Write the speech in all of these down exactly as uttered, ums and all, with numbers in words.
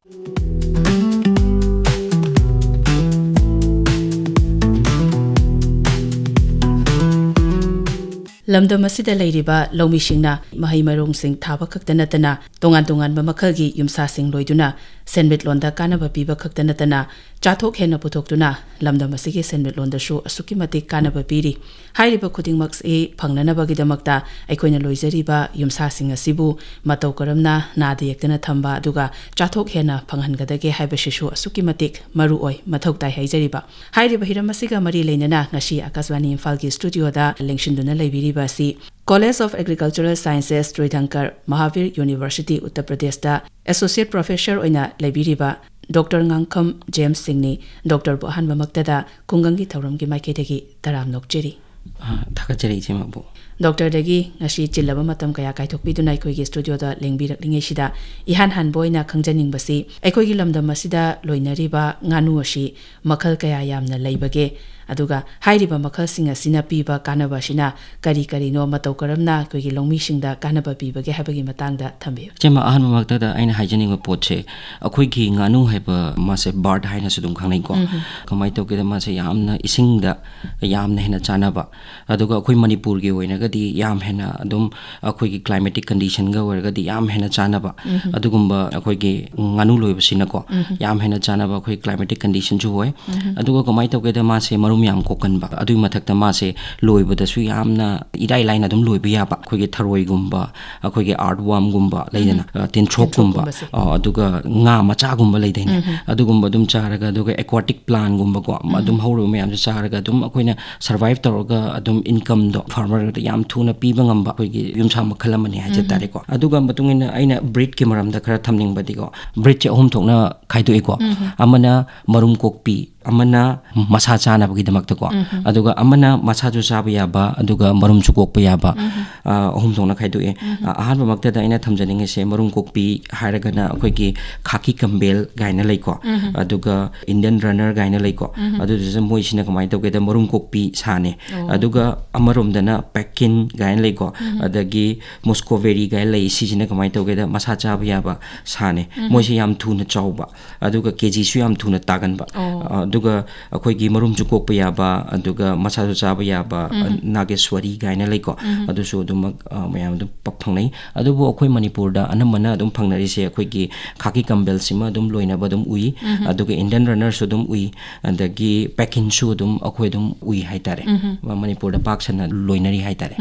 ꯂꯝꯗꯝ ꯑꯁꯤꯗ ꯂꯩꯔꯤꯕ ꯂꯧꯃꯤꯁꯤꯡꯅ ꯃꯍꯩ ꯃꯔꯣꯡꯁꯤꯡ ꯊꯥꯕ ꯈꯛꯇ ꯅꯠꯇꯅ, ꯇꯣꯉꯥꯟ ꯇꯣꯉꯥꯟꯕ ꯃꯈꯜꯒꯤ ꯌꯨꯝꯁꯥꯁꯤꯡ ꯂꯣꯏꯗꯨꯅ ꯁꯦꯟꯃꯤꯠꯂꯣꯟꯗ ꯀꯥꯟꯅꯕ ꯄꯤꯕ ꯈꯛꯇ ꯅꯠꯇꯅ, ꯆꯥꯊꯣꯛ ꯍꯦꯟꯅ ꯄꯨꯊꯣꯛꯇꯨꯅ ꯂꯝꯗꯝ ꯑꯁꯤꯒꯤ ꯁꯦꯟꯃꯤꯠꯂꯣꯟꯗꯁꯨ ꯑꯁꯨꯛꯀꯤ ꯃꯇꯤꯛ ꯀꯥꯟꯅꯕ ꯄꯤꯔꯤ꯫ ꯍꯥꯏꯔꯤꯕ ꯈꯨꯗꯤꯡꯃꯛꯁꯤ ꯐꯪꯅꯅꯕꯒꯤꯗꯃꯛꯇ ꯑꯩꯈꯣꯏꯅ ꯂꯣꯏꯖꯔꯤꯕ ꯌꯨꯝꯁꯥꯁꯤꯡ ꯑꯁꯤꯕꯨ ꯃꯇꯧ ꯀꯔꯝꯅ ꯅꯥꯗ ꯌꯦꯛꯇꯅ ꯊꯝꯕ, ꯑꯗꯨꯒ ꯆꯥꯊꯣꯛ ꯍꯦꯟꯅ ꯐꯪꯍꯟꯒꯗꯒꯦ ꯍꯥꯏꯕꯁꯤꯁꯨ ꯑꯁꯨꯛꯀꯤ ꯃꯇꯤꯛ ꯃꯔꯨ ꯑꯣꯏ, ꯃꯊꯧ ꯇꯥꯏ ꯍꯥꯏꯖꯔꯤꯕ꯫ ꯍꯥꯏꯔꯤꯕ ꯍꯤꯔꯝ ꯑꯁꯤꯒ ꯃꯔꯤ ꯂꯩꯅꯅ ꯉꯁꯤ ꯑꯀꯥꯁꯕꯥꯅꯤ ꯏꯝꯐꯥꯜꯒꯤ ꯁ꯭ꯇꯨꯗꯤꯑꯣꯗ ꯂꯦꯡꯁꯤꯟꯗꯨꯅ ꯂꯩꯕꯤꯔꯤꯕ ꯑꯁꯤ College of Agricultural Sciences, Tirthankar Mahavir university, Uttar ꯄ꯭ꯔꯗꯦꯁꯇ Associate Professor ꯑꯣꯏꯅ ꯂꯩꯕꯤꯔꯤꯕ ꯗꯣꯛꯇꯔ ꯉꯥꯡꯈꯝ ꯖꯦꯝꯁ ꯁꯤꯡꯅꯤ꯫ ꯗꯣꯛꯇꯔꯕꯨ ꯑꯍꯥꯟꯕꯃꯛꯇꯗ ꯈꯨꯡꯒꯪꯒꯤ ꯊꯧꯔꯝꯒꯤ ꯃꯥꯏꯀꯩꯗꯒꯤ ꯇꯔꯥꯝꯅ ꯑꯣꯛꯆꯔꯤ꯫ ꯑ, ꯊꯥꯒꯠꯆꯔꯤ, ꯏꯆꯦꯃꯕꯨ꯫ ꯗꯣꯛꯇꯔꯗꯒꯤ ꯉꯁꯤ ꯆꯤꯜꯂꯕ ꯃꯇꯝ ꯀꯌꯥ ꯀꯥꯏꯊꯣꯛꯄꯤꯗꯨꯅ ꯑꯩꯈꯣꯏꯒꯤ ꯁ꯭ꯇꯨꯗꯤꯑꯣꯗ ꯂꯦꯡꯕꯤꯔꯛꯂꯤꯉꯩꯁꯤꯗ, ꯏꯍꯥꯟ ꯍꯥꯟꯕ ꯑꯣꯏꯅ ꯈꯪꯖꯅꯤꯡꯕꯁꯤ, ꯑꯩꯈꯣꯏꯒꯤ ꯂꯝꯗꯝ ꯑꯁꯤꯗ ꯂꯣꯏꯅꯔꯤꯕ ꯉꯥꯅꯨ ꯑꯁꯤ ꯃꯈꯜ ꯀꯌꯥ ꯌꯥꯝꯅ ꯂꯩꯕꯒꯦ? ꯑꯗꯨꯒ ꯍꯥꯏꯔꯤꯕ ꯃꯈꯜꯁꯤꯡ ꯑꯁꯤꯅ ꯄꯤꯕ ꯀꯥꯟꯅꯕ ꯑꯁꯤꯅ ꯀꯔꯤ ꯀꯔꯤꯅꯣ? ꯃꯇꯧ ꯀꯔꯝꯅ ꯑꯩꯈꯣꯏꯒꯤ ꯂꯧꯃꯤꯁꯤꯡꯗ ꯀꯥꯟꯅꯕ ꯄꯤꯕꯒꯦ ꯍꯥꯏꯕꯒꯤ ꯃꯇꯥꯡꯗ ꯊꯝꯕꯤꯌꯨ꯫ ꯏꯆꯦꯃ, ꯑꯍꯥꯟꯕꯃꯛꯇꯗ ꯑꯩꯅ ꯍꯥꯏꯖꯅꯤꯡꯕ ꯄꯣꯠꯁꯦ, ꯑꯩꯈꯣꯏꯒꯤ ꯉꯥꯅꯨ ꯍꯥꯏꯕ ꯃꯥꯁꯦ bird ꯍꯥꯏꯅꯁꯨ ꯑꯗꯨꯝ ꯈꯪꯅꯩꯀꯣ꯫ ꯎꯝ꯫ ꯀꯃꯥꯏꯅ ꯇꯧꯒꯦꯗ, ꯃꯥꯁꯦ ꯌꯥꯝꯅ ꯏꯁꯤꯡꯗ ꯌꯥꯝꯅ ꯍꯦꯟꯅ ꯆꯥꯟꯅꯕ, ꯑꯗꯨꯒ ꯑꯩꯈꯣꯏ ꯃꯅꯤꯄꯨꯔꯒꯤ ꯑꯣꯏꯅꯒꯗꯤ ꯌꯥꯝ ꯍꯦꯟꯅ ꯑꯗꯨꯝ ꯑꯩꯈꯣꯏꯒꯤ climatic conditionꯒ ꯑꯣꯏꯔꯒꯗꯤ ꯌꯥꯝ ꯍꯦꯟꯅ ꯆꯥꯟꯅꯕ, ꯎꯝ꯫ ꯑꯗꯨꯒꯨꯝꯕ ꯑꯩꯈꯣꯏꯒꯤ ꯉꯥꯅꯨ ꯂꯣꯏꯕꯁꯤꯅꯀꯣ, ꯎꯝ꯫ ꯌꯥꯝ ꯍꯦꯟꯅ ꯆꯥꯟꯅꯕ ꯑꯩꯈꯣꯏ climatic conditionꯁꯨ ꯑꯣꯏ꯫ ꯎꯝ꯫ ꯑꯗꯨꯒ ꯀꯃꯥꯏꯅ ꯇꯧꯒꯦꯗ, ꯃꯥꯁꯦ ꯃꯔꯨꯝ ꯌꯥꯝ ꯀꯣꯛꯀꯟꯕ, ꯑꯗꯨꯒꯤ ꯃꯊꯛꯇ ꯃꯥꯁꯦ ꯂꯣꯏꯕꯗꯁꯨ ꯌꯥꯝꯅ ꯏꯔꯥꯏ ꯂꯥꯏꯅ ꯑꯗꯨꯝ ꯂꯣꯏꯕ ꯌꯥꯕ, ꯑꯩꯈꯣꯏꯒꯤ ꯊꯔꯣꯏꯒꯨꯝꯕ, ꯑꯩꯈꯣꯏꯒꯤ earthwormꯒꯨꯝꯕ ꯂꯩꯗꯅ, ꯎꯝ꯫ ꯑ, ꯇꯤꯟꯊ꯭ꯔꯣꯛꯀꯨꯝꯕ, ꯇꯤꯟꯊ꯭ꯔꯣꯛꯀꯨꯝꯕꯁꯦ꯫ ꯑ, ꯑꯗꯨꯒ ꯉꯥ ꯃꯆꯥꯒꯨꯝꯕ ꯂꯩꯗꯥꯏꯅꯦ, ꯎꯝ꯫ ꯑꯗꯨꯒꯨꯝꯕ ꯑꯗꯨꯝ ꯆꯥꯔꯒ, ꯑꯗꯨꯒ aquatic plantꯒꯨꯝꯕꯀꯣ, ꯎꯝ꯫ ꯑꯗꯨꯝ ꯍꯧꯔꯤꯕ ꯃꯌꯥꯝꯁꯦ ꯆꯥꯔꯒ ꯑꯗꯨꯝ ꯑꯩꯈꯣꯏꯅ survive ꯇꯧꯔꯒ ꯑꯗꯨꯝ incomeꯗꯣ farmerꯗ ꯌꯥꯝ ꯊꯨꯅ ꯄꯤꯕ ꯉꯝꯕ ꯑꯩꯈꯣꯏꯒꯤ ꯌꯨꯝꯁꯥ ꯃꯈꯜ ꯑꯃꯅꯤ ꯍꯥꯏꯖ ꯎꯝ꯫ ꯇꯥꯔꯦꯀꯣ꯫ ꯑꯗꯨꯒ ꯃꯇꯨꯡ ꯏꯟꯅ ꯑꯩꯅ breedꯀꯤ ꯃꯔꯝꯗ ꯈꯔ ꯊꯝꯅꯤꯡꯕꯗꯤꯀꯣ, breedꯁꯦ ꯑꯍꯨꯝ ꯊꯣꯛꯅ ꯈꯥꯏꯗꯣꯛꯏꯀꯣ꯫ ꯎꯝ꯫ ꯑꯃꯅ ꯃꯔꯨꯝ ꯀꯣꯛꯄꯤ, ꯑꯃꯅ ꯃꯁꯥ ꯆꯥꯅꯕꯒꯤꯗꯃꯛꯇꯀꯣ, ꯑꯗꯨꯒ ꯑꯃꯅ ꯃꯁꯥꯁꯨ ꯆꯥꯕ ꯌꯥꯕ, ꯑꯗꯨꯒ ꯃꯔꯨꯝꯁꯨ ꯀꯣꯛꯄ ꯌꯥꯕ, ꯑ, ꯑꯍꯨꯝ ꯊꯣꯛꯅ ꯈꯥꯏꯗꯣꯛꯑꯦ꯫ ꯑ, ꯑꯍꯥꯟꯕꯃꯛꯇꯗ ꯑꯩꯅ ꯊꯝꯖꯅꯤꯡꯉꯤꯁꯦ ꯃꯔꯨꯝ ꯀꯣꯛꯄꯤ ꯍꯥꯏꯔꯒꯅ ꯑꯩꯈꯣꯏꯒꯤ ꯈꯥꯀꯤ ꯀꯝꯕꯦꯜ ꯀꯥꯏꯅ ꯂꯩꯀꯣ, ꯑꯗꯨꯒ ꯏꯟꯗꯤꯌꯟ ꯔꯟꯅꯔ ꯀꯥꯏꯅ ꯂꯩꯀꯣ꯫ ꯑꯗꯨꯗꯨꯁꯨ ꯃꯣꯏꯁꯤꯅ ꯀꯃꯥꯏꯅ ꯇꯧꯒꯦꯗ, ꯃꯔꯨꯝ ꯀꯣꯛꯄꯤ ꯁꯥꯅꯦ꯫ ꯑꯣ꯫ ꯑꯗꯨꯒ ꯑꯃꯔꯣꯝꯗꯅ ꯄꯦꯛꯀꯤꯟ ꯀꯥꯏꯅ ꯂꯩꯀꯣ, ꯑꯗꯒꯤ ꯃꯨꯁꯀꯣꯕꯦꯔꯤ ꯀꯥꯏꯅ ꯂꯩ꯫ ꯁꯤꯁꯤꯅ ꯀꯃꯥꯏꯅ ꯇꯧꯒꯦꯗ, ꯃꯁꯥ ꯆꯥꯕ ꯌꯥꯕ ꯁꯥꯅꯦ꯫ ꯃꯣꯏꯁꯦ ꯌꯥꯝ ꯊꯨꯅ ꯆꯥꯎꯕ, ꯑꯗꯨꯒ ꯀꯦ ꯖꯤꯁꯨ ꯌꯥꯝ ꯊꯨꯅ ꯇꯥꯒꯟꯕ꯫ ꯑꯣ꯫ ꯑ, ꯑꯗꯨꯒ ꯑꯩꯈꯣꯏꯒꯤ ꯃꯔꯨꯝꯁꯨ ꯀꯣꯛꯄ ꯌꯥꯕ, ꯑꯗꯨꯒ ꯃꯁꯥꯁꯨ ꯆꯥꯕ ꯌꯥꯕ, ꯑ, ꯅꯥꯒꯦꯁ꯭ꯋꯥꯔꯤ ꯀꯥꯏꯅ ꯂꯩꯀꯣ꯫ ꯑꯗꯨꯁꯨ ꯑꯗꯨꯃꯛ, ꯑ, ꯃꯌꯥꯝ ꯑꯗꯨꯝ ꯄ-, ꯐꯪꯅꯩ꯫ ꯑꯗꯨꯕꯨ ꯑꯩꯈꯣꯏ ꯃꯅꯤꯄꯨꯔꯗ ꯑꯅꯝꯕꯅ ꯑꯗꯨꯝ ꯐꯪꯅꯔꯤꯁꯦ ꯑꯩꯈꯣꯏꯒꯤ ꯈꯥꯀꯤ ꯀꯝꯕꯦꯜꯁꯤꯃ ꯑꯗꯨꯝ ꯂꯣꯏꯅꯕ ꯑꯗꯨꯝ ꯎꯏ, ꯑꯗꯨꯒ ꯏꯟꯗꯤꯌꯟ ꯔꯟꯅꯔꯁꯨ ꯑꯗꯨꯝ ꯎꯏ, ꯑꯗꯒꯤ ꯄꯦꯛꯀꯤꯟꯁꯨ ꯑꯗꯨꯝ ꯑꯩꯈꯣꯏ ꯑꯗꯨꯝ ꯎꯏ ꯍꯥꯏꯇꯥꯔꯦ꯫ ꯃ-, ꯃꯅꯤꯄꯨꯔꯗ ꯄꯥꯛ ꯁꯟꯅ ꯂꯣꯏꯅꯔꯤ ꯍꯥꯏꯇꯥꯔꯦ꯫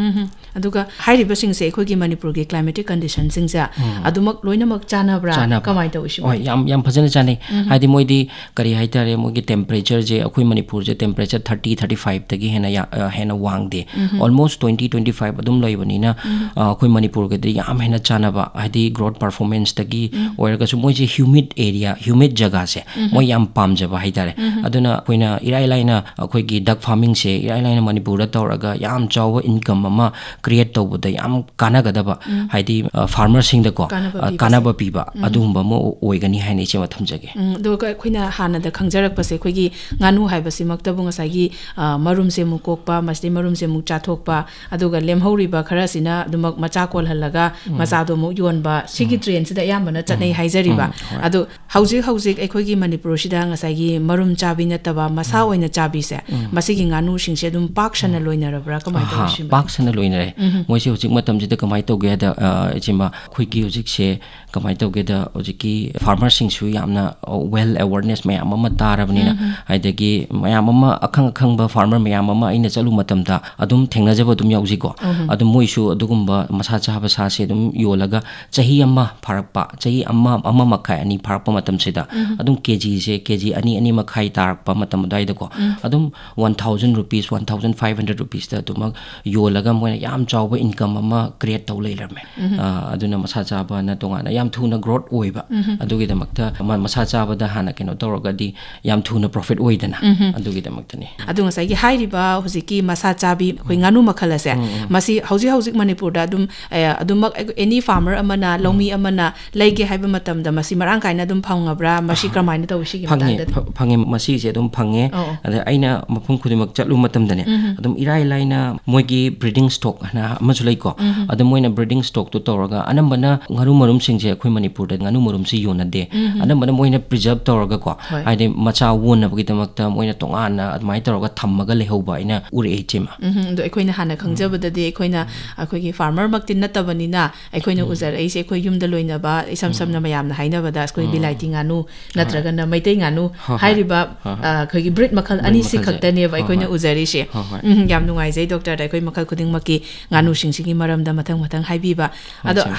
ꯑꯗꯨꯒ ꯍꯥꯏꯔꯤꯕꯁꯤꯡꯁꯦ ꯑꯩꯈꯣꯏꯒꯤ ꯃꯅꯤꯄꯨꯔꯒꯤ climatic conditionꯁꯤꯡꯁꯦ ꯑꯗꯨꯃꯛ ꯂꯣꯏꯅꯃꯛ ꯆꯥꯟꯅꯕ꯭ꯔꯥ? ꯆꯥꯟꯅꯕ꯫ ꯀꯃꯥꯏꯅ ꯇꯧꯏ ꯁꯤꯕꯨ? ꯍꯣꯏ, ꯌꯥꯝ, ꯌꯥꯝ ꯐꯖꯅ ꯆꯥꯟꯅꯩ꯫ ꯍꯥꯏꯗꯤ ꯃꯣꯏꯗꯤ ꯀꯔꯤ ꯍꯥꯏꯇꯥꯔꯦ, ꯃꯣꯏꯒꯤ temperatureꯁꯦ, ꯑꯩꯈꯣꯏ ꯃꯅꯤꯄꯨꯔꯁꯦ temperature thirty, thirty fiveꯇꯒꯤ ꯍꯦꯟꯅ ꯌꯥ-, ꯑ, ꯍꯦꯟꯅ ꯋꯥꯡꯗꯦ꯫ Almost twenty, twenty five ꯑꯗꯨꯝ ꯂꯩꯕꯅꯤꯅ, ꯑ, ꯑꯩꯈꯣꯏ ꯃꯅꯤꯄꯨꯔꯒꯗꯤ ꯌꯥꯝ ꯍꯦꯟꯅ ꯆꯥꯟꯅꯕ, ꯍꯥꯏꯗꯤ growth performanceꯇꯒꯤ ꯑꯣꯏꯔꯒꯁꯨ, ꯃꯣꯏꯁꯦ humid area, humid ꯖꯒꯥꯁꯦ ꯃꯣꯏ ꯌꯥꯝ ꯄꯥꯝꯖꯕ ꯍꯥꯏꯇꯥꯔꯦ꯫ ꯑꯗꯨꯅ ꯑꯩꯈꯣꯏꯅ ꯏꯔꯥꯏ ꯂꯥꯏꯅ ꯑꯩꯈꯣꯏꯒꯤ duck farmingꯁꯦ ꯏꯔꯥꯏ ꯂꯥꯏꯅ ꯃꯅꯤꯄꯨꯔꯗ ꯇꯧꯔꯒ ꯌꯥꯝ ꯆꯥꯎꯕ income ꯑꯃ create ꯇꯧꯕꯗ ꯌꯥꯝ ꯀꯥꯟꯅꯒꯗꯕ, ꯍꯥꯏꯗꯤ, ꯑ, farmerꯁꯤꯡꯗꯀꯣ, ꯀꯥꯟꯅꯕ ꯑ, ꯄꯤꯕꯁꯦ꯫ ꯀꯥꯟꯅꯕ ꯄꯤꯕ ꯑꯗꯨꯒꯨꯝꯕ ꯑꯃ ꯑꯣꯏꯒꯅꯤ ꯍꯥꯏꯅ ꯏꯆꯦꯃ ꯊꯝꯖꯒꯦ꯫ ꯎꯝ, ꯑꯗꯨꯒ ꯑꯩꯈꯣꯏꯅ ꯍꯥꯟꯅꯗ ꯈꯪꯖꯔꯛꯄꯁꯦ, ꯑꯩꯈꯣꯏꯒꯤ ꯉꯥꯅꯨ ꯍꯥꯏꯕꯁꯤꯃꯛꯇꯕꯨ ꯉꯁꯥꯏꯒꯤ, ꯑ, ꯃꯔꯨꯝꯁꯦ ꯑꯃꯨꯛ ꯀꯣꯛꯄ, ꯃꯁꯤꯗꯩ ꯃꯔꯨꯝꯁꯦ ꯑꯃꯨꯛ ꯆꯥꯊꯣꯛꯄ, ꯑꯗꯨꯒ ꯂꯦꯝꯍꯧꯔꯤꯕ ꯈꯔꯁꯤꯅ ꯑꯗꯨꯃꯛ ꯃꯆꯥ ꯀꯣꯜꯍꯜꯂꯒ ꯃꯆꯥꯗꯣ ꯑꯃꯨꯛ ꯌꯣꯟꯕ, ꯁꯤꯒꯤ trendꯁꯤꯗ ꯑꯌꯥꯝꯕꯅ ꯆꯠꯅꯩ ꯍꯥꯏꯖꯔꯤꯕ꯫ ꯎꯝ, ꯍꯣꯏ꯫ ꯑꯗꯣ ꯍꯧꯖꯤꯛ ꯍꯧꯖꯤꯛ ꯑꯩꯈꯣꯏꯒꯤ ꯃꯅꯤꯄꯨꯔꯁꯤꯗ ꯉꯁꯥꯏꯒꯤ ꯃꯔꯨꯝ ꯆꯥꯕꯤ ꯅꯠꯇꯕ ꯃꯁꯥ ꯑꯣꯏꯅ ꯆꯥꯕꯤꯁꯦ, ꯃꯁꯤꯒꯤ ꯉꯥꯅꯨꯁꯤꯡꯁꯦ ꯑꯗꯨꯝ ꯄꯥꯛ ꯁꯟꯅ ꯂꯣꯏꯅꯔꯕ꯭ꯔꯥ? ꯀꯃꯥꯏꯅ ꯇꯧꯏ ꯑꯍꯥ, ꯁꯤꯃꯗꯤ? ꯄꯥꯛ ꯁꯟꯅ ꯂꯣꯏꯅꯔꯦ꯫ ꯃꯣꯏꯁꯦ ꯍꯧꯖꯤꯛ ꯃꯇꯝꯁꯤꯗ ꯀꯃꯥꯏꯅ ꯇꯧꯒꯦ ꯍꯥꯏꯗ, ꯑ, ꯏꯆꯦꯃ, ꯑꯩꯈꯣꯏꯒꯤ ꯍꯧꯖꯤꯛꯁꯦ ꯀꯃꯥꯏꯅ ꯇꯧꯒꯦꯗ, ꯍꯧꯖꯤꯛꯀꯤ farmerꯁꯤꯡꯁꯨ ꯌꯥꯝꯅ, ꯑ, well awareness ꯃꯌꯥꯝ ꯑꯃ ꯇꯥꯔꯕꯅꯤꯅ, ꯑꯗꯒꯤ ꯃꯌꯥꯝ ꯑꯃ, ꯑꯈꯪ ꯑꯈꯪꯕ farmer ꯃꯌꯥꯝ ꯑꯃ ꯑꯩꯅ ꯆꯠꯂꯨ ꯃꯇꯝꯗ ꯑꯗꯨꯝ ꯊꯦꯡꯅꯖꯕ ꯑꯗꯨꯝ ꯌꯥꯎꯖꯩꯀꯣ꯫ ꯑꯗꯨ ꯃꯣꯏꯁꯨ ꯑꯗꯨꯒꯨꯝꯕ ꯃꯁꯥ ꯆꯥꯕ ꯁꯥꯁꯦ ꯑꯗꯨꯝ ꯌꯣꯜꯂꯒ ꯆꯍꯤ ꯑꯃ ꯐꯥꯔꯛꯄ, ꯆꯍꯤ ꯑꯃ, ꯑꯃ ꯃꯈꯥꯏ, ꯑꯅꯤ ꯐꯥꯔꯛꯄ ꯃꯇꯝꯁꯤꯗ ꯑꯗꯨꯝ ꯀꯦ ꯖꯤꯁꯦ, ꯀꯦ ꯖꯤ ꯑꯅꯤ, ꯑꯅꯤ ꯃꯈꯥꯏ ꯇꯥꯔꯛꯄ ꯃꯇꯝ ꯑꯗꯨꯋꯥꯏꯗꯀꯣ, ꯑꯗꯨꯝ one thousand rupees, one thousand five hundred rupeesꯇ ꯑꯗꯨꯃꯛ ꯌꯣꯜꯂꯒ ꯃꯣꯏꯅ ꯌꯥꯝ ꯆꯥꯎꯕ income ꯑꯃ create ꯇꯧ ꯂꯩꯔꯝꯃꯦ꯫ ꯑ, ꯑꯗꯨꯅ ꯃꯁꯥ ꯆꯥꯕꯅ ꯇꯣꯉꯥꯟꯅ ꯌꯥꯝ ꯊꯨꯅ growth ꯑꯣꯏꯕ꯫ ꯑꯗꯨꯒꯤꯗꯃꯛꯇ ꯃ-, ꯃꯁꯥ ꯆꯥꯕꯗ ꯍꯥꯟꯅ ꯀꯩꯅꯣ ꯇꯧꯔꯒꯗꯤ ꯌꯥꯝ ꯊꯨꯅ ꯄ꯭ꯔꯣꯐꯤꯠ ꯑꯣꯏꯗꯅ꯫ ꯑꯗꯨꯒꯤꯗꯃꯛꯇꯅꯤ꯫ ꯑꯗꯨ ꯉꯁꯥꯏꯒꯤ ꯍꯥꯏꯔꯤꯕ ꯍꯧꯖꯤꯛꯀꯤ ꯃꯁꯥ ꯆꯥꯕꯤ ꯑꯩꯈꯣꯏ ꯉꯥꯅꯨ ꯃꯈꯜ ꯑꯁꯦ, ꯃꯁꯤ ꯍꯧꯖꯤꯛ ꯍꯧꯖꯤꯛ ꯃꯅꯤꯄꯨꯔꯗ ꯑꯗꯨꯝ, ꯑꯦ, ꯑꯗꯨꯃꯛ ꯑꯦꯅꯤ ꯐꯥꯔꯃꯔ ꯑꯃꯅ, ꯂꯧꯃꯤ ꯑꯃꯅ ꯂꯩꯒꯦ ꯍꯥꯏꯕ ꯃꯇꯝꯗ ꯃꯁꯤ ꯃꯔꯥꯡ ꯀꯥꯏꯅ ꯑꯗꯨꯝ ꯐꯪꯉꯕ꯭ꯔꯥ? ꯃꯁꯤ ꯀꯔꯝꯍꯥꯏꯅ ꯇꯧꯏ ꯁꯤꯒꯤ ꯐꯪꯉꯦ, ꯃꯇꯥꯡꯗꯗꯤ? ꯐ-, ꯐꯪꯉꯦ꯫ ꯃꯁꯤꯁꯦ ꯑꯗꯨꯝ ꯐꯪꯉꯦ꯫ ꯑꯣ, ꯑꯣ꯫ ꯑꯗ ꯑꯩꯅ ꯃꯐꯝ ꯈꯨꯗꯤꯡꯃꯛ ꯆꯠꯂꯨꯕ ꯃꯇꯝꯗꯅꯦ, ꯑꯗꯨꯝ ꯏꯔꯥꯏ ꯂꯥꯏꯅ ꯃꯣꯏꯒꯤ ꯕ꯭ꯔꯤꯗꯤꯡ ꯁ꯭ꯇꯣꯛ ꯍꯥꯏꯅ ꯑꯃꯁꯨ ꯂꯩꯀꯣ꯫ ꯑꯗꯨ ꯃꯣꯏꯅ ꯕ꯭ꯔꯤꯗꯤꯡ ꯁ꯭ꯇꯣꯛꯇꯨ ꯇꯧꯔꯒ, ꯑꯅꯝꯕꯅ ꯉꯥꯅꯨ ꯃꯔꯨꯝꯁꯤꯡꯁꯦ ꯑꯩꯈꯣꯏ ꯃꯅꯤꯄꯨꯔꯗ ꯉꯥꯅꯨ ꯃꯔꯨꯝꯁꯤ ꯌꯣꯟꯅꯗꯦ꯫ ꯑꯅꯝꯕꯅ ꯃꯣꯏꯅ ꯄ꯭ꯔꯤꯖꯔꯕ ꯇꯧꯔꯒꯀꯣ, ꯍꯣꯏ꯫ ꯍꯥꯏꯗꯤ ꯃꯆꯥ ꯑꯣꯟꯅꯕꯒꯤꯗꯃꯛꯇ ꯃꯣꯏꯅ ꯇꯣꯉꯥꯟꯅ ꯑꯗꯨꯃꯥꯏꯅ ꯇꯧꯔꯒ ꯊꯝꯃꯒ ꯂꯩꯍꯧꯕ ꯑꯩꯅ ꯎꯔꯛꯑꯦ, ꯏꯆꯦꯃ꯫ ꯎꯝ, ꯑꯗꯣ ꯑꯩꯈꯣꯏꯅ ꯍꯥꯟꯅ ꯈꯪꯖꯕꯗꯗꯤ ꯑꯩꯈꯣꯏꯅ, ꯑꯩꯈꯣꯏꯒꯤ ꯐꯥꯔꯃꯔꯃꯛꯇꯤ ꯅꯠꯇꯕꯅꯤꯅ, ꯑꯩꯈꯣꯏꯅ ꯎꯖꯔꯛꯏꯁꯦ ꯑꯩꯈꯣꯏ ꯌꯨꯝꯗ ꯂꯣꯏꯅꯕ, ꯏꯁꯝ ꯁꯝꯅ ꯃꯌꯥꯝꯅ ꯍꯥꯏꯅꯕꯗ ꯑꯩꯈꯣꯏ ꯕꯤꯂꯥꯏꯇꯤ ꯉꯥꯅꯨ ꯅꯠꯇ꯭ꯔꯒꯅ ꯃꯩꯇꯩ ꯉꯥꯅꯨ ꯍꯣꯏ, ꯍꯣꯏ꯫ ꯍꯥꯏꯔꯤꯕ, ꯍꯣꯏ, ꯍꯣꯏ꯫ ꯑ, ꯑꯩꯈꯣꯏꯒꯤ ꯕ꯭ꯔꯤꯗ ꯃꯈꯜ ꯕ꯭ꯔꯤꯗ ꯑꯅꯤꯁꯤ ꯃꯈꯜꯁꯦ꯫ ꯈꯛꯇꯅꯦꯕ ꯍꯣꯏ, ꯑꯩꯈꯣꯏꯅ ꯍꯣꯏ꯫ ꯎꯖꯔꯤꯁꯦ꯫ ꯍꯣꯏ, ꯍꯣꯏ꯫ ꯎꯝ, ꯌꯥꯝ ꯅꯨꯡꯉꯥꯏꯖꯩ ꯗꯣꯛꯇꯔꯗ ꯑꯩꯈꯣꯏ ꯃꯈꯜ ꯈꯨꯗꯤꯡꯃꯛꯀꯤ ꯉꯥꯅꯨꯁꯤꯡꯁꯤꯒꯤ ꯃꯔꯝꯗ ꯃꯊꯪ ꯃꯊꯪ ꯍꯥꯏꯕꯤꯕ꯫ ꯍꯣꯏ, ꯑꯗꯣ ꯏꯆꯦ꯫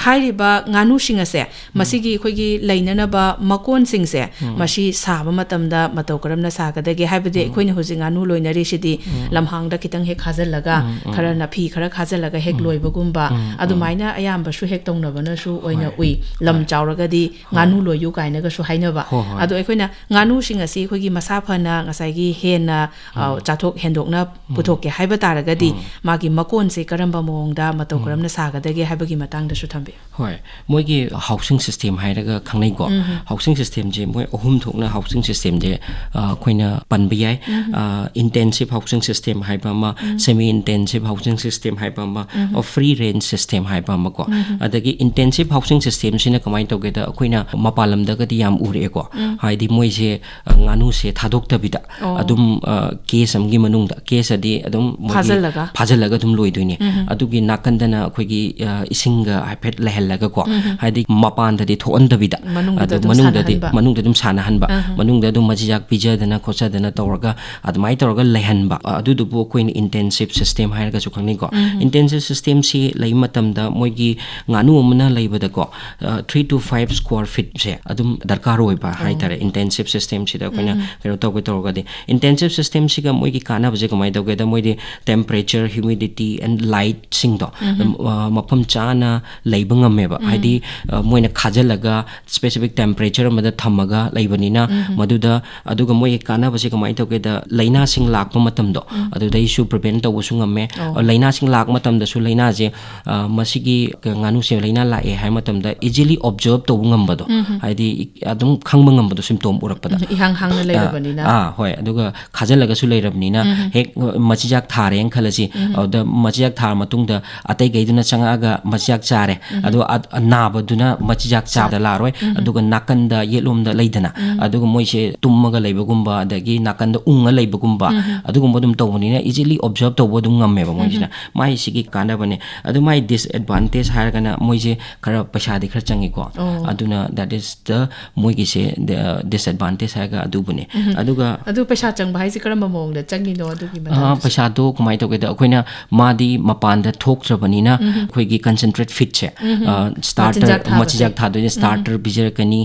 ꯍꯥꯏꯔꯤꯕ ꯉꯥꯅꯨꯁꯤꯡ ꯑꯁꯦ, ꯃꯁꯤꯒꯤ ꯑꯩꯈꯣꯏꯒꯤ ꯂꯩꯅꯅꯕ ꯃꯀꯣꯟꯁꯤꯡꯁꯦ, ꯃꯁꯤ ꯁꯥꯕ ꯃꯇꯝꯗ ꯃꯇꯧ ꯀꯔꯝꯅ ꯁꯥꯒꯗꯒꯦ? ꯍꯥꯏꯕꯗꯤ ꯑꯩꯈꯣꯏꯅ ꯍꯧꯖꯤꯛ ꯉꯥꯅꯨ ꯂꯣꯏꯅꯔꯤꯁꯤꯗꯤ ꯂꯝꯍꯥꯡꯗ ꯈꯤꯇꯪ ꯍꯦꯛ ꯈꯥꯖꯤꯜꯂꯒ, ꯈꯔ ꯅꯥꯄꯤ ꯈꯔ ꯈꯥꯖꯤꯜꯂꯒ ꯍꯦꯛ ꯂꯣꯏꯕꯒꯨꯝꯕ, ꯑꯗꯨꯃꯥꯏꯅ ꯑꯌꯥꯝꯕꯁꯨ ꯍꯦꯛ ꯇꯧꯅꯕꯅꯁꯨ ꯑꯣꯏꯅ ꯍꯣꯏ꯫ ꯎꯏ꯫ ꯂꯝ ꯍꯣꯏ꯫ ꯆꯥꯎꯔꯒꯗꯤ ꯍꯣꯏ꯫ ꯉꯥꯅꯨ ꯂꯣꯏꯌꯨ ꯀꯥꯏꯅꯒꯁꯨ ꯍꯥꯏꯅꯕ꯫ ꯍꯣꯏ, ꯍꯣꯏ꯫ ꯑꯗꯣ ꯑꯩꯈꯣꯏꯅ ꯉꯥꯅꯨꯁꯤꯡ ꯑꯁꯤ ꯑꯩꯈꯣꯏꯒꯤ ꯃꯁꯥ ꯐꯅ ꯉꯁꯥꯏꯒꯤ ꯍꯦꯟꯅ, ꯑ, ꯆꯥꯊꯣꯛ ꯍꯦꯟꯗꯣꯛꯅ ꯄꯨꯊꯣꯛꯀꯦ ꯍꯥꯏꯕ ꯇꯥꯔꯒꯗꯤ, ꯃꯥꯒꯤ ꯃꯀꯣꯟꯁꯦ ꯀꯔꯝꯕ ꯃꯑꯣꯡꯗ ꯃꯇꯧ ꯀꯔꯝꯅ ꯁꯥꯒꯗꯒꯦ ꯍꯥꯏꯕꯒꯤ ꯃꯇꯥꯡꯗꯁꯨ ꯊꯝꯕꯤꯌꯨ꯫ ꯍꯣꯏ, ꯃꯣꯏꯒꯤ ꯍꯥꯎꯁꯤꯡ ꯁꯤꯁꯇꯦꯝ ꯍꯥꯏꯔꯒ ꯈꯪꯅꯩꯀꯣ꯫ ꯍꯥꯎꯁꯤꯡ ꯁꯤꯁꯇꯦꯝꯁꯦ ꯃꯣꯏ ꯑꯍꯨꯝ ꯊꯣꯛꯅ ꯍꯥꯎꯁꯤꯡ ꯁꯤꯁꯇꯦꯝꯁꯦ, ꯑ, ꯑꯩꯈꯣꯏꯅ ꯄꯟꯕ ꯌꯥꯏ꯫ ꯑ, ꯏꯟꯇꯦꯟꯁꯤꯞ ꯍꯥꯎꯁꯤꯡ ꯁꯤꯁꯇꯦꯝ ꯍꯥꯏꯕ ꯑꯃ, ꯁꯦꯃꯤ ꯏꯟꯇꯦꯟꯁꯤꯞ ꯍꯥꯎꯁꯤꯡ ꯁꯤꯁꯇꯦꯝ ꯍꯥꯏꯕ ꯑꯃ, ꯑꯣ, ꯐ꯭ꯔꯤ ꯔꯦꯟꯖ ꯁꯤꯁꯇꯦꯝ ꯍꯥꯏꯕ ꯑꯃꯀꯣ꯫ ꯑꯗꯒꯤ ꯏꯟꯇꯦꯟꯁꯤꯞ ꯍꯥꯎꯁꯤꯡ ꯁꯤꯁꯇꯦꯝꯁꯤꯅ ꯀꯃꯥꯏꯅ ꯇꯧꯒꯦꯗ, ꯑꯩꯈꯣꯏꯅ ꯃꯄꯥꯟ ꯂꯝꯗꯒꯗꯤ ꯌꯥꯝ ꯎꯔꯛꯑꯦꯀꯣ꯫ ꯍꯥꯏꯗꯤ ꯃꯣꯏꯁꯦ, ꯑ, ꯉꯥꯅꯨꯁꯦ ꯊꯥꯗꯣꯛꯇꯕꯤꯗ ꯑꯣ꯫ ꯑꯗꯨꯝ, ꯑ, ꯀꯦꯖ ꯑꯃꯒꯤ ꯃꯅꯨꯡꯗ, ꯀꯦꯖ ꯑꯗꯤ ꯑꯗꯨꯝ ꯃꯣꯏꯒꯤ ꯐꯥꯖꯤꯜꯂꯒ? ꯐꯥꯖꯤꯜꯂꯒ ꯑꯗꯨꯝ ꯂꯣꯏꯗꯣꯏꯅꯦ꯫ ꯑꯗꯨꯒꯤ ꯅꯥꯀꯟꯗꯅ ꯑꯩꯈꯣꯏꯒꯤ, ꯑ, ꯏꯁꯤꯡꯒ ꯍꯥꯏꯐꯦꯠ ꯂꯩꯍꯜꯂꯒꯀꯣ, ꯍꯥꯏꯗꯤ ꯃꯄꯥꯟꯗꯗꯤ ꯊꯣꯛꯍꯟꯗꯕꯤꯗ, ꯃꯅꯨꯡꯗꯨꯗ ꯑꯗꯨ ꯑꯗꯨꯝ ꯃꯅꯨꯡꯗꯗꯤ, ꯁꯥꯟꯅꯍꯟꯕ? ꯃꯅꯨꯡꯗ ꯑꯗꯨꯝ ꯁꯥꯟꯅꯍꯟꯕ, ꯃꯅꯨꯡꯗ ꯑꯗꯨꯝ ꯃꯆꯤꯟꯖꯥꯛ ꯄꯤꯖꯗꯅ ꯈꯣꯠꯆꯗꯅ ꯇꯧꯔꯒ ꯑꯗꯨꯃꯥꯏꯅ ꯇꯧꯔꯒ ꯂꯩꯍꯟꯕ꯫ ꯑ, ꯑꯗꯨꯗꯨꯕꯨ ꯑꯩꯈꯣꯏꯅ ꯏꯟꯇꯦꯟꯁꯤꯞ ꯁꯤꯁꯇꯦꯝ ꯍꯥꯏꯔꯒꯁꯨ ꯈꯪꯅꯩꯀꯣ꯫ ꯏꯟꯇꯦꯟꯁꯤꯞ ꯁꯤꯁꯇꯦꯝꯁꯤ ꯂꯩꯕ ꯃꯇꯝꯗ ꯃꯣꯏꯒꯤ ꯉꯥꯅꯨ ꯑꯃꯅ ꯂꯩꯕꯗꯀꯣ, ꯑ, three to five square feetꯁꯦ ꯑꯗꯨꯝ ꯗꯔꯀꯥꯔ ꯑꯣꯏꯕ ꯍꯥꯏꯇꯥꯔꯦ, ꯏꯟꯇꯦꯟꯁꯤꯞ ꯁꯤꯁꯇꯦꯝꯁꯤꯗ ꯑꯩꯈꯣꯏꯅ ꯀꯩꯅꯣ ꯇꯧꯒꯦ ꯇꯧꯔꯒꯗꯤ꯫ ꯏꯟꯇꯦꯟꯁꯤꯞ ꯁꯤꯁꯇꯦꯝꯁꯤꯒ ꯃꯣꯏꯒꯤ ꯀꯥꯟꯅꯕꯁꯦ ꯀꯃꯥꯏꯅ ꯇꯧꯒꯦꯗ, ꯃꯣꯏꯗꯤ temperature, humidity and lightꯁꯤꯡꯗꯣ ꯑꯗꯨꯝ, ꯑ, ꯃꯐꯝ ꯆꯥꯅ ꯂꯩꯕ ꯉꯝꯃꯦꯕ꯫ ꯍꯥꯏꯗꯤ, ꯑ, ꯃꯣꯏꯅ ꯈꯥꯖꯤꯜꯂꯒ specific temperature ꯑꯃꯗ ꯊꯝꯃꯒ ꯂꯩꯕꯅꯤꯅ, ꯃꯗꯨꯗ, ꯑꯗꯨꯒ ꯃꯣꯏꯒꯤ ꯀꯥꯟꯅꯕꯁꯦ ꯀꯃꯥꯏꯅ ꯇꯧꯒꯦꯗ, ꯂꯥꯏꯅꯥꯁꯤꯡ ꯂꯥꯛꯄ ꯃꯇꯝꯗꯣ, ꯑꯗꯨꯗꯩꯁꯨ prevent ꯇꯧꯕꯁꯨ ꯉꯝꯃꯦ꯫ ꯑꯣ꯫ ꯑ, ꯂꯥꯏꯅꯥꯁꯤꯡ ꯂꯥꯛꯄ ꯃꯇꯝꯗꯁꯨ, ꯂꯥꯏꯅꯥꯁꯦ, ꯑ, ꯃꯁꯤꯒꯤ ꯉꯥꯅꯨꯁꯦ ꯂꯥꯏꯅꯥ ꯂꯥꯛꯑꯦ ꯍꯥꯏꯕ ꯃꯇꯝꯗ easily observe ꯇꯧꯕ ꯉꯝꯕꯗꯣ, ꯍꯥꯏꯗꯤ ꯑꯗꯨꯝ ꯈꯪꯕ ꯉꯝꯕꯗꯣ, symptom ꯎꯔꯛꯄꯗ꯫ ꯎꯝ, ꯏꯍꯥꯡ ꯍꯥꯡꯅ ꯂꯩꯔꯕꯅꯤꯅ꯫ ꯑꯥ, ꯍꯣꯏ꯫ ꯑꯗꯨꯒ ꯈꯥꯖꯤꯜꯂꯒꯁꯨ ꯂꯩꯔꯕꯅꯤꯅ, ꯍꯦꯛ ꯃꯆꯤꯟꯖꯥꯛ ꯊꯥꯔꯦꯅ ꯈꯜꯂꯁꯤ, ꯑꯗꯨꯗ ꯃꯆꯤꯟꯖꯥꯛ ꯊꯥꯔ ꯃꯇꯨꯡꯗ ꯑꯇꯩꯈꯩꯗꯨꯅ ꯆꯪꯉꯛꯑꯒ ꯃꯆꯤꯟꯖꯥꯛ ꯆꯥꯔꯦ, ꯑꯗꯣ ꯑ-, ꯑꯅꯥꯕꯗꯨꯅ ꯃꯆꯤꯟꯖꯥꯛ ꯆꯥꯕꯗ ꯂꯥꯛꯑꯔꯣꯏ꯫ ꯑꯗꯨꯒ ꯅꯥꯀꯟꯗ ꯌꯦꯠꯂꯣꯝꯗ ꯂꯩꯗꯅ, ꯑꯗꯨꯒ ꯃꯣꯏꯁꯦ ꯇꯨꯝꯃꯒ ꯂꯩꯕꯒꯨꯝꯕ, ꯑꯗꯒꯤ ꯅꯥꯀꯟꯗ ꯎꯪꯉ ꯂꯩꯕꯒꯨꯝꯕ, ꯑꯗꯨꯒꯨꯝꯕ ꯑꯗꯨꯝ ꯇꯧꯕꯅꯤꯅ easily observe ꯇꯧꯕ ꯑꯗꯨꯝ ꯉꯝꯃꯦꯕ ꯃꯣꯏꯁꯤꯅ꯫ ꯃꯥꯏ ꯁꯤꯒꯤ ꯀꯥꯟꯅꯕꯅꯦ꯫ ꯑꯗꯨ ꯃꯥꯏ disadvantage ꯍꯥꯏꯔꯒꯅ ꯃꯣꯏꯁꯦ ꯈꯔ ꯄꯩꯁꯥꯗꯤ ꯈꯔ ꯆꯪꯉꯤꯀꯣ꯫ ꯑꯣ꯫ ꯑꯗꯨꯅ that is the ꯃꯣꯏꯒꯤꯁꯦ, the disadvantage ꯍꯥꯏꯔꯒ ꯑꯗꯨꯕꯨꯅꯦ꯫ ꯑꯗꯨꯒ ꯑꯗꯨ ꯄꯩꯁꯥ ꯆꯪꯕ ꯍꯥꯏꯁꯦ ꯀꯔꯝꯕ ꯃꯑꯣꯡꯗ ꯆꯪꯉꯤꯅꯣ ꯑꯗꯨꯒꯤ ꯑ, ꯃꯇꯥꯡꯗꯁꯨ? ꯄꯩꯁꯥꯗꯣ ꯀꯃꯥꯏꯅ ꯇꯧꯒꯦꯗ, ꯑꯩꯈꯣꯏꯅ ꯃꯥꯗꯤ ꯃꯄꯥꯟꯗ ꯊꯣꯛꯇ꯭ꯔꯕꯅꯤꯅ, ꯑꯩꯈꯣꯏꯒꯤ concentrate feedꯁꯦ, ꯑ, starter, ꯃꯆꯤꯟꯖꯥꯛ ꯊꯥꯕꯁꯦ꯫ ꯃꯆꯤꯟꯖꯥꯛ ꯊꯥꯗꯣꯏꯅꯦ, starter ꯄꯤꯖꯔꯛꯀꯅꯤ,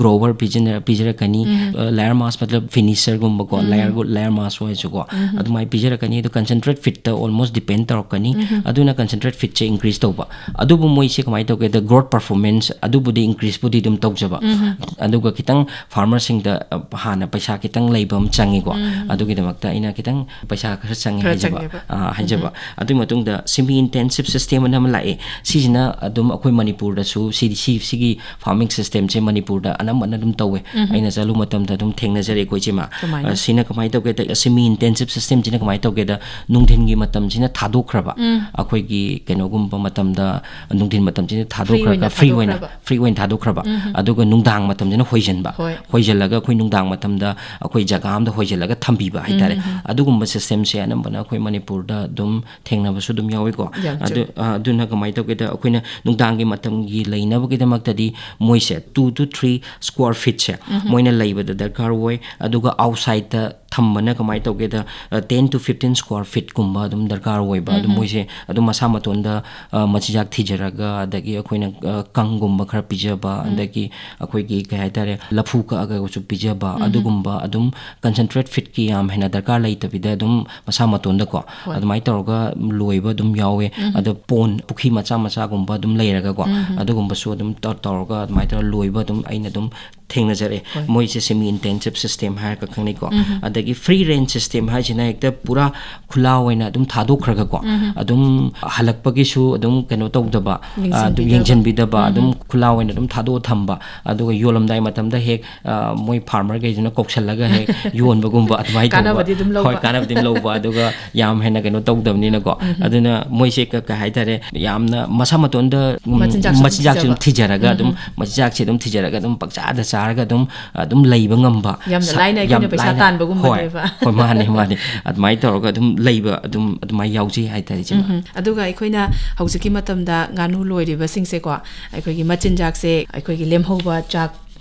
grower ꯄꯤꯖꯅ-, ꯄꯤꯖꯔꯛꯀꯅꯤ, ꯑ, layer mass ꯃꯇꯂꯕ finisherꯒꯨꯝꯕꯀꯣ, layer, layer mass ꯑꯣꯏꯔꯁꯨꯀꯣ, ꯑꯗꯨꯃꯥꯏꯅ ꯄꯤꯖꯔꯛꯀꯅꯤ꯫ ꯑꯗꯣ concentrate feedꯇ almost depend ꯇꯧꯔꯛꯀꯅꯤ꯫ ꯑꯗꯨꯅ concentrate feedꯁꯦ increase ꯇꯧꯕ꯫ ꯑꯗꯨꯕꯨ ꯃꯣꯏꯁꯦ ꯀꯃꯥꯏꯅ ꯇꯧꯒꯦꯗ, growth performance ꯑꯗꯨꯕꯨꯗꯤ increaseꯄꯨꯗꯤ ꯑꯗꯨꯝ ꯇꯧꯖꯕ꯫ ꯑꯗꯨꯒ ꯈꯤꯇꯪ farmerꯁꯤꯡꯗ, ꯑ, ꯍꯥꯟꯅ ꯄꯩꯁꯥ ꯈꯤꯇꯪ ꯂꯩꯕ ꯑꯃ ꯆꯪꯉꯤꯀꯣ꯫ ꯑꯗꯨꯒꯤꯗꯃꯛꯇ ꯑꯩꯅ ꯈꯤꯇꯪ ꯄꯩꯁꯥ ꯈꯔ ꯆꯪꯉꯦ ꯈꯔ ꯍꯥꯏꯖꯕ꯫ ꯆꯪꯉꯦꯕ꯫ ꯑ, ꯍꯥꯏꯖꯕ꯫ ꯑꯗꯨꯒꯤ ꯃꯇꯨꯡꯗ semi intensive system ꯑꯅ ꯑꯃ ꯂꯥꯛꯑꯦ꯫ ꯁꯤꯁꯤꯅ ꯑꯗꯨꯝ ꯑꯩꯈꯣꯏ ꯃꯅꯤꯄꯨꯔꯗꯁꯨ ꯁꯤꯗꯤ, ꯁꯤ, ꯁꯤꯒꯤ farming systemꯁꯦ ꯃꯅꯤꯄꯨꯔꯗ ꯑꯅꯝꯕꯅ ꯑꯗꯨꯝ ꯇꯧꯋꯦ꯫ ꯑꯩꯅ ꯆꯠꯂꯨ ꯃꯇꯝꯗ ꯑꯗꯨꯝ ꯊꯦꯡꯅꯖꯔꯦ ꯑꯩꯈꯣꯏ ꯏꯆꯦꯃ꯫ ꯀꯃꯥꯏꯅ? ꯑ, ꯁꯤꯅ ꯀꯃꯥꯏꯅ ꯇꯧꯒꯦꯗ, semi intensive systemꯁꯤꯅ ꯀꯃꯥꯏꯅ ꯇꯧꯒꯦꯗ, ꯅꯨꯡꯊꯤꯟꯒꯤ ꯃꯇꯝꯁꯤꯅ ꯊꯥꯗꯣꯛꯈ꯭ꯔꯕ꯫ ꯑꯩꯈꯣꯏꯒꯤ ꯀꯩꯅꯣꯒꯨꯝꯕ ꯃꯇꯝꯗ, ꯅꯨꯡꯊꯤꯟ ꯃꯇꯝꯁꯤꯅ ꯊꯥꯗꯣꯛꯈ꯭ꯔꯒ, ꯑꯣꯏꯅ free ꯑꯣꯏꯅ, ꯊꯥꯗꯣꯛꯈ꯭ꯔꯕ꯫ free ꯑꯣꯏꯅ ꯊꯥꯗꯣꯛꯈ꯭ꯔꯕ꯫ ꯑꯗꯨꯒ ꯅꯨꯡꯗꯥꯡ ꯃꯇꯝꯁꯤꯅ ꯍꯣꯏꯖꯟꯕ꯫ ꯍꯣꯏ꯫ ꯍꯣꯏꯖꯜꯂꯒ ꯑꯩꯈꯣꯏ ꯅꯨꯡꯗꯥꯡ ꯃꯇꯝꯗ ꯑꯩꯈꯣꯏ ꯖꯒꯥ ꯑꯃꯗ ꯍꯣꯏꯖꯜꯂꯒ ꯊꯝꯕꯤꯕ ꯍꯥꯏꯇꯥꯔꯦ꯫ ꯑꯗꯨꯒꯨꯝꯕ systemꯁꯦ ꯑꯅꯝꯕꯅ ꯑꯩꯈꯣꯏ ꯃꯅꯤꯄꯨꯔꯗ ꯑꯗꯨꯝ ꯊꯦꯡꯅꯕꯁꯨ ꯑꯗꯨꯝ ꯌꯥꯎꯏꯀꯣ꯫ ꯌꯥꯝ ꯑꯗꯨ, ꯆꯨꯝꯃꯤ꯫ ꯑ, ꯑꯗꯨꯅ ꯀꯃꯥꯏꯅ ꯇꯧꯒꯦꯗ, ꯑꯩꯈꯣꯏꯅ ꯅꯨꯡꯗꯥꯡꯒꯤ ꯃꯇꯝꯒꯤ ꯂꯩꯅꯕꯒꯤꯗꯃꯛꯇꯗꯤ ꯃꯣꯏꯁꯦ two to three square feetꯁꯦ ꯃꯣꯏꯅ ꯂꯩꯕꯗ ꯗꯔꯀꯥꯔ ꯑꯣꯏ꯫ ꯑꯗꯨꯒ outsideꯇ ꯊꯝꯕꯅ ꯀꯃꯥꯏꯅ ꯇꯧꯒꯦꯗ, ꯇꯦꯟ ꯇꯨ ꯐꯤꯐꯇꯤꯟ ꯁ꯭ꯀ꯭ꯋꯥꯔ ꯐꯤꯠꯀꯨꯝꯕ ꯑꯗꯨꯝ ꯗꯔꯀꯥꯔ ꯑꯣꯏꯕ꯫ ꯑꯗꯨꯝ ꯃꯣꯏꯁꯦ ꯑꯗꯨꯝ ꯃꯁꯥ ꯃꯇꯣꯟꯗ, ꯑ, ꯃꯆꯤꯟꯖꯥꯛ ꯊꯤꯖꯔꯒ, ꯑꯗꯒꯤ ꯑꯩꯈꯣꯏꯅ, ꯑ, ꯀꯪꯒꯨꯝꯕ ꯈꯔ ꯄꯤꯖꯕ, ꯑꯗꯒꯤ ꯑꯩꯈꯣꯏꯒꯤ ꯀꯩ ꯍꯥꯏꯇꯥꯔꯦ, ꯂꯐꯨ ꯀꯛꯑꯒꯁꯨ ꯄꯤꯖꯕ, ꯑꯗꯨꯒꯨꯝꯕ ꯑꯗꯨꯝ ꯀꯟꯁꯦꯟꯇ꯭ꯔꯦꯠ ꯐꯤꯠꯀꯤ ꯌꯥꯝ ꯍꯦꯟꯅ ꯗꯔꯀꯥꯔ ꯂꯩꯇꯕꯤꯗ ꯑꯗꯨꯝ ꯃꯁꯥ ꯃꯇꯣꯟꯗꯀꯣ, ꯍꯣꯏ꯫ ꯑꯗꯨꯃꯥꯏꯅ ꯇꯧꯔꯒ ꯂꯣꯏꯕ ꯑꯗꯨꯝ ꯌꯥꯎꯋꯦ꯫ ꯑꯗꯣ ꯄꯣꯟ, ꯄꯨꯈ꯭ꯔꯤ ꯃꯆꯥ ꯃꯆꯥꯒꯨꯝꯕ ꯑꯗꯨꯝ ꯂꯩꯔꯒꯀꯣ, ꯑꯗꯨꯒꯨꯝꯕꯁꯨ ꯑꯗꯨꯝ ꯇꯧ-, ꯇꯧꯔꯒ ꯑꯗꯨꯃꯥꯏꯅ ꯇꯧꯔꯒ ꯂꯣꯏꯕ ꯑꯗꯨꯝ ꯑꯩꯅ ꯑꯗꯨꯝ ꯊꯦꯡꯅꯖꯔꯛꯑꯦ꯫ ꯍꯣꯏ꯫ ꯃꯣꯏꯁꯦ ꯁꯦꯃꯤ ꯏꯟꯇꯦꯟꯁꯤꯞ ꯁꯤꯁꯇꯦꯝ ꯍꯥꯏꯔꯒ ꯈꯪꯅꯩꯀꯣ꯫ ꯑꯗꯒꯤ ꯐ꯭ꯔꯤ ꯔꯦꯟꯖ ꯁꯤꯁꯇꯦꯝ ꯍꯥꯏꯁꯤꯅ ꯍꯦꯛꯇ ꯄꯨꯔꯥ ꯈꯨꯂꯥ ꯑꯣꯏꯅ ꯑꯗꯨꯝ ꯊꯥꯗꯣꯛꯈ꯭ꯔꯒꯀꯣ, ꯑꯗꯨꯝ ꯍꯜꯂꯛꯄꯒꯤꯁꯨ ꯑꯗꯨꯝ ꯀꯩꯅꯣ ꯇꯧꯗꯕ, ꯑ, ꯑꯗꯨꯝ ꯌꯦꯡꯁꯤꯟꯕꯤꯗꯕ꯫ ꯌꯦꯡꯁꯤꯟꯕꯤꯗꯕ, ꯑꯗꯨꯝ ꯈꯨꯂꯥ ꯑꯣꯏꯅ ꯑꯗꯨꯝ ꯊꯥꯗꯣꯛꯑ ꯊꯝꯕ, ꯑꯗꯨꯒ ꯌꯣꯜꯂꯝꯗꯥꯏ ꯃꯇꯝꯗ ꯍꯦꯛ, ꯑ, ꯃꯣꯏ ꯐꯥꯔꯃꯔꯈꯩꯗꯨꯅ ꯀꯧꯁꯜꯂꯒ ꯍꯦꯛ ꯌꯣꯟꯕꯒꯨꯝꯕ ꯑꯗꯨꯃꯥꯏꯅ ꯇꯧꯕ꯫ ꯀꯥꯟꯅꯕꯗꯤ ꯑꯗꯨꯝ ꯂꯧꯕ꯫ ꯍꯣꯏ, ꯀꯥꯟꯅꯕꯗꯤ ꯑꯗꯨꯝ ꯂꯧꯕ, ꯑꯗꯨꯒ ꯌꯥꯝ ꯍꯦꯟꯅ ꯀꯩꯅꯣ ꯇꯧꯗꯕꯅꯤꯅꯀꯣ꯫ ꯑꯗꯨꯅ ꯃꯣꯏꯁꯦ ꯀ-, ꯀꯩ ꯍꯥꯏꯇꯥꯔꯦ, ꯌꯥꯝꯅ ꯃꯁꯥ ꯃꯇꯣꯟꯗ, ꯎꯝ, ꯃꯆꯤꯟꯖꯥꯛꯁꯨ ꯑꯗꯨꯝ ꯃꯆꯤꯟꯖꯥꯛꯁꯦ ꯑꯗꯨꯝ ꯊꯤꯖꯕ꯫ ꯊꯤꯖꯔꯒ ꯑꯗꯨꯝ ꯃꯆꯤꯟꯖꯥꯛꯁꯦ ꯑꯗꯨꯝ ꯊꯤꯖꯔꯒ ꯑꯗꯨꯝ ꯄꯪꯆꯥꯗ ꯆꯥꯔꯒ ꯑꯗꯨꯝ, ꯑꯗꯨꯝ ꯂꯩꯕ ꯉꯝꯕ꯫ ꯌꯥꯝꯅ ꯁ-, ꯂꯥꯏꯅ ꯌꯥꯝ ꯑꯩꯈꯣꯏꯅ ꯄꯩꯁꯥ ꯂꯥꯏꯅ, ꯇꯥꯟꯕꯒꯨꯝꯕꯅꯦꯕ꯫ ꯍꯣꯏ, ꯍꯣꯏ, ꯃꯥꯅꯦ, ꯃꯥꯅꯦ꯫ ꯑꯗꯨꯃꯥꯏꯅ ꯇꯧꯔꯒ ꯑꯗꯨꯝ ꯂꯩꯕ, ꯑꯗꯨꯝ ꯑꯗꯨꯃꯥꯏꯅ ꯌꯥꯎꯖꯩ ꯍꯥꯏꯇꯥꯔꯦ, ꯏꯆꯦꯃ꯫ ꯎꯝ꯫ ꯑꯗꯨꯒ ꯑꯩꯈꯣꯏꯅ ꯍꯧꯖꯤꯛꯀꯤ ꯃꯇꯝꯗ ꯉꯥꯅꯨ ꯂꯣꯏꯔꯤꯕꯁꯤꯡꯁꯦꯀꯣ, ꯑꯩꯈꯣꯏꯒꯤ ꯃꯆꯤꯟꯖꯥꯛꯁꯦ ꯑꯩꯈꯣꯏꯒꯤ ꯂꯦꯝꯍꯧꯕ ꯆꯥꯛ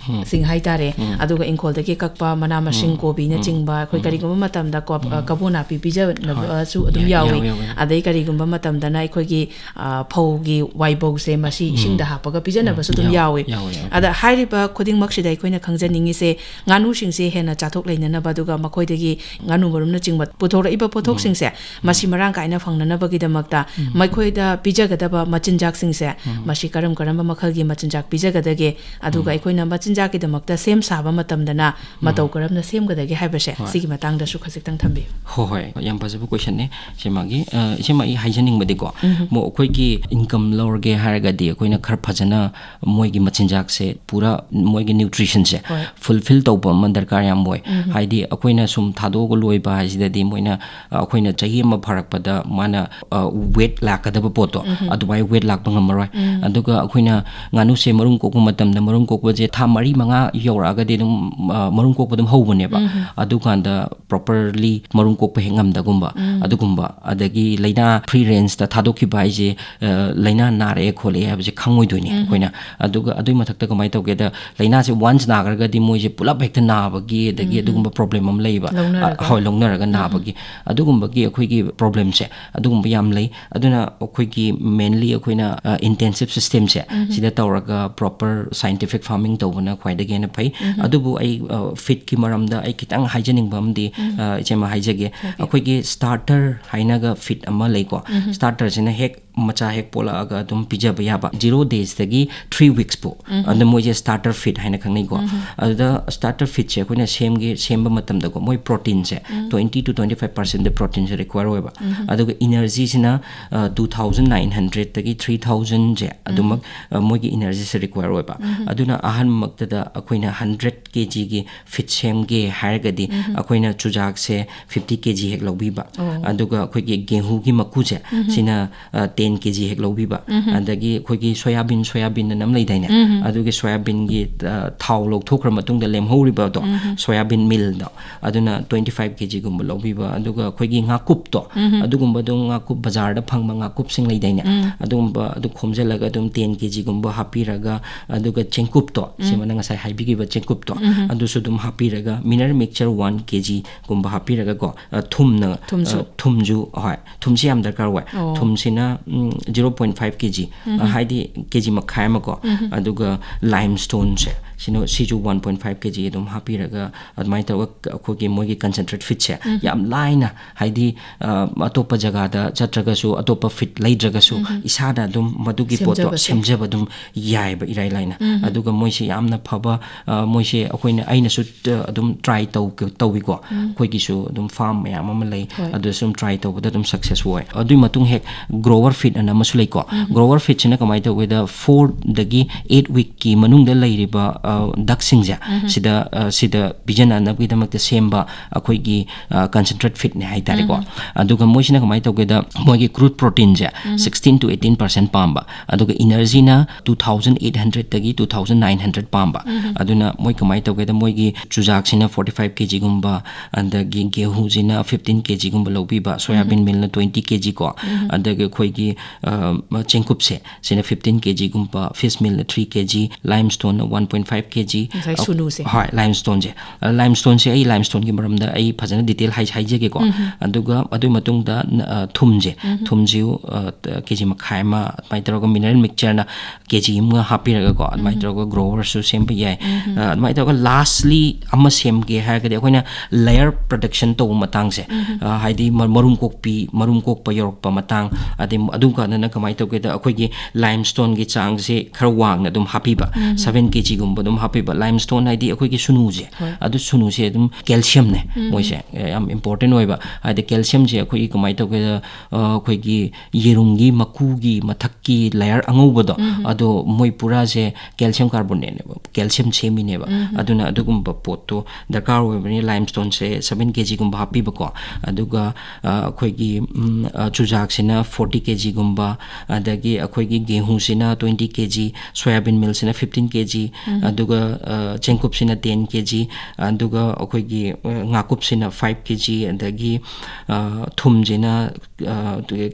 ꯁꯤꯡ ꯍꯥꯏꯇꯥꯔꯦ꯫ ꯑꯗꯨꯒ ꯏꯪꯈꯣꯜꯗꯒꯤ ꯀꯛꯄ ꯃꯅꯥ ꯃꯁꯤꯡ, ꯀꯣꯕꯤꯅꯆꯤꯡꯕ, ꯑꯩꯈꯣꯏ ꯀꯔꯤꯒꯨꯝꯕ ꯃꯇꯝꯗ ꯀꯣ-, ꯑ, ꯀꯕꯣ ꯅꯥꯄꯤ ꯄꯤꯖꯅꯕꯁꯨ ꯑꯗꯨꯝ ꯌꯥꯎ-, ꯌꯥꯎꯋꯤ꯫ ꯌꯥꯎꯋꯤ, ꯌꯥꯎꯋꯤ꯫ ꯑꯗꯩ ꯀꯔꯤꯒꯨꯝꯕ ꯃꯇꯝꯗꯅ ꯑꯩꯈꯣꯏꯒꯤ, ꯑ, ꯐꯧꯒꯤ ꯋꯥꯏꯕꯧꯁꯦ ꯃꯁꯤ ꯏꯁꯤꯡꯗ ꯍꯥꯞꯄꯒ ꯄꯤꯖꯅꯕꯁꯨ ꯑꯗꯨꯝ ꯌꯥꯎ-, ꯌꯥꯎꯋꯤ꯫ ꯌꯥꯎꯋꯤ, ꯌꯥꯎꯋꯤ꯫ ꯑꯗ ꯍꯥꯏꯔꯤꯕ ꯈꯨꯗꯤꯡꯃꯛꯁꯤꯗ ꯑꯩꯈꯣꯏꯅ ꯈꯪꯖꯅꯤꯡꯉꯤꯁꯦ, ꯉꯥꯅꯨꯁꯤꯡꯁꯦ ꯍꯦꯟꯅ ꯆꯥꯊꯣꯛ ꯂꯩꯅꯅꯕ, ꯑꯗꯨꯒ ꯃꯈꯣꯏꯗꯒꯤ ꯉꯥꯅꯨ ꯃꯔꯨꯝꯅꯆꯤꯡꯕ ꯄꯨꯊꯣꯔꯛꯏꯕ ꯄꯣꯠꯊꯣꯛꯁꯤꯡꯁꯦ ꯃꯁꯤ ꯃꯔꯥꯡ ꯀꯥꯏꯅ ꯐꯪꯅꯅꯕꯒꯤꯗꯃꯛꯇ ꯃꯈꯣꯏꯗ ꯄꯤꯖꯒꯗꯕ ꯃꯆꯤꯟꯖꯥꯛꯁꯤꯡꯁꯦ ꯃꯁꯤ ꯀꯔꯝ ꯀꯔꯝꯕ ꯃꯈꯜꯒꯤ ꯃꯆꯤꯟꯖꯥꯛ ꯄꯤꯖꯒꯗꯒꯦ? ꯑꯗꯨꯒ ꯑꯩꯈꯣꯏꯅ ꯃꯆꯤꯟꯖꯥꯛꯀꯤꯗꯃꯛꯇ ꯁꯦꯝ ꯁꯥꯕ ꯃꯇꯝꯗꯅ ꯃꯇꯧ ꯀꯔꯝꯅ ꯁꯦꯝꯒꯗꯒꯦ ꯍꯥꯏꯕꯁꯦ, ꯍꯣꯏ꯫ ꯁꯤꯒꯤ ꯃꯇꯥꯡꯗꯁꯨ ꯈꯖꯤꯛꯇꯪ ꯊꯝꯕꯤꯌꯨ꯫ ꯍꯣꯏ, ꯍꯣꯏ, ꯌꯥꯝ ꯐꯖꯕ questionꯅꯦ꯫ ꯏꯆꯦꯃ, ꯑ, ꯏꯆꯦꯃ, ꯑꯩ ꯍꯥꯏꯖꯅꯤꯡꯕꯗꯤꯀꯣ, ꯃꯣ-, ꯑꯩꯈꯣꯏꯒꯤ income ꯂꯧꯔꯒꯦ ꯍꯥꯏꯔꯒꯗꯤ ꯑꯩꯈꯣꯏꯅ ꯈꯔ ꯐꯖꯅ ꯃꯣꯏꯒꯤ ꯃꯆꯤꯟꯖꯥꯛꯁꯦ ꯄꯨꯔꯥ ꯃꯣꯏꯒꯤ nutritionꯁꯦ ꯍꯣꯏ꯫ fulfill ꯇꯧꯕ ꯑꯃ ꯗꯔꯀꯥꯔ ꯌꯥꯝ ꯑꯣꯏ꯫ ꯍꯥꯏꯗꯤ ꯑꯩꯈꯣꯏꯅ ꯁꯨꯝ ꯊꯥꯗꯣꯛꯑꯒ ꯂꯣꯏꯕ ꯍꯥꯏꯁꯤꯗꯗꯤ ꯃꯣꯏꯅ, ꯑ, ꯑꯩꯈꯣꯏꯅ ꯆꯍꯤ ꯑꯃ ꯐꯥꯔꯛꯄꯗ ꯃꯥꯅ, ꯑ, weight ꯂꯥꯛꯀꯗꯕ ꯄꯣꯠꯇꯣ ꯑꯗꯨꯃꯥꯏꯅ weight ꯂꯥꯛꯄ ꯉꯝꯃꯔꯣꯏ꯫ ꯑꯗꯨꯒ ꯑꯩꯈꯣꯏꯅ ꯉꯥꯅꯨꯁꯦ ꯃꯔꯨꯝ ꯀꯣꯛꯄ ꯃꯇꯝꯗ ꯃꯔꯨꯝ ꯀꯣꯛꯄꯁꯦ ꯊꯥ ꯃꯔꯤ ꯃꯔꯤ ꯃꯉꯥ ꯌꯧꯔꯛꯑꯒꯗꯤ ꯑꯗꯨꯝ, ꯑ, ꯃꯔꯨꯝ ꯀꯣꯛꯄ ꯑꯗꯨꯝ ꯍꯧꯕꯅꯦꯕ꯫ ꯑꯗꯨꯀꯥꯟꯗ properly ꯃꯔꯨꯝ ꯀꯣꯛꯄ ꯍꯦꯛ ꯉꯝꯗꯒꯨꯝꯕ, ꯑꯗꯨꯒꯨꯝꯕ, ꯑꯗꯒꯤ ꯂꯥꯏꯅꯥ free rangeꯇ ꯊꯥꯗꯣꯛꯈꯤꯕ ꯍꯥꯏꯁꯦ, ꯑ, ꯂꯥꯏꯅꯥ ꯅꯥꯔꯛꯑꯦ ꯈꯣꯠꯂꯛꯑꯦ ꯍꯥꯏꯕꯁꯦ ꯈꯪꯉꯣꯏꯗꯣꯏꯅꯦ ꯑꯩꯈꯣꯏꯅ꯫ ꯑꯗꯨꯒ ꯑꯗꯨꯒꯤ ꯃꯊꯛꯇ ꯀꯃꯥꯏꯅ ꯇꯧꯒꯦꯗ, ꯂꯥꯏꯅꯥꯁꯦ once ꯅꯥꯈ꯭ꯔꯒꯗꯤ ꯃꯣꯏꯁꯦ ꯄꯨꯂꯞ ꯍꯦꯛꯇ ꯅꯥꯕꯒꯤ, ꯑꯗꯒꯤ ꯑꯗꯨꯒꯨꯝꯕ problem ꯑꯃ ꯂꯩꯌꯦꯕ꯫ ꯑ, ꯂꯧꯅꯔꯒ꯫ ꯍꯣꯏ, ꯂꯧꯅꯔꯒ ꯅꯥꯕꯒꯤ꯫ ꯑꯗꯨꯒꯨꯝꯕꯒꯤ ꯑꯩꯈꯣꯏꯒꯤ problemꯁꯦ ꯑꯗꯨꯒꯨꯝꯕ ꯌꯥꯝ ꯂꯩ꯫ ꯑꯗꯨꯅ ꯑꯩꯈꯣꯏꯒꯤ mainly ꯑꯩꯈꯣꯏꯅ, ꯑ, intensive systemꯁꯦ ꯁꯤꯗ ꯇꯧꯔꯒ proper scientific farming ꯇꯧꯕꯅ ꯈ꯭ꯋꯥꯏꯗꯒꯤ ꯍꯦꯟꯅ ꯐꯩ꯫ ꯑꯗꯨꯕꯨ ꯑꯩ, ꯑ, feedꯀꯤ ꯃꯔꯝꯗ ꯑꯩ ꯈꯤꯇꯪ ꯍꯥꯏꯖꯅꯤꯡꯕ ꯑꯃꯗꯤ, ꯑ, ꯏꯆꯦꯃ ꯍꯥꯏꯖꯒꯦ꯫ ꯑꯩꯈꯣꯏꯒꯤ starter ꯍꯥꯏꯅꯒ feed ꯑꯃ ꯂꯩꯀꯣ꯫ Starterꯁꯤꯅ ꯍꯦꯛ ꯃꯆꯥ ꯍꯦꯛ ꯄꯣꯛꯂꯛꯑꯒ ꯑꯗꯨꯝ ꯄꯤꯖꯕ ꯌꯥꯕ, zero daysꯇꯒꯤ three weeks ꯐꯥꯎ꯫ ꯑꯗ ꯃꯣꯏꯁꯦ starter feed ꯍꯥꯏꯅ ꯈꯪꯅꯩꯀꯣ꯫ ꯑꯗꯨꯗ starter feedꯁꯦ ꯑꯩꯈꯣꯏꯅ ꯁꯦꯝꯒꯦ, ꯁꯦꯝꯕ ꯃꯇꯝꯗꯀꯣ, ꯃꯣꯏ proteinꯁꯦ twenty to twenty five percentꯗ proteinꯁꯦ require ꯑꯣꯏꯕ꯫ ꯑꯗꯨꯒ energyꯁꯤꯅ, ꯑ, two thousand nine hundredꯇꯒꯤ three thousandꯁꯦ ꯑꯗꯨꯃꯛ, ꯑ, ꯃꯣꯏꯒꯤ energyꯁꯦ require ꯑꯣꯏꯕ꯫ ꯑꯗꯨꯅ ꯑꯍꯥꯟꯕꯃꯛꯇꯗ ꯑꯩꯈꯣꯏꯅ hundred kgꯒꯤ feed ꯁꯦꯝꯒꯦ ꯍꯥꯏꯔꯒꯗꯤ ꯑꯩꯈꯣꯏꯅ ꯆꯨꯖꯥꯛꯁꯦ fifty kg ꯍꯦꯛ ꯂꯧꯕꯤꯕ꯫ ꯑꯗꯨꯒ ꯑꯩꯈꯣꯏꯒꯤ ꯒꯦꯍꯨꯒꯤ ꯃꯀꯨꯁꯦ, ꯁꯤꯅ, ꯑ, ten kg ꯍꯦꯛ ꯂꯧꯕꯤꯕ꯫ ꯑꯗꯒꯤ ꯑꯩꯈꯣꯏꯒꯤ soyabean, soyabean ꯑꯅ ꯑꯃ ꯂꯩꯗꯥꯏꯅꯦ? ꯑꯗꯨꯒꯤ soyabeanꯒꯤ, ꯑ, ꯊꯥꯎ ꯂꯧꯊꯣꯛꯈ꯭ꯔ ꯃꯇꯨꯡꯗ ꯂꯦꯝꯍꯧꯔꯤꯕꯗꯣ, soyabean mealꯗꯣ, ꯑꯗꯨꯅ twenty five kgꯒꯨꯝꯕ ꯂꯧꯕꯤꯕ꯫ ꯑꯗꯨꯒ ꯑꯩꯈꯣꯏꯒꯤ ꯉꯥꯀꯨꯞꯇꯣ, ꯑꯗꯨꯒꯨꯝꯕ ꯑꯗꯨꯝ ꯉꯥꯀꯨꯞ, ꯕꯖꯥꯔꯗ ꯐꯪꯕ ꯉꯥꯀꯨꯞꯁꯤꯡ ꯂꯩꯗꯥꯏꯅꯦ? ꯑꯗꯨꯒꯨꯝꯕ ꯑꯗꯨ ꯈꯣꯝꯖꯤꯜꯂꯒ ꯑꯗꯨꯝ ten kgꯒꯨꯝꯕ ꯍꯥꯞꯄꯤꯔꯒ, ꯑꯗꯨꯒ ꯆꯦꯡꯀꯨꯞꯇꯣ, ꯁꯤꯃꯅ ꯉꯁꯥꯏ ꯍꯥꯏꯕꯤꯈꯤꯕ ꯆꯦꯡꯀꯨꯞꯇꯣ, ꯑꯗꯨꯁꯨ ꯑꯗꯨꯝ ꯍꯥꯞꯄꯤꯔꯒ, mineral mixture one kg ꯒꯨꯝꯕ ꯍꯥꯞꯄꯤꯔꯒꯀꯣ, ꯑ, ꯊꯨꯝꯅ, ꯊꯨꯝꯁꯨ? ꯑ, ꯊꯨꯝꯁꯨ, ꯍꯣꯏ, ꯊꯨꯝꯁꯤ ꯌꯥꯝ ꯗꯔꯀꯥꯔ ꯑꯣꯏ꯫ ꯑꯣ꯫ ꯊꯨꯝꯁꯤꯅ, ꯎꯝ, zero point five kg, ꯑ, ꯍꯥꯏꯗꯤ kg ꯃꯈꯥꯏ ꯑꯃꯀꯣ, ꯑꯗꯨꯒ lime stoneꯁꯦ, ꯁꯤꯅ, ꯁꯤꯁꯨ one point five kg ꯑꯗꯨꯝ ꯍꯥꯞꯄꯤꯔꯒ, ꯑꯗꯨꯃꯥꯏꯅ ꯇꯧꯔꯒ ꯑꯩꯈꯣꯏꯒꯤ ꯃꯣꯏꯒꯤ concentrate feedꯁꯦ ꯌꯥꯝ ꯂꯥꯏꯅ, ꯍꯥꯏꯗꯤ, ꯑ, ꯑꯇꯣꯞꯄ ꯖꯒꯥꯗ ꯆꯠꯇ꯭ꯔꯒꯁꯨ, ꯑꯇꯣꯞꯄ feed ꯂꯩꯗ꯭ꯔꯒꯁꯨ, ꯏꯁꯥꯅ ꯑꯗꯨꯝ ꯃꯗꯨꯒꯤ ꯄꯣꯠꯇꯣ ꯁꯦꯝꯖꯕꯁꯦ꯫ ꯁꯦꯝꯖꯕ ꯑꯗꯨꯝ ꯌꯥꯏꯑꯕ, ꯏꯔꯥꯏ ꯂꯥꯏꯅ꯫ ꯑꯗꯨꯒ ꯃꯣꯏꯁꯤ ꯌꯥꯝꯅ ꯐꯕ, ꯑ, ꯃꯣꯏꯁꯦ ꯑꯩꯈꯣꯏꯅ, ꯑꯩꯅꯁꯨ, ꯑ, ꯑꯗꯨꯝ try ꯇꯧ-, ꯇꯧꯏꯀꯣ꯫ ꯑꯩꯈꯣꯏꯒꯤꯁꯨ ꯑꯗꯨꯝ farm ꯃꯌꯥꯝ ꯑꯃ ꯂꯩ, ꯍꯣꯏ꯫ ꯑꯗꯨꯁꯨ ꯑꯗꯨꯝ try ꯇꯧꯕꯗ ꯑꯗꯨꯝ success ꯑꯣꯏ꯫ ꯑꯗꯨꯒꯤ ꯃꯇꯨꯡ ꯍꯦꯛ grower feed ꯑꯅ ꯑꯃꯁꯨ ꯂꯩꯀꯣ꯫ Grower feedꯁꯤꯅ ꯀꯃꯥꯏꯅ ꯇꯧꯒꯦꯗ, fourꯗꯒꯤ eight weekꯀꯤ ꯃꯅꯨꯡꯗ ꯂꯩꯔꯤꯕ ꯗꯛꯁꯤꯡꯁꯦ ꯁꯤꯗ ꯁꯤꯗ ꯄꯤꯖꯅꯅꯕꯒꯤꯗꯃꯛꯇ ꯁꯦꯝꯕ ꯑꯩꯈꯣꯏꯒꯤ ꯀꯟꯁꯦꯟꯇ꯭ꯔꯦꯠ ꯐꯤꯠꯅꯦ ꯍꯥꯏꯇꯥꯔꯦꯀꯣ꯫ ꯑꯗꯨꯒ ꯃꯣꯏꯁꯤꯅ ꯀꯃꯥꯏꯅ ꯇꯧꯒꯦꯗ, ꯃꯣꯏꯒꯤ ꯀ꯭ꯔꯨꯗ ꯄ꯭ꯔꯣꯇꯤꯟꯁꯦ ꯁꯤꯛꯁꯇꯤꯟ ꯇꯨ ꯑꯩꯠꯇꯤꯟ ꯄꯥꯔꯁꯦꯟ ꯄꯥꯝꯕ, ꯑꯗꯨꯒ ꯏꯅꯔꯖꯤꯅ ꯇꯨ ꯊꯥꯎꯖꯟ ꯑꯩꯠ ꯍꯟꯗ꯭ꯔꯦꯗꯇꯒꯤ ꯇꯨ ꯊꯥꯎꯖꯟ ꯅꯥꯏꯟ ꯍꯟꯗ꯭ꯔꯦꯗ ꯄꯥꯝꯕ꯫ ꯑꯗꯨꯅ ꯃꯣꯏ ꯀꯃꯥꯏꯅ ꯇꯧꯒꯦꯗ, ꯃꯣꯏꯒꯤ ꯆꯨꯖꯥꯛꯁꯤꯅ ꯐꯣꯔꯇꯤ ꯐꯥꯏꯚ ꯀꯦ ꯖꯤꯒꯨꯝꯕ, ꯑꯗꯒꯤ ꯒꯦꯍꯨꯁꯤꯅ ꯐꯤꯐꯇꯤꯟ ꯀꯦ ꯖꯤꯒꯨꯝꯕ ꯂꯧꯕꯤꯕ, ꯁꯣꯌꯥꯕꯤꯟ ꯃꯤꯜꯅ ꯇ꯭ꯋꯦꯟꯇꯤ ꯀꯦ ꯖꯤ ꯀꯣ, ꯑꯗꯒꯤ ꯑꯩꯈꯣꯏꯒꯤ ꯆꯦꯡꯀꯨꯞꯁꯦ ꯁꯤꯅ ꯐꯤꯐꯇꯤꯟ ꯀꯦ ꯖꯤꯒꯨꯝꯕ, ꯐꯤꯁ ꯃꯤꯜꯅ ꯊ꯭ꯔꯤ ꯀꯦ ꯖꯤ, ꯂꯥꯏꯝ ꯁ꯭ꯇꯣꯟꯅ ꯋꯥꯟ ꯄꯣꯏꯟ ꯐꯥꯏꯚ ꯀꯦ ꯖꯤ꯫ ꯉꯁꯥꯏ ꯁꯨꯅꯨꯁꯦ꯫ ꯍꯣꯏ, ꯂꯥꯏꯝ ꯁ꯭ꯇꯣꯟꯁꯦ꯫ ꯂꯥꯏꯝ ꯁ꯭ꯇꯣꯟꯁꯦ ꯑꯩ ꯂꯥꯏꯝ ꯁ꯭ꯇꯣꯟꯒꯤ ꯃꯔꯝꯗ ꯑꯩ ꯐꯖꯅ ꯗꯤꯇꯦꯜ ꯍꯥꯏꯖꯒꯦꯀꯣ꯫ ꯑꯗꯨꯒ ꯑꯗꯨꯒꯤ ꯃꯇꯨꯡꯗ ꯊꯨꯝꯁꯦ, ꯊꯨꯝꯁꯤꯁꯨ ꯀꯦ ꯖꯤ ꯃꯈꯥꯏ ꯑꯃ ꯑꯗꯨꯃꯥꯏꯅ ꯇꯧꯔꯒ ꯃꯤꯅꯔꯦꯜ ꯃꯤꯛꯆꯔꯅ ꯀꯦ ꯖꯤ ꯑꯃꯒ ꯍꯥꯞꯄꯤꯔꯒꯀꯣ, ꯑꯗꯨꯃꯥꯏꯅ ꯇꯧꯔꯒ ꯒ꯭ꯔꯣꯋꯔꯁꯨ ꯁꯦꯝꯕ ꯌꯥꯏ꯫ ꯑꯗꯨꯃꯥꯏꯅ ꯇꯧꯔꯒ ꯂꯥꯁꯂꯤ ꯑꯃ ꯁꯦꯝꯒꯦ ꯍꯥꯏꯔꯒꯗꯤ ꯑꯩꯈꯣꯏꯅ ꯂꯦꯌꯔ ꯄ꯭ꯔꯗꯛꯁꯟ ꯇꯧꯕ ꯃꯇꯥꯡꯁꯦ, ꯍꯥꯏꯗꯤ ꯃꯔꯨꯝ ꯀꯣꯛꯄꯤ, ꯃꯔꯨꯝ ꯀꯣꯛꯄ ꯌꯧꯔꯛꯄ ꯃꯇꯥꯡ, ꯑꯗꯩ ꯑꯗꯨꯝ ꯀꯥꯟꯗꯅ ꯀꯃꯥꯏꯅ ꯇꯧꯒꯦꯗ, ꯑꯩꯈꯣꯏꯒꯤ ꯂꯥꯏꯝ ꯁ꯭ꯇꯣꯟꯒꯤ ꯆꯥꯡꯁꯦ ꯈꯔ ꯋꯥꯡꯅ ꯑꯗꯨꯝ ꯍꯥꯞꯄꯤꯕ, ꯁꯚꯦꯟ ꯀꯦ ꯖꯤꯒꯨꯝꯕ ꯑꯗꯨꯝ ꯍꯥꯞꯄꯤꯕ꯫ ꯂꯥꯏꯝ ꯁ꯭ꯇꯣꯟ ꯍꯥꯏꯗꯤ ꯑꯩꯈꯣꯏꯒꯤ ꯁꯨꯅꯨꯁꯦ, ꯑꯗꯨ ꯁꯨꯅꯨꯁꯦ ꯑꯗꯨꯝ ꯀꯦꯜꯁꯤꯌꯝꯅꯦ ꯃꯣꯏꯁꯦ ꯌꯥꯝ ꯏꯝꯄꯣꯔꯇꯦꯟ ꯑꯣꯏꯕ꯫ ꯍꯥꯏꯗꯤ ꯀꯦꯜꯁꯤꯌꯝꯁꯦ ꯑꯩꯈꯣꯏꯒꯤ ꯀꯃꯥꯏꯅ ꯇꯧꯒꯦꯗ, ꯑꯩꯈꯣꯏꯒꯤ ꯌꯦꯔꯨꯝꯒꯤ ꯃꯀꯨꯒꯤ ꯃꯊꯛꯀꯤ ꯂꯦꯌꯔ ꯑꯉꯧꯕꯗꯣ, ꯑꯗꯣ ꯃꯣꯏ ꯄꯨꯔꯥꯁꯦ ꯀꯦꯜꯁꯤꯌꯝ ꯀꯥꯔꯕꯣꯅꯦꯠꯅꯦꯕ, ꯀꯦꯜꯁꯤꯌꯝ ꯁꯦꯝꯃꯤꯅꯦꯕ꯫ ꯑꯗꯨꯅ ꯑꯗꯨꯒꯨꯝꯕ ꯄꯣꯠꯇꯣ ꯗꯔꯀꯥꯔ ꯑꯣꯏꯕꯅꯤ꯫ ꯂꯥꯏꯝ ꯁ꯭ꯇꯣꯟꯁꯦ ꯁꯚꯦꯟ ꯀꯦ ꯖꯤꯒꯨꯝꯕ ꯍꯥꯞꯄꯤꯕꯀꯣ, ꯑꯗꯨꯒ ꯑꯩꯈꯣꯏꯒꯤ ꯆꯨꯖꯥꯛꯁꯤꯅ ꯐꯣꯔꯇꯤ ꯀꯦ ꯖꯤꯒꯨꯝꯕ, ꯑꯗꯒꯤ ꯑꯩꯈꯣꯏꯒꯤ ꯒꯦꯍꯨꯁꯤꯅ ꯇ꯭ꯋꯦꯟꯇꯤ ꯀꯦ ꯖꯤ, ꯁꯣꯌꯥꯕꯤꯟ ꯃꯤꯜꯁꯤꯅ ꯐꯤꯐꯇꯤꯟ ꯀꯦ ꯖꯤ, ꯑꯗꯨꯒ ꯆꯦꯡꯀꯨꯞꯁꯤꯅ ꯇꯦꯟ ꯀꯦ ꯖꯤ, ꯑꯗꯨꯒ ꯑꯩꯈꯣꯏꯒꯤ ꯉꯥꯀꯨꯞꯁꯤꯅ ꯐꯥꯏꯚ ꯀꯦ ꯖꯤ, ꯑꯗꯒꯤ ꯊꯨꯝꯁꯤꯅ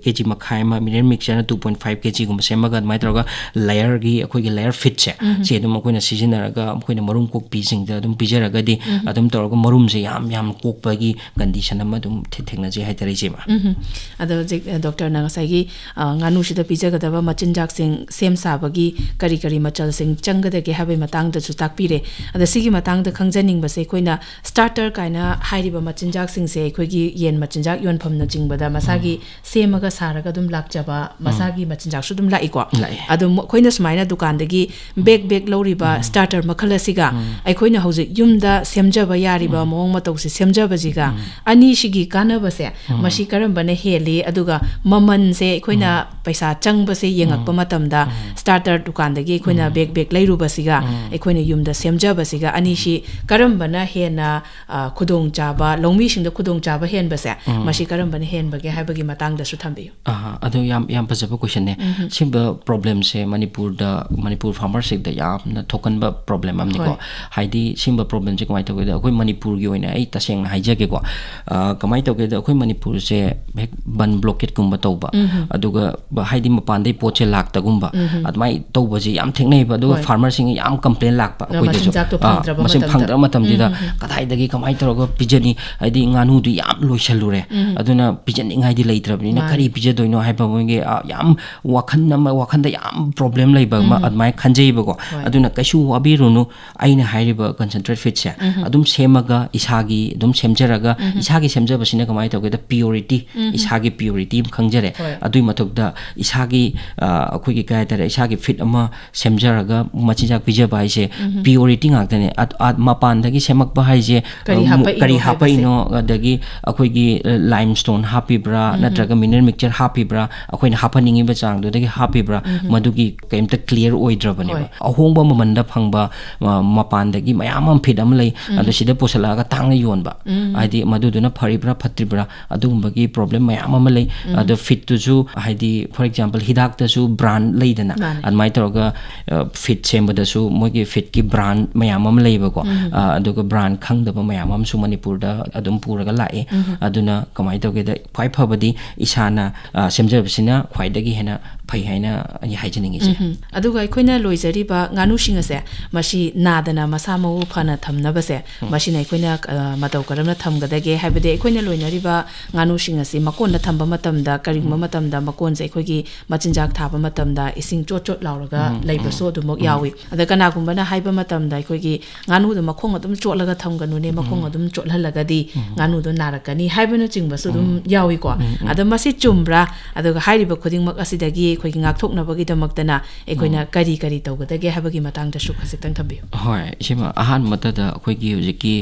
ꯀꯦ ꯖꯤ ꯃꯈꯥꯏ ꯑꯃ, ꯃꯤꯅꯔꯦꯜ ꯃꯤꯛꯆꯔꯅ ꯇꯨ ꯄꯣꯏꯟ ꯐꯥꯏꯚ ꯀꯦ ꯖꯤꯒꯨꯝꯕ ꯁꯦꯝꯃꯒ, ꯑꯗꯨꯃꯥꯏꯅ ꯇꯧꯔꯒ ꯂꯦꯌꯔꯒꯤ, ꯑꯩꯈꯣꯏꯒꯤ ꯂꯦꯌꯔ ꯐꯤꯠꯁꯦ ꯁꯤ ꯑꯗꯨꯝ ꯑꯩꯈꯣꯏꯅ ꯁꯤꯖꯤꯟꯅꯔꯒ ꯑꯩꯈꯣꯏꯅ ꯃꯔꯨꯝ ꯀꯣꯛꯄꯤꯁꯤꯡꯗ ꯑꯗꯨꯝ ꯄꯤꯖꯔꯒꯗꯤ, ꯑꯗꯨꯝ ꯇꯧꯔꯒ ꯃꯔꯨꯝꯁꯦ ꯌꯥꯝ ꯌꯥꯝ ꯀꯣꯛꯄꯒꯤ ꯀꯟꯗꯤꯁꯟ ꯑꯃ ꯑꯗꯨꯝ ꯊꯦ-, ꯊꯦꯡꯅꯖꯩ ꯍꯥꯏꯇꯥꯔꯦ, ꯏꯆꯦꯃ꯫ ꯎꯝ꯫ ꯑꯗꯣ ꯍꯧꯖꯤꯛ ꯗꯣꯛꯇꯔꯅ ꯉꯁꯥꯏꯒꯤ ꯉꯥꯅꯨꯁꯤꯗ ꯄꯤꯖꯒꯗꯕ ꯃꯆꯤꯟꯖꯥꯛꯁꯤꯡ ꯁꯦꯝ ꯁꯥꯕꯒꯤ ꯀꯔꯤ ꯀꯔꯤ ꯃꯆꯜꯁꯤꯡ ꯆꯪꯒꯗꯒꯦ ꯍꯥꯏꯕꯒꯤ ꯃꯇꯥꯡꯗꯁꯨ ꯇꯥꯛꯄꯤꯔꯦ꯫ ꯑꯗ ꯁꯤꯒꯤ ꯃꯇꯥꯡꯗ ꯈꯪꯖꯅꯤꯡꯕꯁꯦ, ꯑꯩꯈꯣꯏꯅ ꯁ꯭ꯇꯥꯔꯇꯔ ꯀꯥꯏꯅ ꯍꯥꯏꯔꯤꯕ ꯃꯆꯤꯟꯖꯥꯛꯁꯤꯡꯁꯦ ꯑꯩꯈꯣꯏꯒꯤ ꯌꯦꯟ ꯃꯆꯤꯟꯖꯥꯛ ꯌꯣꯟꯐꯝꯅꯆꯤꯡꯕꯗ ꯃꯁꯥꯒꯤ ꯁꯦꯝꯃꯒ ꯁꯥꯔꯒ ꯑꯗꯨꯝ ꯂꯥꯛꯆꯕ, ꯃꯁꯥꯒꯤ ꯃꯆꯤꯟꯖꯥꯛꯁꯨ ꯑꯗꯨꯝ ꯂꯥꯛꯏꯀꯣ꯫ ꯂꯥꯛꯑꯦ꯫ ꯑꯗꯣ ꯃ-, ꯑꯩꯈꯣꯏꯅ ꯁꯨꯃꯥꯏꯅ ꯗꯨꯀꯥꯟꯗꯒꯤ ꯕꯦꯛ ꯕꯦꯛ ꯂꯧꯔꯤꯕ ꯁ꯭ꯇꯥꯔꯇꯔ ꯃꯈꯜ ꯑꯁꯤꯒ ꯑꯩꯈꯣꯏꯅ ꯍꯧꯖꯤꯛ ꯌꯨꯝꯗ ꯁꯦꯝꯖꯕ ꯌꯥꯔꯤꯕ ꯃꯑꯣꯡ ꯃꯇꯧꯁꯦ ꯁꯦꯝꯖꯕꯁꯤꯒ ꯑꯅꯤꯁꯤꯒꯤ ꯀꯥꯟꯅꯕꯁꯦ ꯃꯁꯤ ꯀꯔꯝꯕꯅ ꯍꯦꯜꯂꯤ? ꯑꯗꯨꯒ ꯃꯃꯜꯁꯦ ꯑꯩꯈꯣꯏꯅ ꯄꯩꯁꯥ ꯆꯪꯕꯁꯦ ꯌꯦꯡꯉꯛꯄ ꯃꯇꯝꯗ ꯁ꯭ꯇꯥꯔꯇꯔ ꯗꯨꯀꯥꯟꯗꯒꯤ ꯑꯩꯈꯣꯏꯅ ꯕꯦꯛ ꯕꯦꯛ ꯂꯩꯔꯨꯕꯁꯤꯒ ꯑꯩꯈꯣꯏꯅ ꯌꯨꯝꯗ ꯁꯦꯝꯖꯕꯁꯤꯒ ꯑꯅꯤꯁꯤ ꯀꯔꯝꯕꯅ ꯍꯦꯟꯅ, ꯑ, ꯈꯨꯗꯣꯡꯆꯥꯕ, ꯂꯧꯃꯤꯁꯤꯡꯗ ꯈꯨꯗꯣꯡꯆꯥꯕ ꯍꯦꯟꯕꯁꯦ, ꯎꯝ꯫ ꯃꯁꯤ ꯀꯔꯝꯕꯅ ꯍꯦꯟꯕꯒꯦ ꯍꯥꯏꯕꯒꯤ ꯃꯇꯥꯡꯗꯁꯨ ꯊꯝꯕꯤꯌꯨ꯫ ꯑꯍꯥ, ꯑꯗꯨ ꯌꯥꯝ, ꯌꯥꯝ ꯐꯖꯕ question ꯅꯦ꯫ ꯎꯝ꯫ ꯁꯤꯒꯨꯝꯕ problem ꯁꯦ ꯃꯅꯤꯄꯨꯔꯗ, ꯃꯅꯤꯄꯨꯔ farmer ꯁꯤꯡꯗ ꯌꯥꯝꯅ ꯊꯣꯛꯀꯟꯕ problem ꯑꯃꯅꯤꯀꯣ꯫ ꯍꯣꯏ꯫ ꯍꯥꯏꯗꯤ ꯁꯤꯒꯨꯝꯕ problem ꯁꯦ ꯀꯃꯥꯏꯅ ꯇꯧꯒꯦꯗ, ꯑꯩꯈꯣꯏ ꯃꯅꯤꯄꯨꯔꯒꯤ ꯑꯣꯏꯅ ꯑꯩ ꯇꯁꯦꯡꯅ ꯍꯥꯏꯖꯒꯦꯀꯣ꯫ ꯑ, ꯀꯃꯥꯏꯅ ꯇꯧꯒꯦꯗ, ꯑꯩꯈꯣꯏ ꯃꯅꯤꯄꯨꯔꯁꯦ ꯍꯦꯛ ꯕꯟ blockade ꯀꯨꯝꯕ ꯇꯧꯕ, ꯎꯝ꯫ ꯑꯗꯨꯒ ꯕ-, ꯍꯥꯏꯗꯤ ꯃꯄꯥꯟꯗꯩ ꯄꯣꯠꯁꯦ ꯂꯥꯛꯇꯒꯨꯝꯕ, ꯎꯝ꯫ ꯑꯗꯨꯃꯥꯏꯅ ꯇꯧꯕꯁꯦ ꯌꯥꯝ ꯊꯦꯡꯅꯩꯕ꯫ ꯑꯗꯨꯒ ꯍꯣꯏ꯫ farmer ꯁꯤꯡꯅ ꯌꯥꯝ complain ꯂꯥꯛꯄ ꯑ, ꯑꯩꯈꯣꯏꯗꯁꯨ꯫ ꯃꯆꯤꯟꯖꯥꯛꯇꯣ ꯑ, ꯐꯪꯗ꯭ꯔꯕ ꯃꯁꯤ ꯃꯇꯝꯗ꯫ ꯐꯪꯗ꯭ꯔꯕ ꯃꯇꯝꯁꯤꯗ ꯎꯝ, ꯎꯝ, ꯎꯝ꯫ ꯀꯗꯥꯏꯗꯒꯤ ꯀꯃꯥꯏꯅ ꯇꯧꯔꯒ ꯄꯤꯖꯅꯤ? ꯍꯥꯏꯗꯤ ꯉꯥꯅꯨꯗꯨ ꯌꯥꯝ ꯂꯣꯏꯁꯜꯂꯨꯔꯦ꯫ ꯎꯝ꯫ ꯑꯗꯨꯅ ꯄꯤꯖꯅꯤꯡꯉꯥꯏꯗꯤ ꯂꯩꯇ꯭ꯔꯕꯅꯤꯅ ꯃꯥꯅꯤ꯫ ꯀꯔꯤ ꯄꯤꯖꯗꯣꯏꯅꯣ ꯍꯥꯏꯕ ꯃꯣꯏꯒꯤ, ꯑ, ꯌꯥꯝ ꯋꯥꯈꯜ ꯑꯃ, ꯋꯥꯈꯜꯗ ꯌꯥꯝ problem ꯂꯩꯕ ꯑꯃ ꯎꯝ꯫ ꯑꯗꯨꯃꯥꯏꯅ ꯈꯟꯖꯩꯕꯀꯣ꯫ ꯍꯣꯏ꯫ ꯑꯗꯨꯅ ꯀꯩꯁꯨ ꯋꯥꯕꯤꯔꯨꯅꯨ꯫ ꯑꯩꯅ ꯍꯥꯏꯔꯤꯕ concentrate feed ꯁꯦ ꯎꯝ꯫ ꯑꯗꯨꯝ ꯁꯦꯝꯃꯒ, ꯏꯁꯥꯒꯤ ꯑꯗꯨꯝ ꯁꯦꯝꯖꯔꯒ, ꯎꯝ꯫ ꯏꯁꯥꯒꯤ ꯁꯦꯝꯖꯕꯁꯤꯅ ꯀꯃꯥꯏꯅ ꯇꯧꯒꯦꯗ, purity, ꯎꯝ꯫ ꯏꯁꯥꯒꯤ purity ꯑꯃ ꯈꯪꯖꯔꯦ꯫ ꯍꯣꯏ꯫ ꯑꯗꯨꯒꯤ ꯃꯊꯛꯇ ꯏꯁꯥꯒꯤ, ꯑ, ꯑꯩꯈꯣꯏꯒꯤ ꯀꯩ ꯍꯥꯏꯇꯥꯔꯦ, ꯏꯁꯥꯒꯤ feed ꯑꯃ ꯁꯦꯝꯖꯔꯒ ꯃꯆꯤꯟꯖꯥꯛ ꯄꯤꯖꯕ ꯍꯥꯏꯁꯦ ꯎꯝ꯫ purity ꯉꯥꯛꯇꯅꯦ꯫ ꯑ-, ꯑ-, ꯃꯄꯥꯟꯗꯒꯤ ꯁꯦꯝꯃꯛꯄ ꯍꯥꯏꯁꯦ, ꯀꯔꯤ ꯑ, ꯃꯨ-, ꯍꯥꯞꯄꯛꯏꯅꯣ ꯀꯔꯤ ꯍꯥꯏꯕꯁꯦ꯫ ꯍꯥꯞꯄꯛꯏꯅꯣ, ꯑꯗꯒꯤ ꯑꯩꯈꯣꯏꯒꯤ, ꯑ, limestone ꯍꯥꯞꯄꯤꯕ꯭ꯔꯥ, ꯎꯝ꯫ ꯅꯠꯇ꯭ꯔꯒ mineral mixture ꯍꯥꯞꯄꯤꯕ꯭ꯔꯥ, ꯑꯩꯈꯣꯏꯅ ꯍꯥꯞꯍꯟꯅꯤꯡꯉꯤꯕ ꯆꯥꯡꯗꯨꯗꯒꯤ ꯍꯥꯞꯄꯤꯕ꯭ꯔꯥ, ꯎꯝ꯫ ꯃꯗꯨꯒꯤ ꯀꯩꯝꯇ clear ꯑꯣꯏꯗ꯭ꯔꯕꯅꯦꯕ꯫ ꯍꯣꯏ꯫ ꯑꯍꯣꯡꯕ ꯃꯃꯜꯗ ꯐꯪꯕ, ꯑ, ꯃꯄꯥꯟꯗꯒꯤ ꯃꯌꯥꯝ ꯑꯃ feed ꯑꯃ ꯂꯩ, ꯎꯝ꯫ ꯑꯗꯣ ꯁꯤꯗ ꯄꯨꯁꯜꯂꯛꯑꯒ ꯇꯥꯡꯅ ꯌꯣꯟꯕ꯫ ꯎꯝ꯫ ꯍꯥꯏꯗꯤ ꯃꯗꯨꯗꯨꯅ ꯐꯔꯤꯕ꯭ꯔꯥ ꯐꯠꯇ꯭ꯔꯤꯕ꯭ꯔꯥ ꯑꯗꯨꯒꯨꯝꯕꯒꯤ problem ꯃꯌꯥꯝ ꯑꯃ ꯂꯩ꯫ ꯎꯝ꯫ ꯑꯗꯣ feed ꯇꯨꯁꯨ, ꯍꯥꯏꯗꯤ, for example, ꯍꯤꯗꯥꯛꯇꯁꯨ brand ꯂꯩꯗꯅ, ꯃꯥꯅꯦ꯫ ꯑꯗꯨꯃꯥꯏꯅ ꯇꯧꯔꯒ, ꯑ, feed ꯁꯦꯝꯕꯗꯁꯨ ꯃꯣꯏꯒꯤ feed ꯀꯤ brand ꯃꯌꯥꯝ ꯑꯃ ꯂꯩꯌꯦꯕꯀꯣ꯫ ꯎꯝ꯫ ꯑ, ꯑꯗꯨꯒ brand ꯈꯪꯗꯕ ꯃꯌꯥꯝ ꯑꯃꯁꯨ ꯃꯅꯤꯄꯨꯔꯗ ꯑꯗꯨꯝ ꯄꯨꯔꯒ ꯂꯥꯛꯑꯦ꯫ ꯎꯝ꯫ ꯑꯗꯨꯅ ꯀꯃꯥꯏꯅ ꯇꯧꯒꯦꯗ, ꯈ꯭ꯋꯥꯏ ꯐꯕꯗꯤ ꯏꯁꯥꯅ, ꯑ, ꯁꯦꯝꯖꯕꯁꯤꯅ ꯈ꯭ꯋꯥꯏꯗꯒꯤ ꯍꯦꯟꯅ ꯐꯩ ꯍꯥꯏꯅ ꯑꯩ ꯍꯥꯏꯖꯅꯤꯡꯉꯤ, ꯏꯆꯦ꯫ ꯎꯝ꯫ ꯑꯗꯨꯒ ꯑꯩꯈꯣꯏꯅ ꯂꯣꯏꯖꯔꯤꯕ ꯉꯥꯅꯨꯁꯤꯡ ꯑꯁꯦ, ꯃꯁꯤ ꯅꯥꯗꯅ ꯃꯁꯥ ꯃꯎ ꯐꯅ ꯊꯝꯅꯕꯁꯦ, ꯎꯝ꯫ ꯃꯁꯤꯅ ꯑꯩꯈꯣꯏꯅ, ꯑ, ꯃꯇꯧ ꯀꯔꯝꯅ ꯊꯝꯒꯗꯒꯦ? ꯍꯥꯏꯕꯗꯤ ꯑꯩꯈꯣꯏꯅ ꯂꯣꯏꯅꯔꯤꯕ ꯉꯥꯅꯨꯁꯤꯡ ꯑꯁꯤ ꯃꯀꯣꯟꯗ ꯊꯝꯕ ꯃꯇꯝꯗ, ꯀꯔꯤꯒꯨꯝꯕ ꯎꯝ꯫ ꯃꯇꯝꯗ ꯃꯀꯣꯟꯁꯦ ꯑꯩꯈꯣꯏꯒꯤ ꯃꯆꯤꯟꯖꯥꯛ ꯊꯥꯕ ꯃꯇꯝꯗ ꯏꯁꯤꯡ ꯆꯣꯠ ꯆꯣꯠ ꯂꯥꯎꯔꯒ ꯎꯝ, ꯂꯩꯕꯁꯨ ꯎꯝ, ꯑꯗꯨꯃꯛ ꯎꯝ꯫ ꯌꯥꯎꯏ꯫ ꯑꯗ ꯀꯅꯥꯒꯨꯝꯕꯅ ꯍꯥꯏꯕ ꯃꯇꯝꯗ ꯑꯩꯈꯣꯏꯒꯤ ꯉꯥꯅꯨꯗꯣ ꯃꯈꯣꯡ ꯑꯗꯨꯝ ꯆꯣꯠꯂꯒ ꯊꯝꯒꯅꯨꯅꯦ, ꯃꯈꯣꯡ ꯎꯝ꯫ ꯑꯗꯨꯝ ꯆꯣꯠꯍꯜꯂꯒꯗꯤ ꯎꯝ꯫ ꯉꯥꯅꯨꯗꯣ ꯅꯥꯔꯛꯀꯅꯤ ꯍꯥꯏꯕꯅꯆꯤꯡꯕꯁꯨ ꯑꯗꯨꯝ ꯎꯝ꯫ ꯌꯥꯎꯏꯀꯣ꯫ ꯎꯝ, ꯎꯝ꯫ ꯑꯗ ꯃꯁꯤ ꯆꯨꯝꯕ꯭ꯔꯥ? ꯑꯗꯨꯒ ꯍꯥꯏꯔꯤꯕ ꯈꯨꯗꯤꯡꯃꯛ ꯑꯁꯤꯗꯒꯤ ꯑꯩꯈꯣꯏꯒꯤ ꯉꯥꯛꯊꯣꯛꯅꯕꯒꯤꯗꯃꯛꯇꯅ ꯑꯩꯈꯣꯏꯅ ꯎꯝ꯫ ꯀꯔꯤ ꯀꯔꯤ ꯇꯧꯒꯗꯒꯦ ꯍꯥꯏꯕꯒꯤ ꯃꯇꯥꯡꯗꯁꯨ ꯈꯖꯤꯛꯇꯪ ꯊꯝꯕꯤꯌꯨ꯫ ꯍꯣꯏ, ꯏꯆꯦꯃ, ꯑꯍꯥꯟꯕꯗ ꯑꯩꯈꯣꯏꯒꯤ ꯍꯧꯖꯤꯛꯀꯤ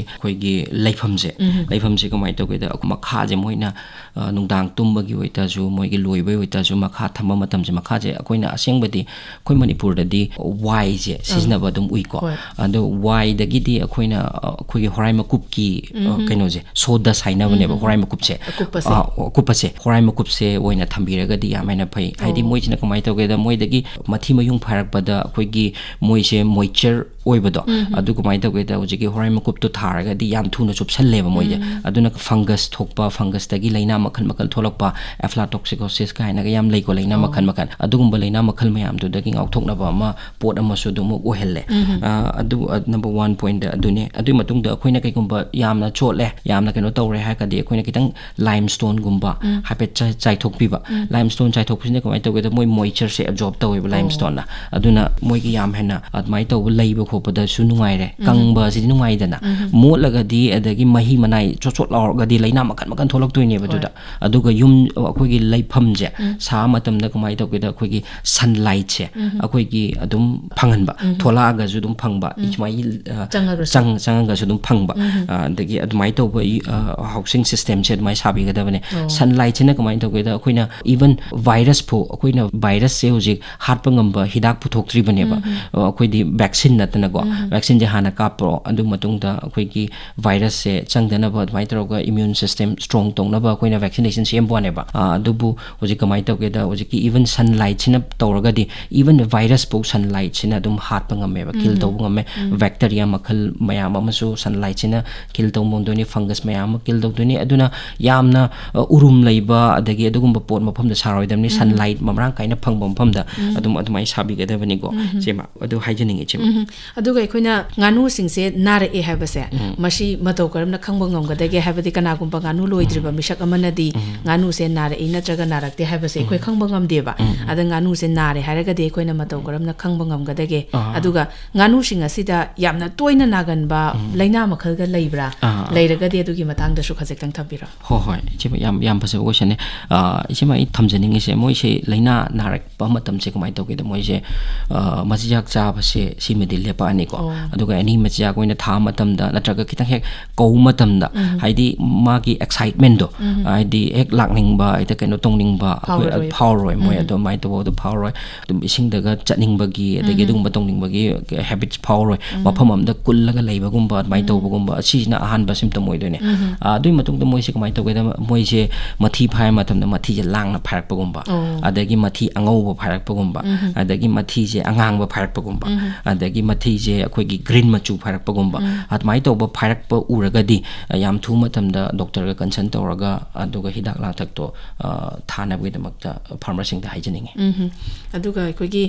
ꯑꯩꯈꯣꯏꯒꯤ ꯂꯩꯐꯝꯁꯦ, ꯎꯝ꯫ ꯂꯩꯐꯝꯁꯦ ꯀꯃꯥꯏꯅ ꯇꯧꯒꯦꯗ, ꯑꯩꯈꯣꯏ ꯃꯈꯥꯁꯦ ꯃꯣꯏꯅ, ꯑ, ꯅꯨꯡꯗꯥꯡ ꯇꯨꯝꯕꯒꯤ ꯑꯣꯏꯇꯥꯔꯁꯨ, ꯃꯣꯏꯒꯤ ꯂꯣꯏꯕꯒꯤ ꯑꯣꯏꯇꯥꯔꯁꯨ, ꯃꯈꯥ ꯊꯝꯕ ꯃꯇꯝꯁꯦ, ꯃꯈꯥꯁꯦ ꯑꯩꯈꯣꯏꯅ ꯑꯁꯦꯡꯕꯗꯤ ꯑꯩꯈꯣꯏ ꯃꯅꯤꯄꯨꯔꯗꯗꯤ ꯋꯥꯏꯁꯦ ꯑꯥ꯫ ꯁꯤꯖꯤꯟꯅꯕ ꯑꯗꯨꯝ ꯎꯏꯀꯣ꯫ ꯍꯣꯏ꯫ ꯑꯗꯣ ꯋꯥꯏꯗꯒꯤꯗꯤ ꯑꯩꯈꯣꯏꯅ, ꯑ, ꯑꯩꯈꯣꯏꯒꯤ ꯍꯣꯔꯥꯏ ꯃꯀꯨꯞꯀꯤ, ꯑ, ꯎꯝ꯫ ꯀꯩꯅꯣꯁꯦ, sawdust ꯍꯥꯏꯅꯕꯅꯦꯕ, ꯎꯝ꯫ ꯍꯣꯔꯥꯏ ꯃꯀꯨꯞꯁꯦ꯫ ꯑꯀꯨꯞꯄꯁꯦ꯫ ꯑ, ꯑꯀꯨꯞꯄꯁꯦ, ꯍꯣꯔꯥꯏ ꯃꯀꯨꯞꯁꯦ ꯑꯣꯏꯅ ꯊꯝꯕꯤꯔꯒꯗꯤ ꯌꯥꯝ ꯍꯦꯟꯅ ꯐꯩ꯫ ꯍꯥꯏꯗꯤ ꯑꯣ꯫ ꯃꯣꯏꯁꯤꯅ ꯀꯃꯥꯏꯅ ꯇꯧꯒꯦꯗ, ꯃꯣꯏꯗꯒꯤ ꯃꯊꯤ ꯃꯌꯨꯡ ꯐꯥꯏꯔꯛꯄꯗ ꯑꯩꯈꯣꯏꯒꯤ ꯃꯣꯏꯁꯦ moisture ꯑꯣꯏꯕꯗꯣ, ꯎꯝ꯫ ꯑꯗꯨ ꯀꯃꯥꯏꯅ ꯇꯧꯒꯦꯗ, ꯍꯧꯖꯤꯛꯀꯤ ꯍꯣꯔꯥꯏ ꯃꯀꯨꯞꯇꯣ ꯊꯥꯔꯒꯗꯤ ꯌꯥꯝ ꯊꯨꯅ ꯆꯨꯞꯁꯜꯂꯦꯕ ꯃꯣꯏꯁꯦ꯫ ꯎꯝ꯫ ꯑꯗꯨꯅ fungus ꯊꯣꯛꯄ, fungusꯇꯒꯤ ꯂꯥꯏꯅꯥ ꯃꯈꯜ ꯃꯈꯜ ꯊꯣꯛꯂꯛꯄ, aflatoxicosis ꯀꯥꯏꯅꯒ ꯌꯥꯝ ꯂꯩꯀꯣ, ꯂꯥꯏꯅꯥ ꯑꯣ꯫ ꯃꯈꯜ ꯃꯈꯜ꯫ ꯑꯗꯨꯒꯨꯝꯕ ꯂꯥꯏꯅꯥ ꯃꯈꯜ ꯃꯌꯥꯝꯗꯨꯗꯒꯤ ꯉꯥꯛꯊꯣꯛꯅꯕ ꯑꯃ ꯄꯣꯠ ꯑꯃꯁꯨ ꯑꯗꯨꯃꯛ ꯑꯣꯏꯍꯜꯂꯦ꯫ ꯎꯝ꯫ ꯑ, ꯑꯗꯨ, ꯑ, number one pointꯇ ꯑꯗꯨꯅꯦ꯫ ꯑꯗꯨꯒꯤ ꯃꯇꯨꯡꯗ ꯑꯩꯈꯣꯏꯅ ꯀꯩꯒꯨꯝꯕ ꯌꯥꯝꯅ ꯆꯣꯠꯂꯦ, ꯌꯥꯝꯅ ꯀꯩꯅꯣ ꯇꯧꯔꯦ ꯍꯥꯏꯔꯒꯗꯤ ꯑꯩꯈꯣꯏꯅ ꯈꯤꯇꯪ lime stoneꯒꯨꯝꯕ ꯎꯝ꯫ ꯍꯥꯏꯐꯦꯠ ꯆꯥꯏ-, ꯆꯥꯏꯊꯣꯛꯄꯤꯕ꯫ ꯎꯝ꯫ Lime stone ꯆꯥꯏꯊꯣꯛꯄꯁꯤꯅ ꯀꯃꯥꯏꯅ ꯇꯧꯒꯦꯗ, ꯃꯣꯏ moistureꯁꯦ absorb ꯇꯧꯋꯦꯕ ꯑꯣ꯫ Lime stoneꯅ꯫ ꯑꯗꯨꯅ ꯃꯣꯏꯒꯤ ꯌꯥꯝ ꯍꯦꯟꯅ ꯑꯗꯨꯃꯥꯏꯅ ꯇꯧꯕ ꯂꯩꯕ ꯈꯣꯠꯄꯗꯁꯨ ꯅꯨꯡꯉꯥꯏꯔꯦ꯫ ꯎꯝ꯫ ꯀꯪꯕ ꯑꯁꯤꯗꯤ ꯅꯨꯡꯉꯥꯏꯗꯅ꯫ ꯎꯝ꯫ ꯃꯣꯠꯂꯒꯗꯤ, ꯑꯗꯒꯤ ꯃꯍꯤ ꯃꯅꯥꯏ ꯆꯣꯠ ꯆꯣꯠ ꯂꯥꯎꯔꯒꯗꯤ ꯂꯥꯏꯅꯥ ꯃꯈꯜ ꯃꯈꯜ ꯊꯣꯛꯂꯛꯇꯣꯏꯅꯦꯕ ꯍꯣꯏ꯫ ꯑꯗꯨꯗ꯫ ꯑꯗꯨꯒ ꯌꯨꯝ, ꯑꯩꯈꯣꯏꯒꯤ ꯂꯩꯐꯝꯁꯦ ꯎꯝ꯫ ꯁꯥꯕ ꯃꯇꯝꯗ ꯀꯃꯥꯏꯅ ꯇꯧꯒꯦꯗ, ꯑꯩꯈꯣꯏꯒꯤ sunlightꯁꯦ ꯎꯝ꯫ ꯑꯩꯈꯣꯏꯒꯤ ꯑꯗꯨꯝ ꯐꯪꯍꯟꯕ, ꯎꯝ꯫ ꯊꯣꯛꯂꯛꯑꯒꯁꯨ ꯑꯗꯨꯝ ꯐꯪꯕ, ꯎꯝ꯫ ꯁꯨꯃꯥꯏꯅ, ꯑ, ꯆꯪꯉꯒꯁꯨ꯫ ꯆꯪ-, ꯆꯪꯉꯒꯁꯨ ꯑꯗꯨꯝ ꯐꯪꯕ꯫ ꯎꯝ꯫ ꯑ, ꯑꯗꯒꯤ ꯑꯗꯨꯃꯥꯏꯅ ꯇꯧꯕ, ꯑ, housing systemꯁꯦ ꯑꯗꯨꯃꯥꯏꯅ ꯁꯥꯕꯤꯒꯗꯕꯅꯦ꯫ ꯑꯣ꯫ Sunlightꯁꯤꯅ ꯀꯃꯥꯏꯅ ꯇꯧꯒꯦꯗ, ꯑꯩꯈꯣꯏꯅ even virus ꯐꯥꯎ, ꯑꯩꯈꯣꯏꯅ virusꯁꯦ ꯍꯧꯖꯤꯛ ꯍꯥꯠꯄ ꯉꯝꯕ ꯍꯤꯗꯥꯛ ꯄꯨꯊꯣꯛꯇ꯭ꯔꯤꯕꯅꯦꯕ꯫ ꯎꯝ꯫ ꯑ, ꯑꯩꯈꯣꯏꯗꯤ vaccine ꯅꯠꯇꯅꯀꯣ꯫ ꯎꯝ꯫ Vaccineꯁꯦ ꯍꯥꯟꯅ ꯀꯥꯞꯄꯣ, ꯑꯗꯨ ꯃꯇꯨꯡꯗ ꯑꯩꯈꯣꯏꯒꯤ virusꯁꯦ ꯆꯪꯗꯅꯕ ꯑꯗꯨꯃꯥꯏꯅ ꯇꯧꯔꯒ immune system strong ꯇꯧꯅꯕ ꯑꯩꯈꯣꯏꯅ vaccination ꯁꯦꯝꯕ ꯋꯥꯅꯦꯕ꯫ ꯑ, ꯑꯗꯨꯕꯨ ꯍꯧꯖꯤꯛ ꯀꯃꯥꯏꯅ ꯇꯧꯒꯦꯗ, ꯍꯧꯖꯤꯛꯀꯤ even sunlightꯁꯤꯅ ꯇꯧꯔꯒꯗꯤ, even virus ꯐꯥꯎ sunlightꯁꯤꯅ ꯑꯗꯨꯝ ꯍꯥꯠꯄ ꯉꯝꯃꯦꯕ, kill ꯎꯝ꯫ ꯇꯧꯕ ꯉꯝꯃꯦ꯫ ꯎꯝ꯫ Bacteria ꯃꯈꯜ ꯃꯌꯥꯝ ꯑꯃꯁꯨ sunlightꯁꯤꯅ kill ꯇꯧꯕ ꯉꯝꯗꯣꯏꯅꯤ, fungus ꯃꯌꯥꯝ ꯑꯃ kill ꯇꯧꯗꯣꯏꯅꯤ꯫ ꯑꯗꯨꯅ ꯌꯥꯝꯅ, ꯑ, ꯎꯔꯨꯝ ꯂꯩꯕ, ꯑꯗꯒꯤ ꯑꯗꯨꯒꯨꯝꯕ ꯄꯣꯠ ꯃꯐꯝꯗ ꯁꯥꯔꯣꯏꯗꯕꯅꯤ, ꯎꯝ꯫ Sunlight ꯃꯔꯥꯡ ꯀꯥꯏꯅ ꯐꯪꯕ ꯃꯐꯝꯗ ꯎꯝ꯫ ꯑꯗꯨꯝ ꯑꯗꯨꯃꯥꯏꯅ ꯁꯥꯕꯤꯒꯗꯕꯅꯤꯀꯣ, ꯎꯝ꯫ ꯏꯆꯦꯃ꯫ ꯑꯗꯨ ꯍꯥꯏꯖꯅꯤꯡꯉꯤ, ꯏꯆꯦꯃ꯫ ꯎꯝ꯫ ꯑꯗꯨꯒ ꯑꯩꯈꯣꯏꯅ ꯉꯥꯅꯨꯁꯤꯡꯁꯦ ꯅꯥꯔꯛꯑꯦ ꯍꯥꯏꯕꯁꯦ, ꯎꯝ꯫ ꯃꯁꯤ ꯃꯇꯧ ꯀꯔꯝꯅ ꯈꯪꯕ ꯉꯝꯒꯗꯒꯦ? ꯍꯥꯏꯕꯗꯤ ꯀꯅꯥꯒꯨꯝꯕ ꯉꯥꯅꯨ ꯂꯣꯏꯗ꯭ꯔꯤꯕ ꯎꯝ꯫ ꯃꯤꯁꯛ ꯑꯃꯅꯗꯤ ꯎꯝ꯫ ꯉꯥꯅꯨꯁꯦ ꯅꯥꯔꯛꯏ ꯅꯠꯇ꯭ꯔꯒ ꯅꯥꯔꯛꯇꯦ ꯍꯥꯏꯕꯁꯦ ꯑꯩꯈꯣꯏ ꯎꯝ꯫ ꯈꯪꯕ ꯉꯝꯗꯦꯕ꯫ ꯎꯝ, ꯎꯝ꯫ ꯑꯗ ꯉꯥꯅꯨꯁꯦ ꯅꯥꯔꯦ ꯍꯥꯏꯔꯒꯗꯤ ꯑꯩꯈꯣꯏꯅ ꯃꯇꯧ ꯀꯔꯝꯅ ꯈꯪꯕ ꯉꯝꯒꯗꯒꯦ? ꯑꯥ꯫ ꯑꯗꯨꯒ ꯉꯥꯅꯨꯁꯤꯡ ꯑꯁꯤꯗ ꯌꯥꯝꯅ ꯇꯣꯏꯅ ꯅꯥꯒꯟꯕ ꯎꯝ꯫ ꯂꯥꯏꯅꯥ ꯃꯈꯜꯒ ꯂꯩꯕ꯭ꯔꯥ? ꯑꯥ, ꯑꯥ꯫ ꯂꯩꯔꯒꯗꯤ ꯑꯗꯨꯒꯤ ꯃꯇꯥꯡꯗꯁꯨ ꯈꯖꯤꯛꯇꯪ ꯊꯝꯕꯤꯔꯣ꯫ ꯍꯣꯏ, ꯍꯣꯏ, ꯏꯆꯦꯃ, ꯌꯥꯝ, ꯌꯥꯝ ꯐꯖꯕ questionꯅꯦ꯫ ꯑꯥ, ꯏꯆꯦꯃ, ꯑꯩ ꯊꯝꯖꯅꯤꯡꯉꯤꯁꯦ, ꯃꯣꯏꯁꯦ ꯂꯥꯏꯅꯥ ꯅꯥꯔꯛꯄ ꯃꯇꯝꯁꯦ ꯀꯃꯥꯏꯅ ꯇꯧꯒꯦꯗ, ꯃꯣꯏꯁꯦ, ꯑ, ꯃꯆꯤꯟꯖꯥꯛ ꯆꯥꯕꯁꯦ ꯁꯤꯃꯗꯤ ꯂꯦꯞꯄꯛꯑꯅꯤꯀꯣ꯫ ꯑꯣ꯫ ꯑꯗꯨꯒ ꯑꯦꯅꯤ ꯃꯆꯤꯟꯖꯥꯛ ꯑꯣꯏꯅ ꯊꯥ ꯃꯇꯝꯗ ꯅꯠꯇ꯭ꯔꯒ ꯈꯤꯇꯪ ꯍꯦꯛ ꯀꯧꯕ ꯃꯇꯝꯗ, ꯎꯝ꯫ ꯍꯥꯏꯗꯤ ꯃꯥꯒꯤ ꯑꯦꯛꯁꯥꯏꯠꯃꯦꯟꯗꯣ, ꯎꯝ꯫ ꯍꯥꯏꯗꯤ ꯍꯦꯛ ꯂꯥꯛꯅꯤꯡꯕ, ꯍꯦꯛꯇ ꯀꯩꯅꯣ ꯇꯧꯅꯤꯡꯕ, ꯑꯩꯈꯣꯏ ꯐꯥꯎꯔꯔꯣꯏꯕ꯫ ꯐꯥꯎꯔꯔꯣꯏ ꯃꯣꯏ꯫ ꯎꯝ꯫ ꯑꯗꯨꯃꯥꯏꯅ ꯇꯧꯕꯗꯣ ꯐꯥꯎꯔꯔꯣꯏ꯫ ꯑꯗꯨꯝ ꯏꯁꯤꯡꯗꯒ ꯆꯠꯅꯤꯡꯕꯒꯤ, ꯑꯗꯒꯤ ꯎꯝ꯫ ꯑꯗꯨꯒꯨꯝꯕ ꯇꯧꯅꯤꯡꯕꯒꯤ ꯍꯦꯕꯤꯠꯁ ꯐꯥꯎꯔꯔꯣꯏ꯫ ꯎꯝ꯫ ꯃꯐꯝ ꯑꯃꯗ ꯀꯨꯜꯂꯒ ꯂꯩꯕꯒꯨꯝꯕ, ꯑꯗꯨꯃꯥꯏꯅ ꯎꯝ꯫ ꯇꯧꯕꯒꯨꯝꯕ, ꯑꯁꯤꯁꯤꯅ ꯑꯍꯥꯟꯕ ꯁꯤꯝꯇꯝ ꯑꯣꯏꯗꯣꯏꯅꯦ꯫ ꯎꯝ꯫ ꯑ, ꯑꯗꯨꯒꯤ ꯃꯇꯨꯡꯗ ꯃꯣꯏꯁꯦ ꯀꯃꯥꯏꯅ ꯇꯧꯒꯦꯗ, ꯃꯣꯏꯁꯦ ꯃꯊꯤ ꯐꯥꯏꯕ ꯃꯇꯝꯗ ꯃꯊꯤꯁꯦ ꯂꯥꯡꯅ ꯐꯥꯏꯔꯛꯄꯒꯨꯝꯕ, ꯑꯣ꯫ ꯑꯗꯒꯤ ꯃꯊꯤ ꯑꯉꯧꯕ ꯐꯥꯏꯔꯛꯄꯒꯨꯝꯕ, ꯎꯝ꯫ ꯑꯗꯒꯤ ꯃꯊꯤꯁꯦ ꯑꯉꯥꯡꯕ ꯐꯥꯏꯔꯛꯄꯒꯨꯝꯕ, ꯎꯝ꯫ ꯑꯗꯒꯤ ꯃꯊꯤꯁꯦ ꯑꯩꯈꯣꯏꯒꯤ ꯒ꯭ꯔꯤꯟ ꯃꯆꯨ ꯐꯥꯏꯔꯛꯄꯒꯨꯝꯕ, ꯎꯝ꯫ ꯑꯗꯨꯃꯥꯏꯅ ꯇꯧꯕ ꯐꯥꯏꯔꯛꯄ ꯎꯔꯒꯗꯤ, ꯑ, ꯌꯥꯝ ꯊꯨꯕ ꯃꯇꯝꯗ ꯗꯣꯛꯇꯔꯒ ꯀꯟꯁꯜ ꯇꯧꯔꯒ, ꯑꯗꯨꯒ ꯍꯤꯗꯥꯛ ꯂꯥꯡꯊꯛꯇꯣ, ꯑ, ꯊꯥꯅꯕꯒꯤꯗꯃꯛꯇ ꯐꯥꯔꯃꯔꯁꯤꯡꯗ ꯍꯥꯏꯖꯅꯤꯡꯉꯤ꯫ ꯎꯝ꯫ ꯑꯗꯨꯒ ꯑꯩꯈꯣꯏꯒꯤ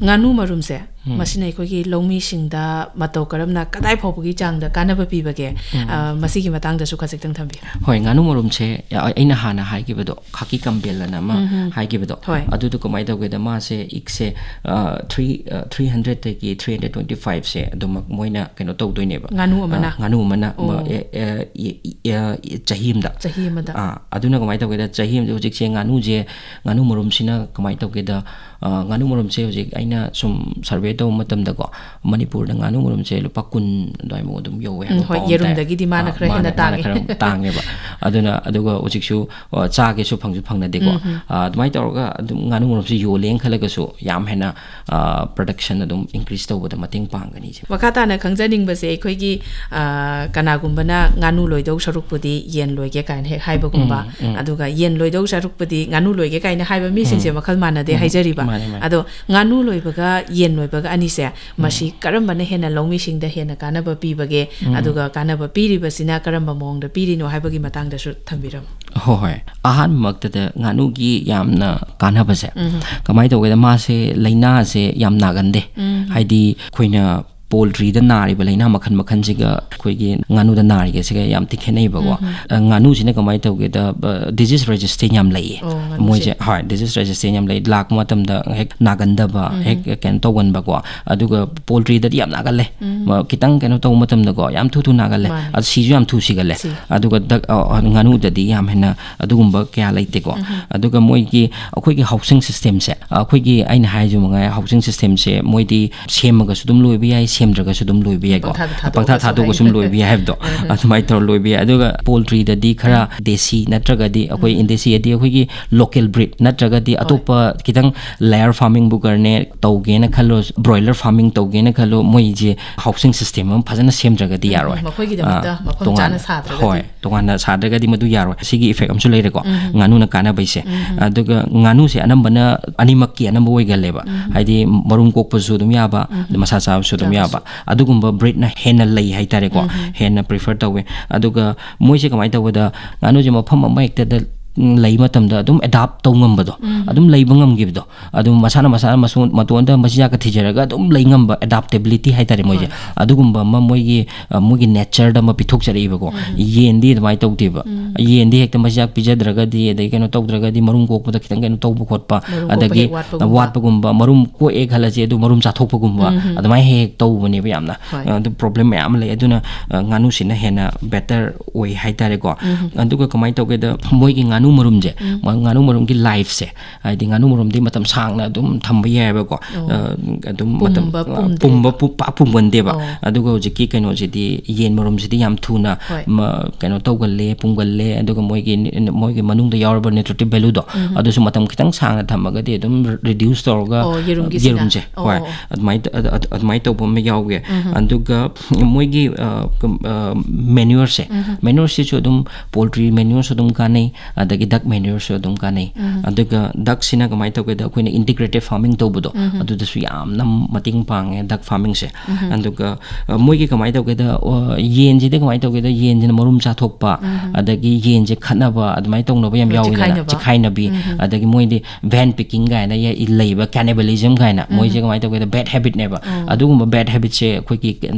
ꯉꯥꯅꯨ ꯃꯔꯨꯝꯁꯦ, ꯎꯝ꯫ ꯃꯁꯤꯅ ꯑꯩꯈꯣꯏꯒꯤ ꯂꯧꯃꯤꯁꯤꯡꯗ ꯃꯇꯧ ꯀꯔꯝꯅ, ꯀꯗꯥꯏ ꯐꯥꯎꯕꯒꯤ ꯆꯥꯡꯗ ꯀꯥꯟꯅꯕ ꯄꯤꯕꯒꯦ? ꯎꯝ꯫ ꯑ, ꯃꯁꯤꯒꯤ ꯃꯇꯥꯡꯗꯁꯨ ꯈꯖꯤꯛꯇꯪ ꯊꯝꯕꯤꯌꯨ꯫ ꯍꯣꯏ, ꯉꯥꯅꯨ ꯃꯔꯨꯝꯁꯦ, ꯑ, ꯑꯩꯅ ꯍꯥꯟꯅ ꯍꯥꯏꯈꯤꯕꯗꯣ, ꯈꯥꯀꯤ ꯀꯝꯕꯦꯜ ꯑꯅ ꯑꯃ ꯎꯝ, ꯎꯝ꯫ ꯍꯥꯏꯈꯤꯕꯗꯣ, ꯍꯣꯏ꯫ ꯑꯗꯨꯗꯣ ꯀꯃꯥꯏꯅ ꯇꯧꯒꯦꯗ, ꯃꯥꯁꯦ ꯏꯛꯁꯦ, ꯑ, three, ꯑ, three hundred ꯗꯒꯤ three hundred twenty five ꯁꯦ ꯑꯗꯨꯃꯛ ꯃꯣꯏꯅ ꯀꯩꯅꯣ ꯇꯧꯗꯣꯏꯅꯦꯕ꯫ ꯉꯥꯅꯨ ꯑꯃꯅ? ꯑ, ꯉꯥꯅꯨ ꯑꯃꯅ, ꯑꯣ꯫ ꯃ-, ꯑꯦ, ꯑꯦ, ꯏ-, ꯏ-, ꯑ, ꯆꯍꯤ ꯑꯃꯗ꯫ ꯆꯍꯤ ꯑꯃꯗ? ꯑꯥ, ꯑꯗꯨꯅ ꯀꯃꯥꯏꯅ ꯇꯧꯒꯦꯗ, ꯆꯍꯤ ꯑꯃꯗ ꯍꯧꯖꯤꯛꯁꯦ ꯉꯥꯅꯨꯁꯦ, ꯉꯥꯅꯨ ꯃꯔꯨꯝꯁꯤꯅ ꯀꯃꯥꯏꯅ ꯇꯧꯒꯦꯗ, ꯑ, ꯉꯥꯅꯨ ꯃꯔꯨꯝꯁꯦ ꯍꯧꯖꯤꯛ ꯑꯩꯅ ꯁꯨꯝ ꯁꯔꯚꯦ ꯇꯧꯕ ꯃꯇꯝꯗꯀꯣ, ꯃꯅꯤꯄꯨꯔꯗ ꯉꯥꯅꯨ ꯃꯔꯨꯝꯁꯦ ꯂꯨꯄꯥ ꯀꯨꯟ ꯑꯗꯨꯋꯥꯏꯃꯨꯛ ꯑꯗꯨꯝ ꯌꯧꯋꯦ ꯎꯝ, ꯍꯥꯏꯕ ꯍꯣꯏ, ꯄꯥꯎ ꯑꯃ ꯇꯥꯏ꯫ ꯌꯦꯔꯨꯝꯗꯒꯤꯗꯤ ꯃꯥꯅ ꯑꯥ, ꯈꯔ ꯍꯦꯟꯅ ꯃꯥꯅ, ꯃꯥꯅ ꯇꯥꯡꯉꯦ꯫ ꯈꯔ ꯇꯥꯡꯉꯦꯕ꯫ ꯑꯗꯨꯅ, ꯑꯗꯨꯒ ꯍꯧꯖꯤꯛꯁꯨ, ꯑ, ꯆꯥꯒꯦꯁꯨ ꯐꯪꯁꯨ ꯐꯪꯅꯗꯦꯀꯣ꯫ ꯎꯝ, ꯎꯝ꯫ ꯑ, ꯑꯗꯨꯃꯥꯏꯅ ꯇꯧꯔꯒ ꯑꯗꯨꯝ ꯉꯥꯅꯨ ꯃꯔꯨꯝꯁꯦ ꯌꯣꯜꯂꯦꯅ ꯈꯜꯂꯒꯁꯨ ꯌꯥꯝ ꯍꯦꯟꯅ, ꯑ, ꯄ꯭ꯔꯗꯛꯁꯟ ꯑꯗꯨꯝ ꯏꯟꯀ꯭ꯔꯤꯁ ꯇꯧꯕꯗ ꯃꯇꯦꯡ ꯄꯥꯡꯒꯅꯤ ꯁꯦ꯫ ꯃꯈꯥ ꯇꯥꯅ ꯈꯪꯖꯅꯤꯡꯕꯁꯦ, ꯑꯩꯈꯣꯏꯒꯤ, ꯑ, ꯀꯅꯥꯒꯨꯝꯕꯅ ꯉꯥꯅꯨ ꯂꯣꯏꯗꯧ ꯁꯔꯨꯛꯄꯨꯗꯤ ꯌꯦꯟ ꯂꯣꯏꯒꯦ ꯀꯥꯏꯅ ꯍꯦꯛ ꯍꯥꯏꯕꯒꯨꯝꯕ, ꯎꯝ, ꯎꯝ꯫ ꯑꯗꯨꯒ ꯌꯦꯟ ꯂꯣꯏꯗꯧ ꯁꯔꯨꯛꯄꯨꯗꯤ ꯉꯥꯅꯨ ꯂꯣꯏꯒꯦ ꯀꯥꯏꯅ ꯍꯥꯏꯕ ꯃꯤꯁꯤꯡꯁꯦ ꯎꯝ꯫ ꯃꯈꯜ ꯃꯥꯟꯅꯗꯦ ꯎꯝ꯫ ꯍꯥꯏꯖꯔꯤꯕ꯫ ꯃꯥꯅꯦ, ꯃꯥꯅꯦ꯫ ꯑꯗꯣ ꯉꯥꯅꯨ ꯂꯣꯏꯕꯒ ꯌꯦꯟ ꯂꯣꯏꯕꯒ ꯑꯅꯤꯁꯦ, ꯎꯝ꯫ ꯃꯁꯤ ꯀꯔꯝꯕꯅ ꯍꯦꯟꯅ ꯂꯧꯃꯤꯁꯤꯡꯗ ꯍꯦꯟꯅ ꯀꯥꯟꯅꯕ ꯄꯤꯕꯒꯦ? ꯎꯝ꯫ ꯑꯗꯨꯒ ꯀꯥꯟꯅꯕ ꯄꯤꯔꯤꯕꯁꯤꯅ ꯀꯔꯝꯕ ꯃꯑꯣꯡꯗ ꯄꯤꯔꯤꯅꯣ ꯍꯥꯏꯕꯒꯤ ꯃꯇꯥꯡꯗꯁꯨ ꯊꯝꯕꯤꯔꯝꯃꯨ꯫ ꯍꯣꯏ, ꯍꯣꯏ꯫ ꯑꯍꯥꯟꯕꯃꯛꯇꯗ ꯉꯥꯅꯨꯒꯤ ꯌꯥꯝꯅ ꯀꯥꯟꯅꯕꯁꯦ, ꯎꯝ꯫ ꯀꯃꯥꯏꯅ ꯇꯧꯒꯦꯗ, ꯃꯥꯁꯦ ꯂꯥꯏꯅꯥꯁꯦ ꯌꯥꯝ ꯅꯥꯒꯟꯗꯦ꯫ ꯎꯝ꯫ ꯍꯥꯏꯗꯤ ꯑꯩꯈꯣꯏꯅ ꯄꯣꯜꯇ꯭ꯔꯤꯗ ꯅꯥꯔꯤꯕ ꯂꯥꯏꯅꯥ ꯃꯈꯜ ꯃꯈꯜꯁꯤꯒ ꯑꯩꯈꯣꯏꯒꯤ ꯉꯥꯅꯨꯗ ꯅꯥꯔꯤꯕꯁꯤꯒ ꯌꯥꯝ ꯊꯤ ꯈꯦꯠꯅꯩꯕꯀꯣ꯫ ꯑ, ꯉꯥꯅꯨꯁꯤꯅ ꯀꯃꯥꯏꯅ ꯇꯧꯒꯦꯗ, ꯗꯤꯖꯤꯁ ꯔꯦꯖꯤꯁꯇꯦꯟ ꯌꯥꯝ ꯂꯩꯌꯦ꯫ ꯑꯣ, ꯉꯥꯅꯨꯁꯦ꯫ ꯃꯣꯏꯁꯦ, ꯍꯣꯏ, ꯗꯤꯖꯤꯁ ꯔꯦꯖꯤꯁꯇꯦꯟ ꯌꯥꯝ ꯂꯩ꯫ ꯂꯥꯛꯄ ꯃꯇꯝꯗ ꯍꯦꯛ ꯅꯥꯒꯟꯗꯕ, ꯍꯦꯛ ꯀꯩꯅꯣ ꯇꯧꯒꯟꯕꯀꯣ꯫ ꯑꯗꯨꯒ ꯄꯣꯜꯇ꯭ꯔꯤꯗꯗꯤ ꯌꯥꯝ ꯅꯥꯒꯜꯂꯦ꯫ ꯃ-, ꯈꯤꯇꯪ ꯀꯩꯅꯣ ꯇꯧꯕ ꯃꯇꯝꯗꯀꯣ, ꯌꯥꯝ ꯊꯨ ꯊꯨ ꯅꯥꯒꯜꯂꯦ꯫ ꯃꯥꯅꯦ꯫ ꯑꯗꯨ ꯁꯤꯁꯨ ꯌꯥꯝ ꯊꯨ ꯁꯤꯒꯜꯂꯦ꯫ ꯁꯤ꯫ ꯑꯗꯨꯒ ꯗꯛ-, ꯑ, ꯑ, ꯉꯥꯅꯨꯗꯗꯤ ꯌꯥꯝ ꯍꯦꯟꯅ ꯑꯗꯨꯒꯨꯝꯕ ꯀꯌꯥ ꯂꯩꯇꯦꯀꯣ꯫ ꯑꯗꯨꯒ ꯃꯣꯏꯒꯤ, ꯑꯩꯈꯣꯏꯒꯤ ꯍꯥꯎꯁꯤꯡ ꯁꯤꯁꯇꯦꯝꯁꯦ, ꯑꯩꯈꯣꯏꯒꯤ, ꯑꯩꯅ ꯍꯥꯏꯔꯤꯁꯨ ꯃꯉꯥꯏ, ꯍꯥꯎꯁꯤꯡ ꯁꯤꯁꯇꯦꯝꯁꯦ ꯃꯣꯏꯗꯤ ꯁꯦꯝꯃꯒꯁꯨ ꯑꯗꯨꯝ ꯂꯣꯏꯕ ꯌꯥꯏ, ꯁꯦꯝꯗ꯭ꯔꯒꯁꯨ ꯑꯗꯨꯝ ꯂꯣꯏꯕ ꯌꯥꯏꯀꯣ꯫ ꯄꯪꯊꯥꯗ ꯊꯥꯗꯣꯛꯑꯒꯁꯨ ꯄꯪꯊꯥ ꯊꯥꯗꯣꯛꯑꯒꯁꯨ ꯑꯗꯨꯝ ꯍꯥꯏ꯫ ꯂꯣꯏꯕ ꯌꯥꯏ ꯍꯥꯏꯕꯗꯣ꯫ ꯑꯗꯨꯃꯥꯏꯅ ꯇꯧꯔ ꯂꯣꯏꯕ ꯌꯥꯏ꯫ ꯑꯗꯨꯒ ꯄꯣꯜꯇ꯭ꯔꯤꯗꯗꯤ ꯈꯔ ꯗꯦꯁꯤ ꯅꯠꯇ꯭ꯔꯒꯗꯤ, ꯑꯩꯈꯣꯏ ꯏꯟꯗꯦꯁꯤ ꯍꯥꯏꯗꯤ ꯑꯩꯈꯣꯏꯒꯤ ꯂꯣꯀꯦꯜ ꯕ꯭ꯔꯤꯠ ꯅꯠꯇ꯭ꯔꯒꯗꯤ ꯑꯇꯣꯞꯄ ꯈꯤꯇꯪ ꯂꯦꯌꯔ ꯐꯥꯔꯃꯤꯡꯕꯨ ꯀꯔꯅꯦ ꯇꯧꯒꯦꯅ ꯈꯜꯂꯣ, ꯕ꯭ꯔꯣꯏꯂꯔ ꯐꯥꯔꯃꯤꯡ ꯇꯧꯒꯦꯅ ꯈꯜꯂꯣ, ꯃꯣꯏꯁꯦ ꯍꯥꯎꯁꯤꯡ ꯁꯤꯁꯇꯦꯝ ꯑꯃ ꯐꯖꯅ ꯁꯦꯝꯗ꯭ꯔꯒꯗꯤ ꯌꯥꯔꯣꯏ꯫ ꯃꯈꯣꯏꯒꯤꯗꯃꯛꯇ ꯑꯥ, ꯃꯐꯝ ꯇꯣꯉꯥꯟꯅ, ꯆꯥꯅ ꯁꯥꯗ꯭ꯔꯒꯗꯤ꯫ ꯍꯣꯏ, ꯇꯣꯉꯥꯟꯅ ꯁꯥꯗ꯭ꯔꯒꯗꯤ ꯃꯗꯨ ꯌꯥꯔꯣꯏ꯫ ꯁꯤꯒꯤ ꯏꯐꯦꯛ ꯑꯃꯁꯨ ꯂꯩꯔꯦꯀꯣ, ꯉꯥꯅꯨꯅ ꯀꯥꯟꯅꯕꯩꯁꯦ꯫ ꯑꯗꯨꯒ ꯉꯥꯅꯨꯁꯦ ꯑꯅꯝꯕꯅ ꯑꯅꯤꯃꯛꯀꯤ ꯑꯅꯝꯕ ꯑꯣꯏꯒꯜꯂꯦꯕ꯫ ꯍꯥꯏꯗꯤ ꯃꯔꯨꯝ ꯀꯣꯛꯄꯁꯨ ꯑꯗꯨꯝ ꯌꯥꯕ, ꯑꯗꯩ ꯃꯁꯥ ꯆꯥꯕꯁꯨ ꯑꯗꯨꯝ ꯌꯥꯕ꯫ ꯑꯗꯨꯒꯨꯝꯕ ꯕ꯭ꯔꯤꯠꯅ ꯍꯦꯟꯅ ꯂꯩ ꯍꯥꯏꯇꯥꯔꯦꯀꯣ, ꯍꯦꯟꯅ ꯄ꯭ꯔꯤꯐꯔ ꯇꯧꯋꯦ꯫ ꯑꯗꯨꯒ ꯃꯣꯏꯁꯦ ꯀꯃꯥꯏꯅ ꯇꯧꯕꯗ, ꯉꯥꯅꯨꯁꯦ ꯃꯐꯝ ꯑꯃ ꯍꯦꯛꯇꯗ ꯂꯩ ꯃꯇꯝꯗ ꯑꯗꯨꯝ ꯑꯦꯗꯥꯞ ꯇꯧ ꯉꯝꯕꯗꯣ, ꯑꯗꯨꯝ ꯂꯩꯕ ꯉꯝꯈꯤꯕꯗꯣ, ꯑꯗꯨꯝ ꯃꯁꯥꯅ, ꯃꯁꯥꯅ ꯃꯁꯨ-, ꯃꯇꯣꯟꯗ ꯃꯆꯤꯟꯖꯥꯛꯀ ꯊꯤꯖꯔꯒ ꯑꯗꯨꯝ ꯂꯩ ꯉꯝꯕ, ꯑꯦꯗꯥꯞꯇꯦꯕꯤꯂꯤꯇꯤ ꯍꯥꯏꯇꯥꯔꯦ ꯃꯣꯏꯁꯦ꯫ ꯑꯗꯨꯒꯨꯝꯕ ꯑꯃ ꯃꯣꯏꯒꯤ, ꯑ, ꯃꯣꯏꯒꯤ ꯅꯦꯆꯔꯗ ꯑꯃ ꯄꯤꯊꯣꯛꯆꯔꯛꯏꯕꯀꯣ꯫ ꯌꯦꯟꯗꯤ ꯑꯗꯨꯃꯥꯏꯅ ꯇꯧꯗꯦꯕ꯫ ꯌꯦꯟꯗꯤ ꯍꯦꯛꯇ ꯃꯆꯤꯟꯖꯥꯛ ꯄꯤꯖꯗ꯭ꯔꯒꯗꯤ, ꯑꯗꯩ ꯀꯩꯅꯣ ꯇꯧꯗ꯭ꯔꯒꯗꯤ, ꯃꯔꯨꯝ ꯀꯣꯛꯄꯗ ꯈꯤꯇꯪ ꯀꯩꯅꯣ ꯇꯧꯕ ꯈꯣꯠꯄ, ꯃꯔꯨꯝ ꯀꯣꯛꯄ ꯑꯗꯒꯤ ꯍꯦꯛ ꯋꯥꯠꯄꯒꯨꯝꯕ꯫ ꯋꯥꯠꯄꯒꯨꯝꯕ, ꯃꯔꯨꯝ ꯀꯣꯛꯑꯦ ꯈꯜꯂꯁꯦ, ꯑꯗꯨ ꯃꯔꯨꯝ ꯆꯥꯊꯣꯛꯄꯒꯨꯝꯕ, ꯑꯗꯨꯃꯥꯏꯅ ꯍꯦꯛ ꯍꯦꯛ ꯇꯧꯕꯅꯦꯕ ꯌꯥꯝꯅ꯫ ꯍꯣꯏ꯫ ꯑꯗꯨ ꯄ꯭ꯔꯣꯕ꯭ꯂꯦꯝ ꯃꯌꯥꯝ ꯑꯃ ꯂꯩ꯫ ꯑꯗꯨꯅ, ꯑ, ꯉꯥꯅꯨꯁꯤꯅ ꯍꯦꯟꯅ ꯕꯦꯇꯔ ꯑꯣꯏ ꯍꯥꯏꯇꯥꯔꯦꯀꯣ꯫ ꯑꯗꯨꯒ ꯀꯃꯥꯏꯅ ꯇꯧꯒꯦꯗ, ꯃꯣꯏꯒꯤ ꯉꯥꯅꯨ ꯃꯔꯨꯝꯁꯦ, ꯃ-, ꯉꯥꯅꯨ ꯃꯔꯨꯝꯒꯤ ꯂꯥꯏꯐꯁꯦ, ꯍꯥꯏꯗꯤ ꯉꯥꯅꯨ ꯃꯔꯨꯝꯗꯤ ꯃꯇꯝ ꯁꯥꯡꯅ ꯑꯗꯨꯝ ꯊꯝꯕ ꯌꯥꯏꯑꯕꯀꯣ꯫ ꯑ, ꯑꯗꯨꯝ ꯃꯇꯝ, ꯄꯨꯝꯕ, ꯑ, ꯄꯨꯝꯗꯦ꯫ ꯄꯨꯝꯕ ꯄꯨ-, ꯄꯥꯛ ꯄꯨꯝꯒꯟꯗꯦꯕ꯫ ꯑꯣ꯫ ꯑꯗꯨꯒ ꯍꯧꯖꯤꯛꯀꯤ ꯀꯩꯅꯣꯁꯤꯗꯤ, ꯌꯦꯟ ꯃꯔꯨꯝꯁꯤꯗꯤ ꯌꯥꯝ ꯊꯨꯅ ꯍꯣꯏ꯫ ꯃ-, ꯀꯩꯅꯣ ꯇꯧꯒꯜꯂꯦ, ꯄꯨꯝꯒꯜꯂꯦ, ꯑꯗꯨꯒ ꯃꯣꯏꯒꯤ ꯅꯤ-, ꯃꯣꯏꯒꯤ ꯃꯅꯨꯡꯗ ꯌꯥꯎꯔꯕ ꯅ꯭ꯌꯨꯇ꯭ꯔꯤꯇꯤꯚ ꯚꯦꯂꯨꯗꯣ, ꯑꯗꯨꯁꯨ ꯃꯇꯝ ꯈꯤꯇꯪ ꯁꯥꯡꯅ ꯊꯝꯃꯒꯗꯤ ꯑꯗꯨꯝ ꯔꯤꯗ꯭ꯌꯨꯁ ꯇꯧꯔꯒ, ꯑꯣ, ꯌꯦꯔꯨꯝꯒꯤꯁꯤꯅ? ꯌꯦꯔꯨꯝꯁꯦ, ꯑꯣ, ꯍꯣꯏ, ꯑꯣ, ꯑꯣ꯫ ꯑꯗꯨꯃꯥꯏꯅ ꯇ-, ꯑꯗ-, ꯑꯗ-, ꯑꯗꯨꯃꯥꯏꯅ ꯇꯧꯕ ꯑꯃ ꯌꯥꯎꯒꯦ꯫ ꯑꯗꯨꯒ ꯃꯣꯏꯒꯤ, ꯑ, ꯀꯝ-, ꯑ, ꯃꯦꯅ꯭ꯌꯨꯔꯁꯦ, ꯃꯦꯅ꯭ꯌꯨꯔꯁꯤꯁꯨ ꯑꯗꯨꯝ, ꯄꯣꯜꯇ꯭ꯔꯤ ꯃꯦꯅ꯭ꯌꯨꯔꯁꯨ ꯑꯗꯨꯝ ꯀꯥꯟꯅꯩ, ꯑꯗꯒꯤ ꯑꯗꯒꯤ duck manureꯁꯨ ꯑꯗꯨꯝ ꯀꯥꯟꯅꯩ꯫ ꯑꯗꯨꯒ duckꯁꯤꯅ ꯀꯃꯥꯏꯅ ꯇꯧꯒꯦꯗ, ꯑꯩꯈꯣꯏꯅ integrated farming ꯇꯧꯕꯗꯣ, ꯑꯗꯨꯗꯁꯨ ꯌꯥꯝꯅ ꯃꯇꯦꯡ ꯄꯥꯡꯉꯦ duck farmingꯁꯦ꯫ ꯑꯗꯨꯒ ꯑ, ꯃꯣꯏꯒꯤ ꯀꯃꯥꯏꯅ ꯇꯧꯒꯦꯗ, ꯑ, ꯌꯦꯟꯁꯤꯗꯤ ꯀꯃꯥꯏꯅ ꯇꯧꯒꯦꯗ, ꯌꯦꯟꯁꯤꯅ ꯃꯔꯨꯝ ꯆꯥꯊꯣꯛꯄ, ꯑꯗꯒꯤ ꯌꯦꯟꯁꯦ ꯈꯠꯅꯕ, ꯑꯗꯨꯃꯥꯏꯅ ꯇꯧꯅꯕ ꯌꯥꯝ ꯍꯣꯏ, ꯌꯥꯎꯋꯤꯗꯅ, ꯆꯤꯈꯥꯏꯅꯕ꯫ ꯆꯤꯈꯥꯏꯅꯕꯤ, ꯑꯗꯒꯤ ꯃꯣꯏꯗꯤ vent pecking ꯀꯥꯏꯅ ꯌ-, ꯂꯩꯕ, cannibalism ꯀꯥꯏꯅ, ꯃꯣꯏꯁꯦ ꯀꯃꯥꯏꯅ ꯇꯧꯒꯦꯗ, bad habitꯅꯦꯕ꯫ ꯑꯗꯨꯒꯨꯝꯕ bad habitꯁꯦ ꯑꯩꯈꯣꯏꯒꯤ,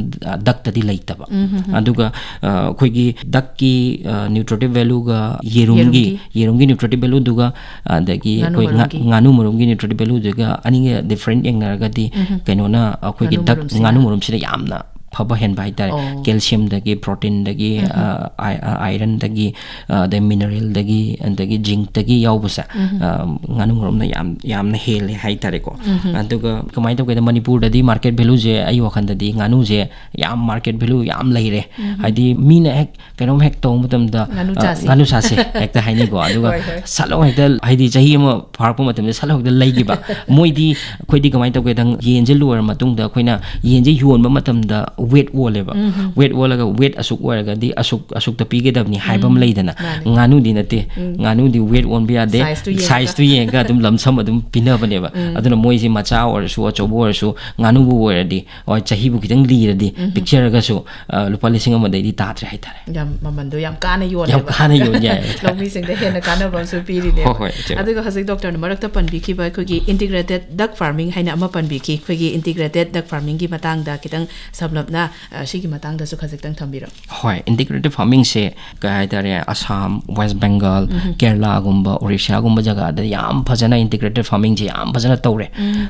ꯑ, duckꯇꯗꯤ ꯂꯩꯇꯕ꯫ ꯑꯗꯨꯒ, ꯑ, ꯑꯩꯈꯣꯏꯒꯤ duckꯀꯤ, ꯑ, nutritive valueꯒ ꯌꯦꯔꯨꯝꯒꯤ, ꯌꯦꯔꯨꯝꯒꯤ꯫ ꯌꯦꯔꯨꯝꯒꯤ nutritive valueꯗꯨꯒ, ꯑꯗꯒꯤ ꯉꯥꯅꯨ ꯑꯩꯈꯣꯏ ꯉꯥ-, ꯃꯔꯨꯝꯒꯤ꯫ ꯉꯥꯅꯨ ꯃꯔꯨꯝꯒꯤ nutritive valueꯗꯨꯒ ꯑꯅꯤꯒ different ꯌꯦꯡꯅꯔꯒꯗꯤ, ꯀꯩꯅꯣꯅ ꯑꯩꯈꯣꯏꯒꯤ ꯉꯥꯅꯨ duck, ꯃꯔꯨꯝꯁꯤꯅ꯫ ꯉꯥꯅꯨ ꯃꯔꯨꯝꯁꯤꯅ ꯌꯥꯝꯅ ꯐꯕ ꯍꯦꯟꯕ ꯍꯥꯏꯇꯥꯔꯦ꯫ ꯑꯣ꯫ Calciumꯗꯒꯤ, proteinꯗꯒꯤ, ꯑ, ꯑꯥꯏ-, ꯑ, ironꯗꯒꯤ, ꯑ, ꯑꯗꯩ mineralꯗꯒꯤ, ꯑꯗꯒꯤ zincꯇꯒꯤ ꯌꯥꯎꯕꯁꯦ, ꯑ, ꯉꯥꯅꯨ ꯃꯔꯨꯝꯅ ꯌꯥꯝ, ꯌꯥꯝꯅ ꯍꯦꯜꯂꯦ ꯍꯥꯏꯇꯥꯔꯦꯀꯣ꯫ ꯑꯗꯨꯒ ꯀꯃꯥꯏꯅ ꯇꯧꯒꯦꯗ, ꯃꯅꯤꯄꯨꯔꯗꯗꯤ market valueꯁꯦ, ꯑꯩ ꯋꯥꯈꯜꯗꯗꯤ ꯉꯥꯅꯨꯁꯦ ꯌꯥꯝ market value ꯌꯥꯝ ꯂꯩꯔꯦ꯫ ꯍꯥꯏꯗꯤ ꯃꯤꯅ ꯍꯦꯛ ꯀꯩꯅꯣꯝ ꯍꯦꯛ ꯇꯧꯕ ꯃꯇꯝꯗ, "ꯉꯥꯅꯨ ꯑ, ꯆꯥꯁꯤ꯫ ꯉꯥꯅꯨ ꯆꯥꯁꯤ" ꯍꯦꯛꯇ ꯍꯥꯏꯅꯩꯀꯣ꯫ ꯑꯗꯨꯒ ꯍꯣꯏ, ꯍꯣꯏ꯫ ꯁꯠ ꯂꯥꯎ ꯍꯦꯛꯇ, ꯍꯥꯏꯗꯤ ꯆꯍꯤ ꯑꯃ ꯐꯥꯔꯛꯄ ꯃꯇꯝꯗ ꯁꯠ ꯂꯥꯎ ꯍꯦꯛꯇ ꯂꯩꯈꯤꯕ꯫ ꯃꯣꯏꯗꯤ, ꯑꯩꯈꯣꯏꯗꯤ ꯀꯃꯥꯏꯅ ꯇꯧꯒꯦꯗ, ꯌꯦꯟꯁꯦ ꯂꯣꯏꯔ ꯃꯇꯨꯡꯗ ꯑꯩꯈꯣꯏꯅ ꯌꯦꯟꯁꯦ ꯌꯣꯟꯕ ꯃꯇꯝꯗ weight ꯑꯣꯜꯂꯦꯕ꯫ Weight ꯑꯣꯜꯂꯒ weight ꯑꯁꯨꯛ ꯑꯣꯏꯔꯒꯗꯤ ꯑꯁꯨꯛ, ꯑꯁꯨꯛꯇ ꯄꯤꯒꯗꯕꯅꯤ ꯍꯥꯏꯕ ꯑꯃ ꯂꯩꯗꯅ꯫ ꯃꯥꯅꯦ꯫ ꯉꯥꯅꯨꯗꯤ ꯅꯠꯇꯦ꯫ ꯉꯥꯅꯨꯗꯤ weight ꯑꯣꯟꯕ ꯌꯥꯗꯦ꯫ Sizeꯇꯨ ꯌꯦꯡꯉꯒ꯫ Sizeꯇꯨ ꯌꯦꯡꯉꯒ ꯑꯗꯨꯝ lump sum ꯑꯗꯨꯝ ꯄꯤꯅꯕꯅꯦꯕ꯫ ꯑꯗꯨꯅ ꯃꯣꯏꯁꯦ ꯃꯆꯥ ꯑꯣꯏꯔꯁꯨ, ꯑꯆꯧꯕ ꯑꯣꯏꯔꯁꯨ, ꯉꯥꯅꯨꯕꯨ ꯑꯣꯏꯔꯗꯤ, ꯍꯣꯏ, ꯆꯍꯤꯕꯨ ꯈꯤꯇꯪ ꯂꯤꯔꯗꯤ, ꯄꯤꯛꯆꯔꯒꯁꯨ, ꯑ, ꯂꯨꯄꯥ ꯂꯤꯁꯤꯡ ꯑꯃꯗꯩꯗꯤ ꯇꯥꯗ꯭ꯔꯦ ꯍꯥꯏꯇꯥꯔꯦ꯫ ꯌꯥꯝ ꯃꯃꯟꯗꯣ ꯌꯥꯝ ꯀꯥꯟꯅ ꯌꯣꯜꯂꯦꯕ꯫ ꯌꯥꯝ ꯀꯥꯟꯅ ꯌꯣꯟ ꯌꯥꯏ ꯍꯥꯏꯇꯥꯔꯦ꯫ ꯂꯧꯃꯤꯁꯤꯡꯗ ꯍꯦꯟꯅ ꯀꯥꯟꯅꯕ ꯑꯃꯁꯨ ꯄꯤꯔꯤꯅꯦꯕ꯫ ꯍꯣꯏ, ꯍꯣꯏ, ꯏꯆꯦ꯫ ꯑꯗꯨꯒ ꯍꯧꯖꯤꯛ doctorꯅ ꯃꯔꯛꯇ ꯄꯟꯕꯤꯈꯤꯕ ꯑꯩꯈꯣꯏꯒꯤ integrated duck farming ꯍꯥꯏꯅ ꯑꯃ ꯄꯟꯕꯤꯈꯤ꯫ ꯑꯩꯈꯣꯏꯒꯤ integrated duck farmingꯒꯤ ꯃꯇꯥꯡꯗ ꯈꯤꯇꯪ ꯁꯝꯂꯞꯅ, ꯑ, ꯁꯤꯒꯤ ꯃꯇꯥꯡꯗꯁꯨ ꯈꯖꯤꯛꯇꯪ ꯊꯝꯕꯤꯔꯝꯃꯨ꯫ ꯍꯣꯏ, integrated farmingꯁꯦ ꯀꯩ ꯍꯥꯏꯇꯥꯔꯦ, ꯑꯁꯥꯝ, ꯋꯦꯁ ꯕꯦꯡꯒꯜ, ꯀꯦꯔꯂꯥꯒꯨꯝꯕ, ꯑꯣꯔꯤꯁꯥꯒꯨꯝꯕ ꯖꯒꯥꯗ ꯌꯥꯝ ꯐꯖꯅ integrated farmingꯁꯦ ꯌꯥꯝ ꯐꯖꯅ ꯇꯧꯔꯦ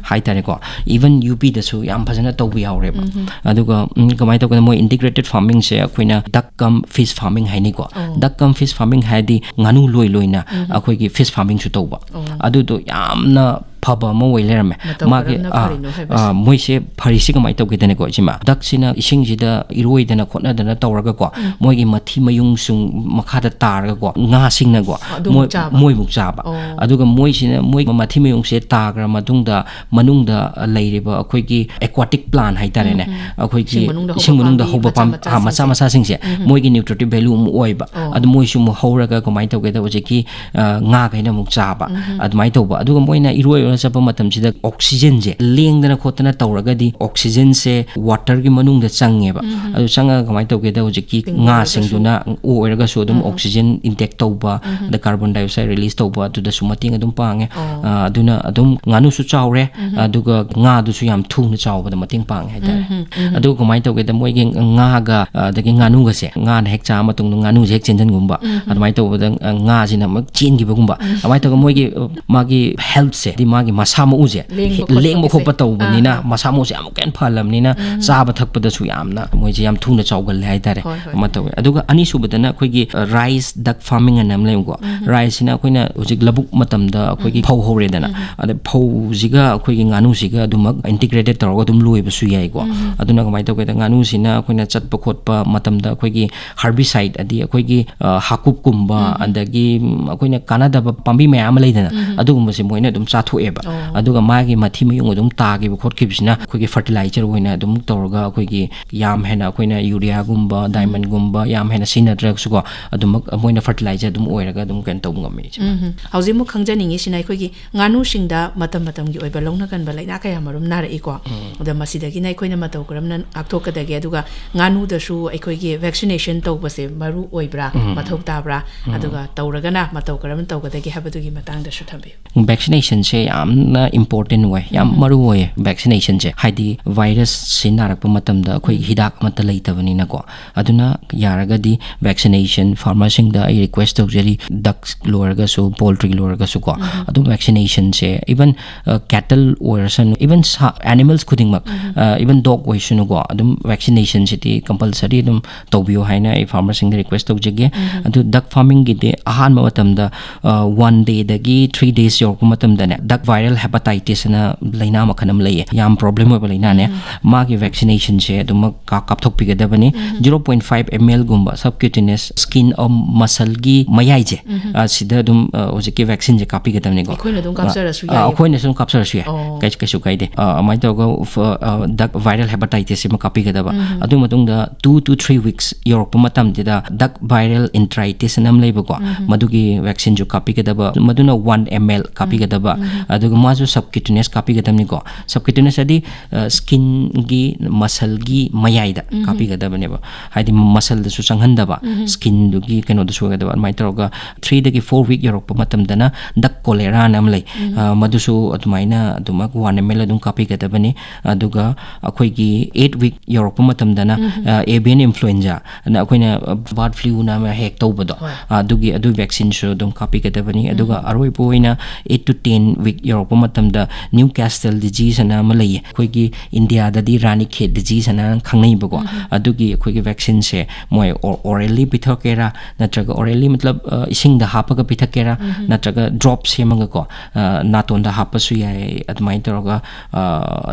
ꯍꯥꯏꯇꯥꯔꯦꯀꯣ꯫ Even ꯌꯨ ꯄꯤꯗꯁꯨ ꯌꯥꯝ ꯐꯖꯅ ꯇꯧꯕ ꯌꯥꯎꯔꯦꯕ꯫ ꯑꯗꯨꯒ, ꯎꯝ, ꯀꯃꯥꯏꯅ ꯇꯧꯒꯦꯗ, ꯃꯣꯏ integrated farmingꯁꯦ ꯑꯩꯈꯣꯏꯅ duck cum fish farming ꯍꯥꯏꯅꯤꯀꯣ꯫ ꯑꯣ꯫ Duck cum fish farming ꯍꯥꯏꯔꯗꯤ ꯉꯥꯅꯨ ꯂꯣꯏ ꯂꯣꯏꯅ ꯑꯩꯈꯣꯏꯒꯤ fish farmingꯁꯨ ꯇꯧꯕ꯫ ꯑꯣ꯫ ꯑꯗꯨꯗꯣ ꯌꯥꯝꯅ ꯐꯕ ꯑꯃ ꯑꯣꯏ ꯂꯩꯔꯝꯃꯦ꯫ ꯃꯇꯧ ꯃꯥꯒꯤ, ꯀꯔꯝꯅ ꯑꯥ, ꯐꯔꯤꯅꯣ ꯍꯥꯏꯕꯁꯦ꯫ ꯑꯥ, ꯃꯣꯏꯁꯦ ꯐꯔꯤꯁꯤ ꯀꯃꯥꯏꯅ ꯇꯧꯒꯦꯗꯅꯦꯀꯣ, ꯏꯆꯤꯃ? Duckꯁꯤꯅ ꯏꯁꯤꯡꯁꯤꯗ ꯏꯔꯣꯏꯗꯅ ꯈꯣꯠꯅꯗꯅ ꯇꯧꯔꯒꯀꯣ, ꯎꯝ꯫ ꯃꯣꯏꯒꯤ ꯃꯊꯤ ꯃꯌꯨꯡꯁꯨꯡ ꯃꯈꯥꯗ ꯇꯥꯔꯒꯀꯣ, ꯉꯥꯁꯤꯡꯅꯀꯣ, ꯑꯗꯨ ꯑꯃꯨꯛ ꯃꯣꯏ, ꯆꯥꯕ? ꯃꯣꯏꯃꯨꯛ ꯆꯥꯕ꯫ ꯑꯣ꯫ ꯑꯗꯨꯒ ꯃꯣꯏꯁꯤꯅ, ꯃꯣꯏ ꯃꯊꯤ ꯃꯌꯨꯡꯁꯦ ꯇꯥꯈ꯭ꯔ ꯃꯇꯨꯡꯗ, ꯃꯅꯨꯡꯗ ꯂꯩꯔꯤꯕ ꯑꯩꯈꯣꯏꯒꯤ aquatic plant ꯍꯥꯏꯇꯥꯔꯦꯅꯦ, ꯎꯝ, ꯎꯝ꯫ ꯑꯩꯈꯣꯏꯒꯤ ꯏꯁꯤꯡ ꯃꯅꯨꯡꯗ ꯏꯁꯤꯡ ꯍꯧꯕ ꯃꯅꯨꯡꯗ ꯄꯥꯝꯕꯤ ꯍꯧꯕ ꯃꯆꯥ ꯄꯥꯝ-, ꯑꯥ, ꯃꯆꯥ ꯃꯆꯥꯁꯤꯡꯁꯦ꯫ ꯃꯆꯥꯁꯤꯡꯁꯦ, ꯎꯝ꯫ ꯃꯣꯏꯒꯤ nutritive value ꯑꯃꯨꯛ ꯑꯣꯏꯕ꯫ ꯑꯣ꯫ ꯑꯗꯨ ꯃꯣꯏꯁꯨ ꯑꯃꯨꯛ ꯍꯧꯔꯒ ꯀꯃꯥꯏꯅ ꯇꯧꯒꯦꯗ, ꯍꯧꯖꯤꯛꯀꯤ, ꯑ, ꯉꯥꯈꯩꯅ ꯑꯃꯨꯛ ꯆꯥꯕ, ꯎꯝ꯫ ꯑꯗꯨꯃꯥꯏꯅ ꯇꯧꯕ꯫ ꯑꯗꯨꯒ ꯃꯣꯏꯅ ꯏꯔꯣꯏ ꯑꯣꯏꯔ ꯆꯠꯄ ꯃꯇꯝꯁꯤꯗ oxygenꯁꯦ ꯂꯦꯡꯗꯅ ꯈꯣꯠꯇꯅ ꯇꯧꯔꯒꯗꯤ oxygenꯁꯦ waterꯒꯤ ꯃꯅꯨꯡꯗ ꯆꯪꯉꯦꯕ꯫ ꯎꯝ꯫ ꯑꯗꯨ ꯆꯪꯉꯒ ꯀꯃꯥꯏꯅ ꯇꯧꯒꯦꯗ, ꯍꯧꯖꯤꯛꯀꯤ ꯁꯤꯡ ꯉꯥꯁꯤꯡꯗꯨꯅ ꯑꯣꯏꯔꯒꯁꯨ, ꯑꯣꯏꯔꯒꯁꯨ ꯑꯗꯨꯝ ꯎꯝ, ꯎꯝ꯫ Oxygen intake ꯇꯧꯕ, ꯎꯝ꯫ ꯑꯗ carbon dioxide release ꯇꯧꯕ, ꯑꯗꯨꯗꯁꯨ ꯃꯇꯦꯡ ꯑꯗꯨꯝ ꯄꯥꯡꯉꯦ꯫ ꯑꯣ꯫ ꯑ, ꯑꯗꯨꯅ ꯑꯗꯨꯝ ꯉꯥꯅꯨꯁꯨ ꯆꯥꯎꯔꯦ, ꯎꯝ꯫ ꯑꯗꯨꯒ ꯉꯥꯗꯨꯁꯨ ꯌꯥꯝ ꯊꯨꯅ ꯆꯥꯎꯕꯗ ꯃꯇꯦꯡ ꯄꯥꯡꯉꯦ ꯍꯥꯏꯇꯥꯔꯦ꯫ ꯎꯝ, ꯎꯝ, ꯎꯝ꯫ ꯑꯗꯨꯒ ꯀꯃꯥꯏꯅ ꯇꯧꯒꯦꯗ, ꯃꯣꯏꯒꯤ ꯉꯥꯒ, ꯑ, ꯑꯗꯒꯤ ꯉꯥꯅꯨꯒꯁꯦ, ꯉꯥꯅ ꯍꯦꯛ ꯆꯥꯕ ꯃꯇꯨꯡꯗ ꯉꯥꯅꯨꯁꯦ ꯍꯦꯛ ꯆꯦꯟꯁꯤꯟꯒꯨꯝꯕ, ꯎꯝ, ꯎꯝ꯫ ꯑꯗꯨꯃꯥꯏꯅ ꯇꯧꯕꯗ, ꯑ, ꯉꯥꯁꯤꯅ ꯑꯃꯨꯛ ꯆꯦꯟꯈꯤꯕꯒꯨꯝꯕ, ꯎꯝ꯫ ꯑꯗꯨꯃꯥꯏꯅ ꯇꯧꯔꯒ ꯃꯣꯏꯒꯤ, ꯑ, ꯃꯥꯒꯤ healthꯁꯦ, ꯍꯥꯏꯗꯤ ꯃꯥꯒꯤ ꯃꯁꯥ ꯃꯎꯁꯦ ꯂꯦꯡꯕ ꯍꯦ-, ꯂꯦꯡꯕ ꯈꯣꯠꯄꯒꯤꯁꯦ꯫ ꯈꯣꯠꯄ ꯇꯧꯕꯅꯤꯅ, ꯑꯥ, ꯑꯥ꯫ ꯃꯁꯥ ꯃꯎꯁꯦ ꯑꯃꯨꯛꯀ ꯍꯦꯟꯅ ꯐꯍꯜꯂꯕꯅꯤꯅ, ꯎꯝ꯫ ꯆꯥꯕ ꯊꯛꯄꯗꯁꯨ ꯌꯥꯝꯅ ꯃꯣꯏꯁꯦ ꯌꯥꯝ ꯊꯨꯅ ꯆꯥꯎꯒꯜꯂꯦ ꯍꯥꯏꯇꯥꯔꯦ꯫ ꯍꯣꯏ, ꯍꯣꯏ꯫ ꯑꯃ ꯇꯧꯋꯦ꯫ ꯑꯗꯨꯒ ꯑꯅꯤꯁꯨꯕꯗꯅ ꯑꯩꯈꯣꯏꯒꯤ, ꯑ, rice duck farming ꯑꯅ ꯑꯃ ꯂꯩꯕꯀꯣ꯫ ꯎꯝ꯫ Riceꯁꯤꯅ ꯑꯩꯈꯣꯏꯅ ꯍꯧꯖꯤꯛ ꯂꯧꯕꯨꯛ ꯃꯇꯝꯗ ꯑꯩꯈꯣꯏꯒꯤ ꯎꯝ꯫ ꯐꯧ ꯍꯧꯔꯦꯗꯅ, ꯎꯝ꯫ ꯑꯗ ꯐꯧꯁꯤꯒ ꯑꯩꯈꯣꯏꯒꯤ ꯉꯥꯅꯨꯁꯤꯒ ꯑꯗꯨꯃꯛ integrated ꯇꯧꯔꯒ ꯑꯗꯨꯝ ꯂꯣꯏꯕꯁꯨ ꯌꯥꯏꯀꯣ꯫ ꯎꯝ꯫ ꯑꯗꯨꯅ ꯀꯃꯥꯏꯅ ꯇꯧꯒꯦꯗ, ꯉꯥꯅꯨꯁꯤꯅ ꯑꯩꯈꯣꯏꯅ ꯆꯠꯄ ꯈꯣꯠꯄ ꯃꯇꯝꯗ ꯑꯩꯈꯣꯏꯒꯤ herbicide, ꯑꯗꯤ ꯑꯩꯈꯣꯏꯒꯤ, ꯑ, ꯍꯥꯀꯨꯞꯀꯨꯝꯕ, ꯎꯝ꯫ ꯑꯗꯒꯤ, ꯎꯝ, ꯑꯩꯈꯣꯏꯅ ꯀꯥꯟꯅꯗꯕ ꯄꯥꯝꯕꯤ ꯃꯌꯥꯝ ꯑꯃ ꯂꯩꯗꯅ, ꯎꯝ꯫ ꯑꯗꯨꯒꯨꯝꯕꯁꯦ ꯃꯣꯏꯅ ꯑꯗꯨꯝ ꯆꯥꯊꯣꯛꯑꯦꯕ꯫ ꯑꯣ꯫ ꯑꯗꯨꯒ ꯃꯥꯒꯤ ꯃꯊꯤ ꯃꯌꯨꯡ ꯑꯗꯨꯝ ꯇꯥꯈꯤꯕ ꯈꯣꯠꯈꯤꯕꯁꯤꯅ ꯑꯩꯈꯣꯏꯒꯤ fertilizer ꯑꯣꯏꯅ ꯑꯗꯨꯝ ꯇꯧꯔꯒ, ꯑꯩꯈꯣꯏꯒꯤ ꯌꯥꯝ ꯍꯦꯟꯅ ꯑꯩꯈꯣꯏꯅ ureaꯒꯨꯝꯕ, ꯎꯝ꯫ Diamondꯒꯨꯝꯕ ꯌꯥꯝ ꯍꯦꯟꯅ ꯁꯤꯖꯤꯟꯅꯗ꯭ꯔꯒꯁꯨꯀꯣ, ꯑꯗꯨꯃꯛ ꯃꯣꯏꯅ fertilizer ꯑꯗꯨꯝ ꯑꯣꯏꯔꯒ ꯑꯗꯨꯝ ꯀꯩꯅꯣ ꯇꯧꯕ ꯉꯝꯃꯦ, ꯏꯆꯦ꯫ ꯎꯝ, ꯎꯝ꯫ ꯍꯧꯖꯤꯛ ꯑꯃꯨꯛ ꯈꯪꯖꯅꯤꯡꯉꯤꯁꯤꯅ, ꯑꯩꯈꯣꯏꯒꯤ ꯉꯥꯅꯨꯁꯤꯡꯗ ꯃꯇꯝ ꯃꯇꯝꯒꯤ ꯑꯣꯏꯕ ꯂꯧꯅ ꯀꯟꯕ ꯂꯥꯏꯅꯥ ꯀꯌꯥ ꯃꯔꯨꯝ ꯅꯥꯔꯛꯏꯀꯣ꯫ ꯎꯝ꯫ ꯑꯗ ꯃꯁꯤꯗꯒꯤꯅ ꯑꯩꯈꯣꯏꯅ ꯃꯇꯧ ꯀꯔꯝꯅ ꯉꯥꯛꯊꯣꯛꯀꯗꯒꯦ? ꯑꯗꯨꯒ ꯉꯥꯅꯨꯗꯁꯨ ꯑꯩꯈꯣꯏꯒꯤ vaccination ꯇꯧꯕꯁꯦ ꯃꯔꯨ ꯑꯣꯏꯕ꯭ꯔꯥ, ꯎꯝ꯫ ꯃꯊꯧ ꯇꯥꯕ꯭ꯔꯥ? ꯎꯝ꯫ ꯑꯗꯨꯒ ꯇꯧꯔꯒꯅ ꯃꯇꯧ ꯀꯔꯝꯅ ꯇꯧꯒꯗꯒꯦ ꯍꯥꯏꯕꯗꯨꯒꯤ ꯃꯇꯥꯡꯗꯁꯨ ꯊꯝꯕꯤꯌꯨ꯫ Vaccinationꯁꯦ ꯌꯥꯝꯅ important ꯑꯣꯏ, ꯌꯥꯝ ꯎꯝ꯫ ꯃꯔꯨ ꯑꯣꯏꯌꯦ vaccinationꯁꯦ꯫ ꯍꯥꯏꯗꯤ virus ꯁꯤ ꯅꯥꯔꯛꯄ ꯃꯇꯝꯗ ꯑꯩꯈꯣꯏ ꯎꯝ꯫ ꯍꯤꯗꯥꯛ ꯑꯃꯠꯇ ꯂꯩꯇꯕꯅꯤꯅꯀꯣ꯫ ꯑꯗꯨꯅ ꯌꯥꯔꯒꯗꯤ vaccination farmerꯁꯤꯡꯗ ꯑꯩ request ꯇꯧꯖꯔꯤ, ducks ꯂꯣꯏꯔꯒꯁꯨ, poultry ꯂꯣꯏꯔꯒꯁꯨꯀꯣ, ꯎꯝ꯫ ꯑꯗꯨꯝ vaccinationꯁꯦ, even, ꯑ, cattle ꯑꯣꯏꯔꯁꯅꯨ, even ꯁꯥ, animals ꯈꯨꯗꯤꯡꯃꯛ, ꯎꯝ꯫ ꯑ, even dog ꯑꯣꯏꯁꯅꯨꯀꯣ, ꯑꯗꯨꯝ vaccinationꯁꯤꯗꯤ compulsory ꯑꯗꯨꯝ ꯇꯧꯕꯤꯌꯨ ꯍꯥꯏꯅ ꯑꯩ farmerꯁꯤꯡꯗ request ꯇꯧꯖꯒꯦ꯫ ꯎꯝ꯫ ꯑꯗꯨ duck farmingꯒꯤꯗꯤ ꯑꯍꯥꯟꯕ ꯃꯇꯝꯗ, ꯑ, one dayꯗꯒꯤ three days ꯌꯧꯔꯛꯄ ꯃꯇꯝꯗꯅꯦ, duck viral hepatitis ꯑꯅ ꯂꯩꯅꯥ ꯃꯈꯜ ꯑꯃ ꯂꯩꯌꯦ, ꯌꯥꯝ problem ꯑꯣꯏꯕ ꯂꯩꯅꯥꯅꯦ꯫ ꯃꯥꯒꯤ vaccinationꯁꯦ ꯑꯗꯨꯃꯛ ꯀꯥ- ꯀꯥꯞꯊꯣꯛꯄꯤꯒꯗꯕꯅꯤ꯫ Zero point five ml ꯒꯨꯝꯕ subcutaneous skin of muscleꯒꯤ ꯃꯌꯥꯏꯁꯦ, ꯑ, ꯁꯤꯗ ꯑꯗꯨꯝ, ꯑ, ꯍꯧꯖꯤꯛꯀꯤ vaccineꯁꯦ ꯀꯥꯞꯄꯤꯒꯗꯕꯅꯤꯀꯣ꯫ ꯑꯩꯈꯣꯏꯅ ꯑꯗꯨꯝ ꯑ, ꯀꯥꯞꯆꯔꯁꯨ ꯑ, ꯌꯥꯏꯌꯦꯕ? ꯑꯩꯈꯣꯏꯅꯁꯨ ꯑꯗꯨꯝ ꯀꯥꯞꯆꯔꯁꯨ ꯌꯥꯏ꯫ ꯑꯣ꯫ ꯀꯩ- ꯀꯩꯁꯨ ꯀꯥꯏꯗꯦ꯫ ꯑ, ꯑꯗꯨꯃꯥꯏꯅ ꯇꯧꯔꯒ ꯐ-, ꯑ, duck viral hepatitis ꯁꯤꯃ ꯀꯥꯞꯄꯤꯒꯗꯕ꯫ ꯑꯗꯨ ꯃꯇꯨꯡꯗ two to three weeks ꯌꯧꯔꯛꯄ ꯃꯇꯝꯁꯤꯗ duck viral enteritis ꯑꯅ ꯑꯃ ꯂꯩꯕꯀꯣ, ꯃꯗꯨꯒꯤ vaccineꯁꯨ ꯀꯥꯞꯄꯤꯒꯗꯕ, ꯃꯗꯨꯅ one ml ꯀꯥꯞꯄꯤꯒꯗꯕ꯫ ꯑꯗꯨꯒ ꯃꯥꯁꯨ subcutaneous ꯀꯥꯞꯄꯤꯒꯗꯕꯅꯤꯀꯣ꯫ Subcutaneous ꯍꯥꯏꯗꯤ, ꯑ, skinꯒꯤ, muscleꯒꯤ ꯃꯌꯥꯏꯗ ꯀꯥꯞꯄꯤꯒꯗꯕꯅꯦꯕ꯫ ꯍꯥꯏꯗꯤ muscleꯗꯁꯨ ꯆꯪꯍꯟꯗꯕ, skinꯗꯨꯒꯤ ꯀꯩꯅꯣꯗꯁꯨ ꯑꯣꯏꯒꯗꯕ꯫ ꯑꯗꯨꯃꯥꯏꯅ ꯇꯧꯔꯒ three ꯗꯒꯤ four week ꯌꯧꯔꯛꯄ ꯃꯇꯝꯗꯅ duck cholera ꯑꯅ ꯑꯃ ꯂꯩ꯫ ꯑ, ꯃꯗꯨꯁꯨ ꯑꯗꯨꯃꯥꯏꯅ ꯑꯗꯨꯃꯛ one ml ꯑꯗꯨꯝ ꯀꯥꯞꯄꯤꯒꯗꯕꯅꯤ꯫ ꯑꯗꯨꯒ ꯑꯩꯈꯣꯏꯒꯤ eight week ꯌꯧꯔꯛꯄ ꯃꯇꯝꯗꯅ, ꯑ, avian influenza ꯑꯅ ꯑꯩꯈꯣꯏꯅ, ꯑ, bird fluꯅ ꯑꯃ ꯍꯦꯛ ꯇꯧꯕꯗꯣ, ꯍꯣꯏ꯫ ꯑ, ꯑꯗꯨꯒꯤ, ꯑꯗꯨ vaccineꯁꯨ ꯑꯗꯨꯝ ꯀꯥꯞꯄꯤꯒꯗꯕꯅꯤ꯫ ꯑꯗꯨꯒ ꯑꯔꯣꯏꯕ ꯑꯣꯏꯅ eight to ten week ꯌꯧꯔꯛꯄ ꯃꯇꯝꯗ Newcastle disease ꯑꯅ ꯑꯃ ꯂꯩꯌꯦ꯫ ꯑꯩꯈꯣꯏꯒꯤ ꯏꯟꯗꯤꯌꯥꯗꯗꯤ ꯔꯥꯅꯤ ꯈꯦꯠ disease ꯑꯅ ꯈꯪꯅꯩꯕꯀꯣ꯫ ꯑꯗꯨꯒꯤ ꯑꯩꯈꯣꯏꯒꯤ vaccineꯁꯦ ꯃꯣꯏ ꯑꯣ-, orally ꯄꯤꯊꯛꯀꯦꯔꯥ ꯅꯠꯇ꯭ꯔꯒ orally ꯃꯇꯂꯕ, ꯑ, ꯏꯁꯤꯡꯗ ꯍꯥꯞꯄꯒ ꯄꯤꯊꯛꯀꯦꯔꯥ ꯅꯠꯇ꯭ꯔꯒ drop ꯁꯦꯝꯃꯒꯀꯣ, ꯑ, ꯅꯥꯇꯣꯟꯗ ꯍꯥꯞꯄꯁꯨ ꯌꯥꯏ꯫ ꯑꯗꯨꯃꯥꯏꯅ ꯇꯧꯔꯒ, ꯑ,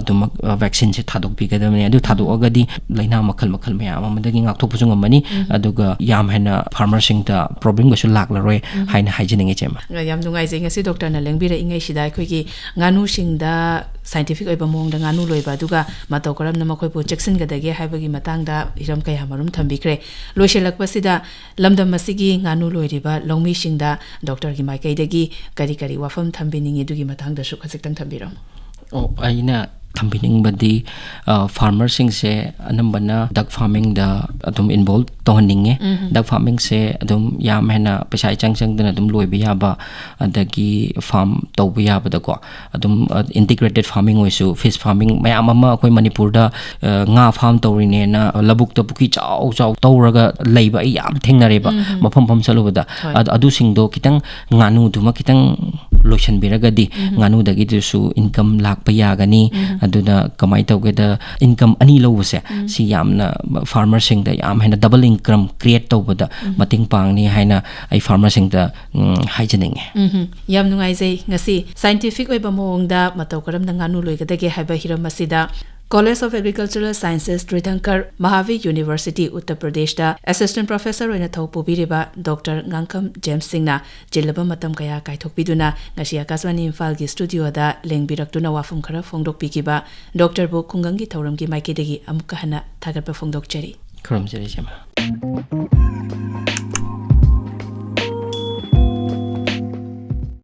ꯑꯗꯨꯃꯛ, ꯑ, vaccineꯁꯦ ꯊꯥꯗꯣꯛꯄꯤꯒꯗꯕꯅꯤ꯫ ꯑꯗꯨ ꯊꯥꯗꯣꯛꯑꯒꯗꯤ ꯂꯩꯅꯥ ꯃꯈꯜ ꯃꯈꯜ ꯃꯌꯥꯝ ꯑꯃꯗꯒꯤ ꯉꯥꯛꯊꯣꯛꯄꯁꯨ ꯉꯝꯃꯅꯤ꯫ ꯑꯗꯨꯒ ꯌꯥꯝ ꯍꯦꯟꯅ farmerꯁꯤꯡꯗ problemꯒꯁꯨ ꯂꯥꯛꯂꯔꯣꯏ ꯍꯥꯏꯅ ꯍꯥꯏꯖꯅꯤꯡꯉꯦ, ꯏꯆꯦꯃ꯫ ꯌꯥꯝ ꯅꯨꯡꯉꯥꯏꯖꯩ, ꯉꯁꯤ doctorꯅ ꯂꯦꯡꯕꯤꯔꯛꯏꯉꯩꯁꯤꯗ ꯑꯩꯈꯣꯏꯒꯤ ꯉꯥꯅꯨꯁꯤꯡꯗ scientific ꯑꯣꯏꯕ ꯃꯑꯣꯡꯗ ꯉꯥꯅꯨ ꯂꯣꯏꯕ, ꯑꯗꯨꯒ ꯃꯇꯧ ꯀꯔꯝꯅ ꯃꯈꯣꯏꯕꯨ ꯆꯦꯛꯁꯤꯟꯒꯗꯒꯦ ꯍꯥꯏꯕꯒꯤ ꯃꯇꯥꯡꯗ ꯍꯤꯔꯝ ꯀꯌꯥ ꯃꯔꯨꯝ ꯊꯝꯕꯤꯈ꯭ꯔꯦ꯫ ꯂꯣꯏꯁꯤꯜꯂꯛꯄꯁꯤꯗ ꯂꯝꯗꯝ ꯑꯁꯤꯒꯤ ꯉꯥꯅꯨ ꯂꯣꯏꯔꯤꯕ ꯂꯧꯃꯤꯁꯤꯡꯗ doctorꯒꯤ ꯃꯥꯏꯀꯩꯗꯒꯤ ꯀꯔꯤ ꯀꯔꯤ ꯋꯥꯐꯝ ꯊꯝꯕꯤꯅꯤꯡꯉꯤ, ꯑꯗꯨꯒꯤ ꯃꯇꯥꯡꯗꯁꯨ ꯈꯖꯤꯛꯇꯪ ꯊꯝꯕꯤꯔꯝꯃꯨ꯫ ꯑꯣ, ꯑꯩꯅ ꯊꯝꯕꯤꯅꯤꯡꯕꯗꯤ, ꯑ, farmerꯁꯤꯡꯁꯦ ꯑꯅꯝꯕꯅ duck farmingꯗ ꯑꯗꯨꯝ involve ꯇꯧꯍꯟꯅꯤꯡꯉꯦ꯫ Duck farmingꯁꯦ ꯑꯗꯨꯝ ꯌꯥꯝ ꯍꯦꯟꯅ ꯄꯩꯁꯥ ꯏꯆꯪ ꯆꯪꯗꯅ ꯑꯗꯨꯝ ꯂꯣꯏꯕ ꯌꯥꯕ, ꯑꯗꯒꯤ farm ꯇꯧꯕ ꯌꯥꯕꯗꯀꯣ, ꯑꯗꯨꯝ, ꯑ, integrated farming ꯑꯣꯏꯁꯨ, fish farming ꯃꯌꯥꯝ ꯑꯃ ꯑꯩꯈꯣꯏ ꯃꯅꯤꯄꯨꯔꯗ, ꯑ, ꯉꯥ farm ꯇꯧꯔꯤꯅꯦꯅ ꯂꯧꯕꯨꯛꯇ ꯄꯨꯈ꯭ꯔꯤ ꯆꯥꯎ ꯆꯥꯎ ꯇꯧꯔꯒ ꯂꯩꯕ ꯑꯩ ꯌꯥꯝ ꯊꯦꯡꯅꯔꯦꯕ, ꯃꯐꯝ ꯃꯐꯝ ꯆꯠꯂꯨꯕꯗ꯫ ꯍꯣꯏ꯫ ꯑꯗ-, ꯑꯗꯨꯁꯤꯡꯗꯣ ꯈꯤꯇꯪ, ꯉꯥꯅꯨꯗꯨꯃ ꯈꯤꯇꯪ ꯂꯣꯏꯁꯤꯟꯕꯤꯔꯒꯗꯤ ꯉꯥꯅꯨꯗꯒꯤꯗꯨꯁꯨ income ꯂꯥꯛꯄ ꯌꯥꯒꯅꯤ꯫ ꯑꯗꯨꯅ ꯀꯃꯥꯏꯅ ꯇꯧꯒꯦꯗ, income ꯑꯅꯤ ꯂꯧꯕꯁꯦ, ꯁꯤ ꯌꯥꯝꯅ farmerꯁꯤꯡꯗ ꯌꯥꯝ ꯍꯦꯟꯅ double income create ꯇꯧꯕꯗ ꯃꯇꯦꯡ ꯄꯥꯡꯅꯤ ꯍꯥꯏꯅ ꯑꯩ farmerꯁꯤꯡꯗ, ꯎꯝ, ꯍꯥꯏꯖꯅꯤꯡꯉꯤ꯫ ꯎꯝ, ꯌꯥꯝ ꯅꯨꯡꯉꯥꯏꯖꯩ꯫ ꯉꯁꯤ scientific ꯑꯣꯏꯕ ꯃꯑꯣꯡꯗ ꯃꯇꯧ ꯀꯔꯝꯅ ꯉꯥꯅꯨ ꯂꯣꯏꯒꯗꯒꯦ ꯍꯥꯏꯕ ꯍꯤꯔꯝ ꯑꯁꯤꯗ College of Agricultural Sciences, Tirthankar Mahavir University, Uttar ꯄ꯭ꯔꯗꯦꯁꯇ assistant professor ꯑꯣꯏꯅ ꯊꯧ ꯄꯨꯕꯤꯔꯤꯕ ꯗꯣꯛꯇꯔ ꯉꯥꯡꯈꯝ ꯖꯦꯝꯁ ꯁꯤꯡꯅ ꯆꯤꯜꯂꯕ ꯃꯇꯝ ꯀꯌꯥ ꯀꯥꯏꯊꯣꯛꯄꯤꯗꯨꯅ ꯉꯁꯤ ꯑꯀꯥꯁꯕꯥꯅꯤ ꯏꯝꯐꯥꯜꯒꯤ studioꯗ ꯂꯦꯡꯕꯤꯔꯛꯇꯨꯅ ꯋꯥꯐꯝ ꯈꯔ ꯐꯣꯡꯗꯣꯛꯄꯤꯈꯤꯕ ꯗꯣꯛꯇꯔꯕꯨ ꯈꯨꯡꯒꯪꯒꯤ ꯊꯧꯔꯝꯒꯤ ꯃꯥꯏꯀꯩꯗꯒꯤ ꯑꯃꯨꯛꯀ ꯍꯟꯅ ꯊꯥꯒꯠꯄ ꯐꯣꯡꯗꯣꯛꯆꯔꯤ꯫ ꯈꯨꯔꯨꯝꯖꯔꯤ, ꯏꯆꯦꯃ꯫